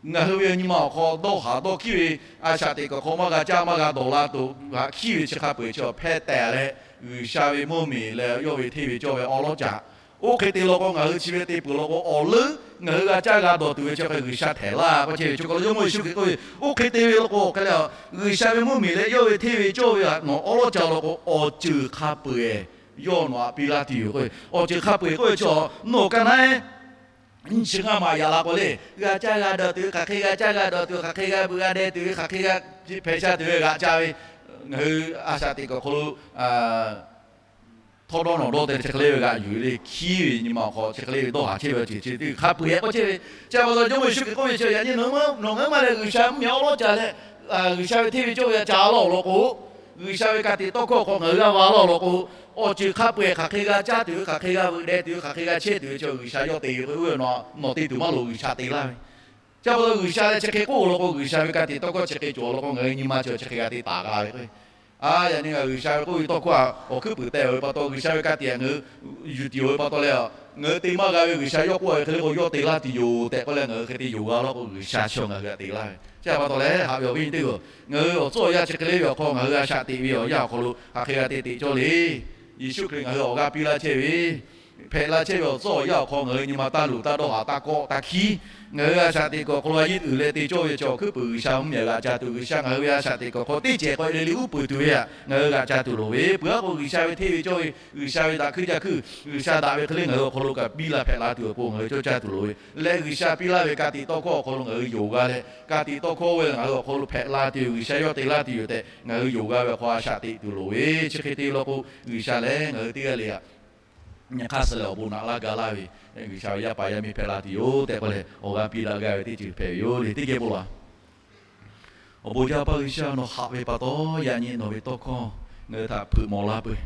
Ngaˬ hui ve nyi ma awˬ hk'aw dawˇ haˍ dawˇ hkiˉ ve, a shaꞈ teꞈ kuiˬ hk'aw maˇ g'a caˇ maˇ g'a dawˬ la tuˬ g'aꞈ hkiˉ ve chi hk'a peu-eˬ chi awˬ hpehˇ tehˬ leh, G'uiˬsha ve mvuhˇmiˬ leh yawˇ ve hteˇ ve cawˇ ve awˉ lawˉ caꞈ. Oˇ hk'e te law k'o ngaˬ hui chi ve te peuˬ law k'o awˬ leuˉ ngaˬ hui g'a caˇ g'a dawˬ tuˬ ve chi hk'e G'uiˬsha htehꞈ laˇ k'oˆ chehˇ ve. Chi hk'aw lo Jawˇmawˇ Yeˍsuˆ Hkriꞈ k'oˆ ve, oˇ hk'e te ve law k'o hk'e le, G'uiˬsha ve mvuhˇmiˬ leh yawˇ ve hteˇ ve cawˇ ve htaꞈ nawˬ awˉ lawˉ caˇ law k'o awˬ ceuˬ hk'a peu-eˬ yawˇ nawˬ htaꞈ piˇ laˇ tuˬ yoˬ k'o, awˬ ceuˬ hk'a peu-eˬ k'oˆ ve chi nawˬ ka naˉ nyi chi ngaˇ maˬ yaꞈ la k'o le, g'a caˇ g'a dawˬ tuˬ ve hk'aˬ hk'e g'a caˇ g'a dawˬ tuˬ ve hk'aˬ hk'e g'a beuꞈ g'a deh tuˬ ve hk'aˬ hk'e g'a hpehꞈ sha tuˬ ve g'aꞈ ca ve, ngaˬ hui a shaꞈ teꞈ kuiˬ awˬ hk'aw lo htawˇ dawˇ nawˬ dawˇ te chi hk'e le ve g'aꞈ yuˬ le hkiˉ ve nyi ma awˬ hk'aw chi hk'e le ve dawˇ haˍ chehˇ ve awˬ ceuˬ chi teˇ hk'a peu-eˬ k'oˆ chehˇ ve. Chi pa taw Jawˇmawˇ Yeˍsuˆ Hkriꞈ k'oˆ ve chi yaꞈ nyi nawˬ ngaˬ hui maˇ leh G'uiˬsha mvuhˇmiˬ awˉ lawˉ caˇ leh, G'uiˬsha ve hteˇ ve cawˇ ve ca laˇ awˬ lawn k'o, G'uiˬsha ve ka tiꞈ tawˇ hkawˇ hk'aw ngaˬ hui g'a va laˇ awˬ lawn k'o, awˬ ceuˬ hk'a peu-eˬ hk'aˬ hk'e g'a caˇ tuˬ ve hk'aˬ hk'e g'a veuꞈ deh tuˬ ve hk'aˬ hk'e g'a chehˇ tuˬ ve chi G'uiˬsha yawˇ te ve k'o, nawˬ te tuˬ maˇ loˍ G'uiˬsha te laˇ ve. Chi pa taw G'uiˬsha leh chi hk'e k'oˆ law k'o G'uiˬsha ve ka tiꞈ tawˇ hkawˇ chi hk'e cawˬ law k'o ngaˬ hui nyi ma chi chi hk'e g'a te taˍ g'a ve k'o, a yaꞈ nyi ngaˬ G'uiˬsha ve k'oˆ ve tawˇ hkawˇ htaꞈ awˬ hkuiˉ puiˍ teh ve pa taw G'uiˬsha ve ka tiꞈ ngaˬ hui yuˬ tiˍ ve pa taw leh, ngaˬ hui te maˇ g'a ve G'uiˬsha yawˇ k'oˆ ve hk'e le k'o yawˇ te laˇ tuˬ yoˬ tehꞈ k'oˆ leh ngaˬ hui hk'e te yonˍ g'a law k'o G'uiˬsha chi ngaˬ hui htaꞈ te laˇ ve. Chi pa taw leh haꞈ ve awˬ viˉ nyi teˇ-oˬ, ngaˬ hui awˬ tcuhˉ awˬ yanˇ chi hk'e le ve awˬ hk'aw ngaˬ hui a shaꞈ teꞈ ve awˬ yanˇ awˬ hk'aw lo hk'aˬ hk'e g'a te teꞈ cawˇ le. Yeˍsuˆ Hkriꞈ ngaˬ hui awˬ g'aˇ piˇ laˇ chehˇ ve, hpehꞈ la chehˇ ve awˬ tcuhˉ awˬ yanˇ awˬ hk'aw ngaˬ hui nyi ma taˇ luˬ taˇ dawˇ haˍ taˇ kawˆ taˇ hkiˉ. Ngaˬ hui a shaꞈ teꞈ kuiˬ awˬ hk'aw lo a yiˉ uiˍ leh te cawˇ ve chi awˬ hkuiˉ puiˍ G'uiˬsha mvuhˇmiˬ g'aꞈ ca tuˬ G'uiˬsha ngaˬ hui ve a shaꞈ teꞈ kuiˬ awˬ hk'aw teˇ cehˬ k'awꞈ e le le uˉ peunˍ tuˬ ve htaꞈ ngaˬ hui g'aꞈ ca tuˬ loˍ ve. Peuˬ aˉ k'o G'uiˬsha ve hteˇ ve cawˇ ve G'uiˬsha ve daꞈ hkuiˇ jaˇ hkuiˇ G'uiˬsha daꞈ ve hk'e le ngaˬ hui awˬ hk'aw lo kaꞈ piˇ la hpehꞈ la tuˬ awˬ pon ngaˬ hui cawˇ caˇ tuˬ loˍ ve. Leh G'uiˬsha piˇ laˇ ve ka tiꞈ tawˇ hkawˇ awˬ hk'aw lo ngaˬ hui yonˍ g'a leh ka tiꞈ tawˇ hkawˇ oˇ ve ngaˬ hui awˬ hk'aw lo hpehꞈ la tuˬ yoˬ G'uiˬsha yawˇ te laˇ tuˬ yoˬ tehꞈ ngaˬ hui yonˍ g'a ve awˬ hk'aw a shaꞈ teꞈ tuˬ loˍ ve. Chi hk'e te law k'o G'uiˬsha lehˬ ngaˬ hui teˇ g'aˇ le a nyi hk'aˇ suh leh awˬ bon naꞈ laˇ ga laˇ ve, G'uiˬsha ve yaˇ paˍ yaˇ miˇ hpehꞈ la tuˬ yoˬ tehꞈ k'oˆ leh awˬ g'aˇ piˇ daꞈ gaˇ ve teˇ ceuˬ hpehꞈ ve yoˬ le. Teˇ geh bon laˬ. Awˬ bon jaˇ Awˬ pa G'uiˬsha, nawˬ haꞈ ve pa taw yaꞈ nyi nawˬ ve tawˇ hkawˇ ngaˬ hui htaꞈ hpeuꞈ maw laˇ peuˬ.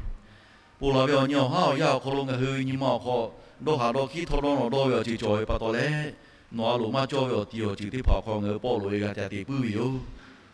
Ponˬ laˬ ve awˬ nyi awˬ haˉ awˬ yanˇ awˬ hk'aw lo ngaˬ hui nyi ma awˬ hk'aw dawˇ haˍ dawˇ hkiˉ htawˇ dawˇ nawˬ dawˇ ve awˬ ceuˬ cawˬ ve pa taw leh, nawˬ a loˍ maˇ cawˇ ve awˬ ti awˬ ceuˬ teˇ hpaˍ awˬ hk'aw ngaˬ hui pawˆ loꞈ e g'a ca te puiˉ ve yoˬ.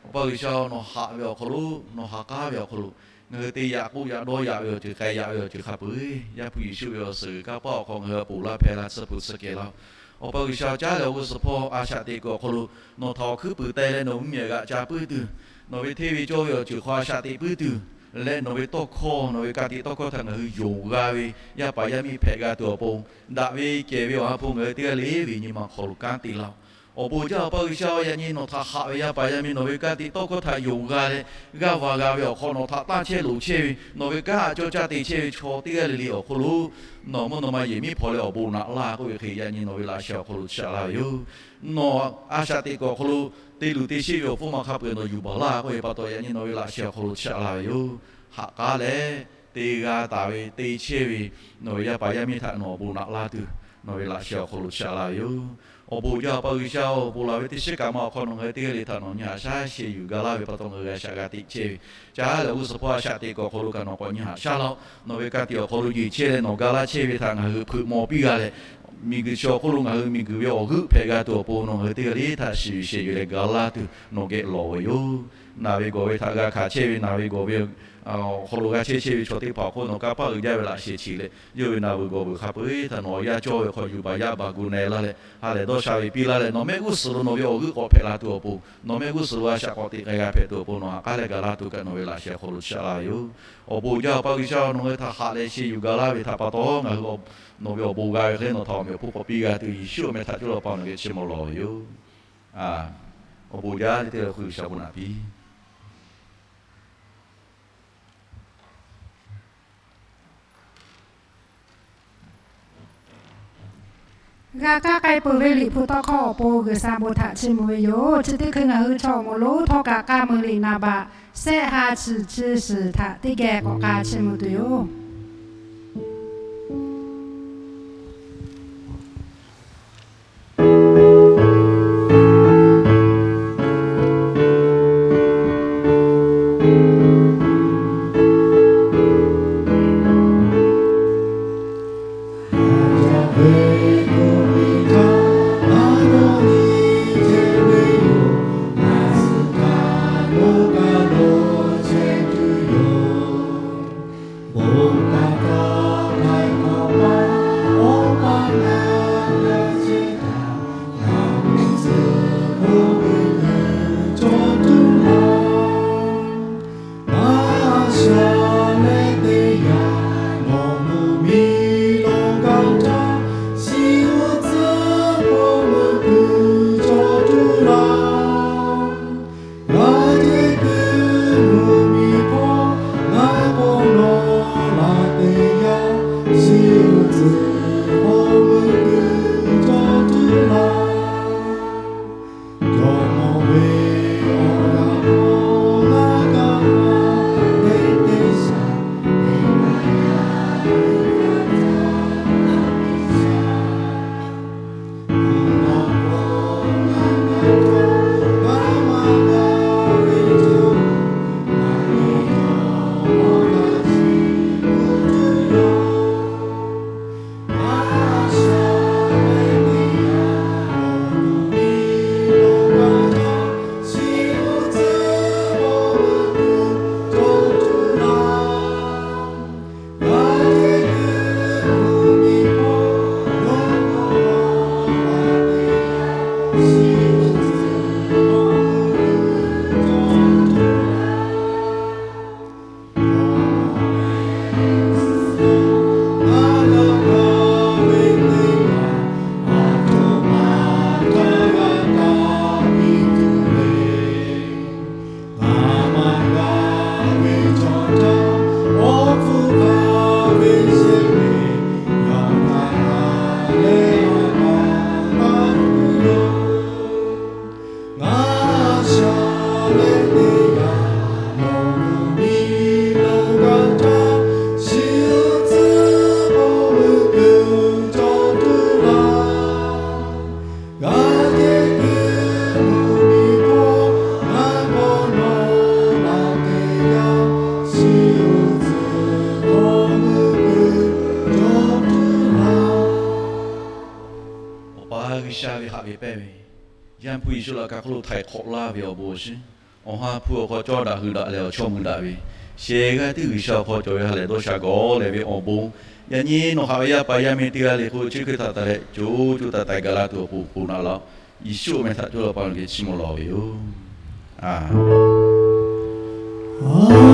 Awˬ pa G'uiˬsha, nawˬ haꞈ ve awˬ hk'aw lo nawˬ ha k'aˉ ve awˬ hk'aw lo ngaˬ hui te yaꞈ k'oˆ yaꞈ dawˇ yaꞈ ve awˬ ceuˬ k'ai yaꞈ ve awˬ ceuˬ hk'a peu-eˬ Yaˇ hpu Yeˍsuˆ ve awˬ suhˍ kanˇ paˆ awˬ hk'aw ngaˬ hui a ponˬ laˇ hpehˇ la tsuhˇ hpu tsuhˇ kehˬ laˇ-oˬ. Awˬ pa G'uiˬsha, caˉ leh awˬ g'uˇ suhˍ hpawˇ a shaꞈ teꞈ kuiˬ awˬ hk'aw lo nawˬ htaꞈ awˬ hkuiˉ puiˍ teh leh nawˬ mvuhˇmiˬ g'aꞈ ca puiˉ tuˬ, nawˬ ve hteˇ ve cawˇ ve awˬ ceuˬ hk'aw a shaꞈ teꞈ puiˉ tuˬ leh nawˬ ve tawˇ hkawˇ nawˬ ve ka tiꞈ tawˇ hkawˇ htaꞈ ngaˬ hui yonˍ g'a ve yaˇ paˍ yaˇ miˇ hpehꞈ g'a tuˬ awˬ pon, daꞈ ve kehˬ ve awˬ ha hpu ngaˬ hui teˇ g'aˇ le ve nyi ma hk'aw lo kanˉ te laˇ-oˬ. Awˬ bon jaˇ Awˬ pa G'uiˬsha, yaꞈ nyi nawˬ htaꞈ haꞈ ve yaˇ paˍ yaˇ miˇ nawˬ ve ka tiꞈ tawˇ hkawˇ htaꞈ yonˍ g'a leh g'aˇ va g'a ve awˬ hk'aw nawˬ htaꞈ tanˇ chehˇ loˍ chehˇ ve nawˬ ve kanˉ haꞈ cawˇ caˇ te chehˇ ve chaw teˇ g'aˇ le le awˬ hk'aw lo nawˬ mvuhˇ naw ma yehˬ miˉ hpaw leh awˬ bon naꞈ laˇ k'oˆ ve hk'e yaꞈ nyi nawˬ ve laꞈ sheh awˬ hk'aw lo chiˇ aꞈ laˇ ve yoˬ. Nawˬ a shaꞈ teꞈ kuiˬ awˬ hk'aw lo te luˬ te sheˆ ve awˬ hpfuhˇ ma hk'a peu-eˬ nawˬ yuˬ baˬ laˇ k'oˆ ve pa taw yaꞈ nyi nawˬ ve laꞈ sheh awˬ hk'aw lo chiˇ aꞈ laˇ ve yoˬ. Haꞈ k'aˉ leh te g'a taˍ ve te chehˇ ve nawˬ ve yaˇ paˍ yaˇ miˇ htaꞈ nawˬ awˬ bon naꞈ laˇ tuˬ nawˬ ve laꞈ sheh awˬ hk'aw lo chiˇ aꞈ laˇ ve yoˬ. Awˬ bon jaˇ Awˬ pa G'uiˬsha-oˬ, ponˬ laˬ ve teˇ shiˉ kaꞈ ma awˬ hk'aw nawˬ ngaˬ hui teˇ g'aˇ le htaꞈ nawˬ nyi haꞈ shaˉ sheh yuˬ ga laˇ ve pa taw ngaˬ hui g'a shaꞈ g'a teꞈ chehˇ ve, caˉ leh awˬ g'uˇ suhˍ hpawˇ a shaꞈ teꞈ kuiˬ awˬ hk'aw lo kaꞈ nawˬ k'awꞈ nyi haꞈ shaˉ laˇ-oˆ. Nawˬ ve ka tiꞈ awˬ hk'aw lo yeˬ chehˇ leh nawˬ ga laˇ chehˇ ve htaꞈ ngaˬ hui hpeuꞈ maw piˇ g'a leh miˬguiˬ chi awˬ hk'oˆ lo ngaˬ hui miˬguiˬ ve awˬ g'euˆ hpehꞈ g'a tuˬ awˬ pon nawˬ hui teˇ g'aˇ le htaꞈ shiˍ yuˬ shehˍ yuˬ leh gaˬ laˇ tuˬ nawˬ geh lawˬ ve yoˬ. Naˬ ve gawˬ ve htaꞈ g'a hkanˍ chehˇ ve, naˬ ve gawˬ ve awˬ hk'aw lo g'a chehˇ chehˇ ve chaw teˇ hpaˍ awˬ hk'oˆ nawˬ kanˇ paˆ uiˍ jaˇ ve laꞈ sheh chi leh, yawˇ ve naˬ vuiˬ gawˬ vuiˬ hk'a peu-eˬ htaꞈ nawˬ yaˇ cawˇ ve hk'aw yuˬ baˬ yaˇ baˬ gu na-e laˇ leh, ha lehˬ dawˇ sha ve piˇ laˇ leh, nawˬ mehˆ g'uˇ suhˍ lo nawˬ ve awˬ g'euˆ k'awꞈ hpehꞈ la tuˬ awˬ pon, nawˬ mehˆ g'uˇ suhˍ lo a shaꞈ k'awꞈ teꞈ k'ai g'a hpehꞈ tuˬ awˬ pon nawˬ ha k'aˉ leh gaˬ laˇ tuˬ kaꞈ nawˬ ve laꞈ sheh hk'aw lo chaꞈ laˇ ve yoˬ. Awˬ bon uiˍ jaˇ, Awˬ pa G'uiˬsha, nawˬ ngaˬ hui htaꞈ haꞈ leh sheh yuˬ gaˬ laˇ ve htaꞈ pa taw, ngaˬ hui nawˬ ve awˬ bon g'a ve hk'e le nawˬ htaꞈ awˬ meꞈ awˬ hponˇ k'awꞈ piˇ g'a tuˬ Yeˍsuˆ awˬ meh htaꞈ cuˇ leh Awˬ pa nawˬ geh chiˇ mvuh lawˬ ve yoˬ. Awˬ bon jaˇ, teˇ g'aˇ le hk'oˆ G'uiˬsha bon naꞈ piˇ. G'a kaˇ k'ai peuˬ ve Liꞈ hpu tawˇ hkawˇ awˬ pon G'uiˬsha bon htaꞈ chiˇ mvuh ve yoˬ. Chi teˇ hkui ngaˬ hui chaw awˬ moˍ lonˉ htawˇ kaꞈ k'a meuˍ liꞈ naˍ baꞈ shehˆ ha chi chi shiˍ htaꞈ teˇ geh k'awꞈ k'a chiˇ mvuh tuˬ yoˬ. Awˬ pa G'uiˬsha ve haꞈ ve pehnˇ ve, Yaˇ hpu Yeˍsuˆ laꞈ ka hk'oˆ lo htaiˍ hk'awꞈ laˇ ve awˬ bon awˬ shinˉ, Awˬ ha hpu awˬ hk'aw cawˇ daꞈ hui daꞈ leh awˬ chawˇ mui daꞈ ve, shehˍ g'aˇ tiˉ G'uiˬsha awˬ hk'aw cawˬ ve ha lehˬ dawˇ sha gawˬ leh ve awˬ bon, yaꞈ nyi nawˬ haꞈ ve yaˇ paˍ yaˇ miˇ teˇ g'aˇ le hk'oˆ chi hkui htaꞈ taˍ leh co co taiˍ taiˍ gaˬ la tuˬ awˬ pon ponˬ naꞈ laˇ-oˆ. Yeˍsuˆ awˬ meh htaꞈ cuˇ leh Awˬ pa nawˬ geh chiˇ mvuh lawˬ ve yoˬ. Aˬ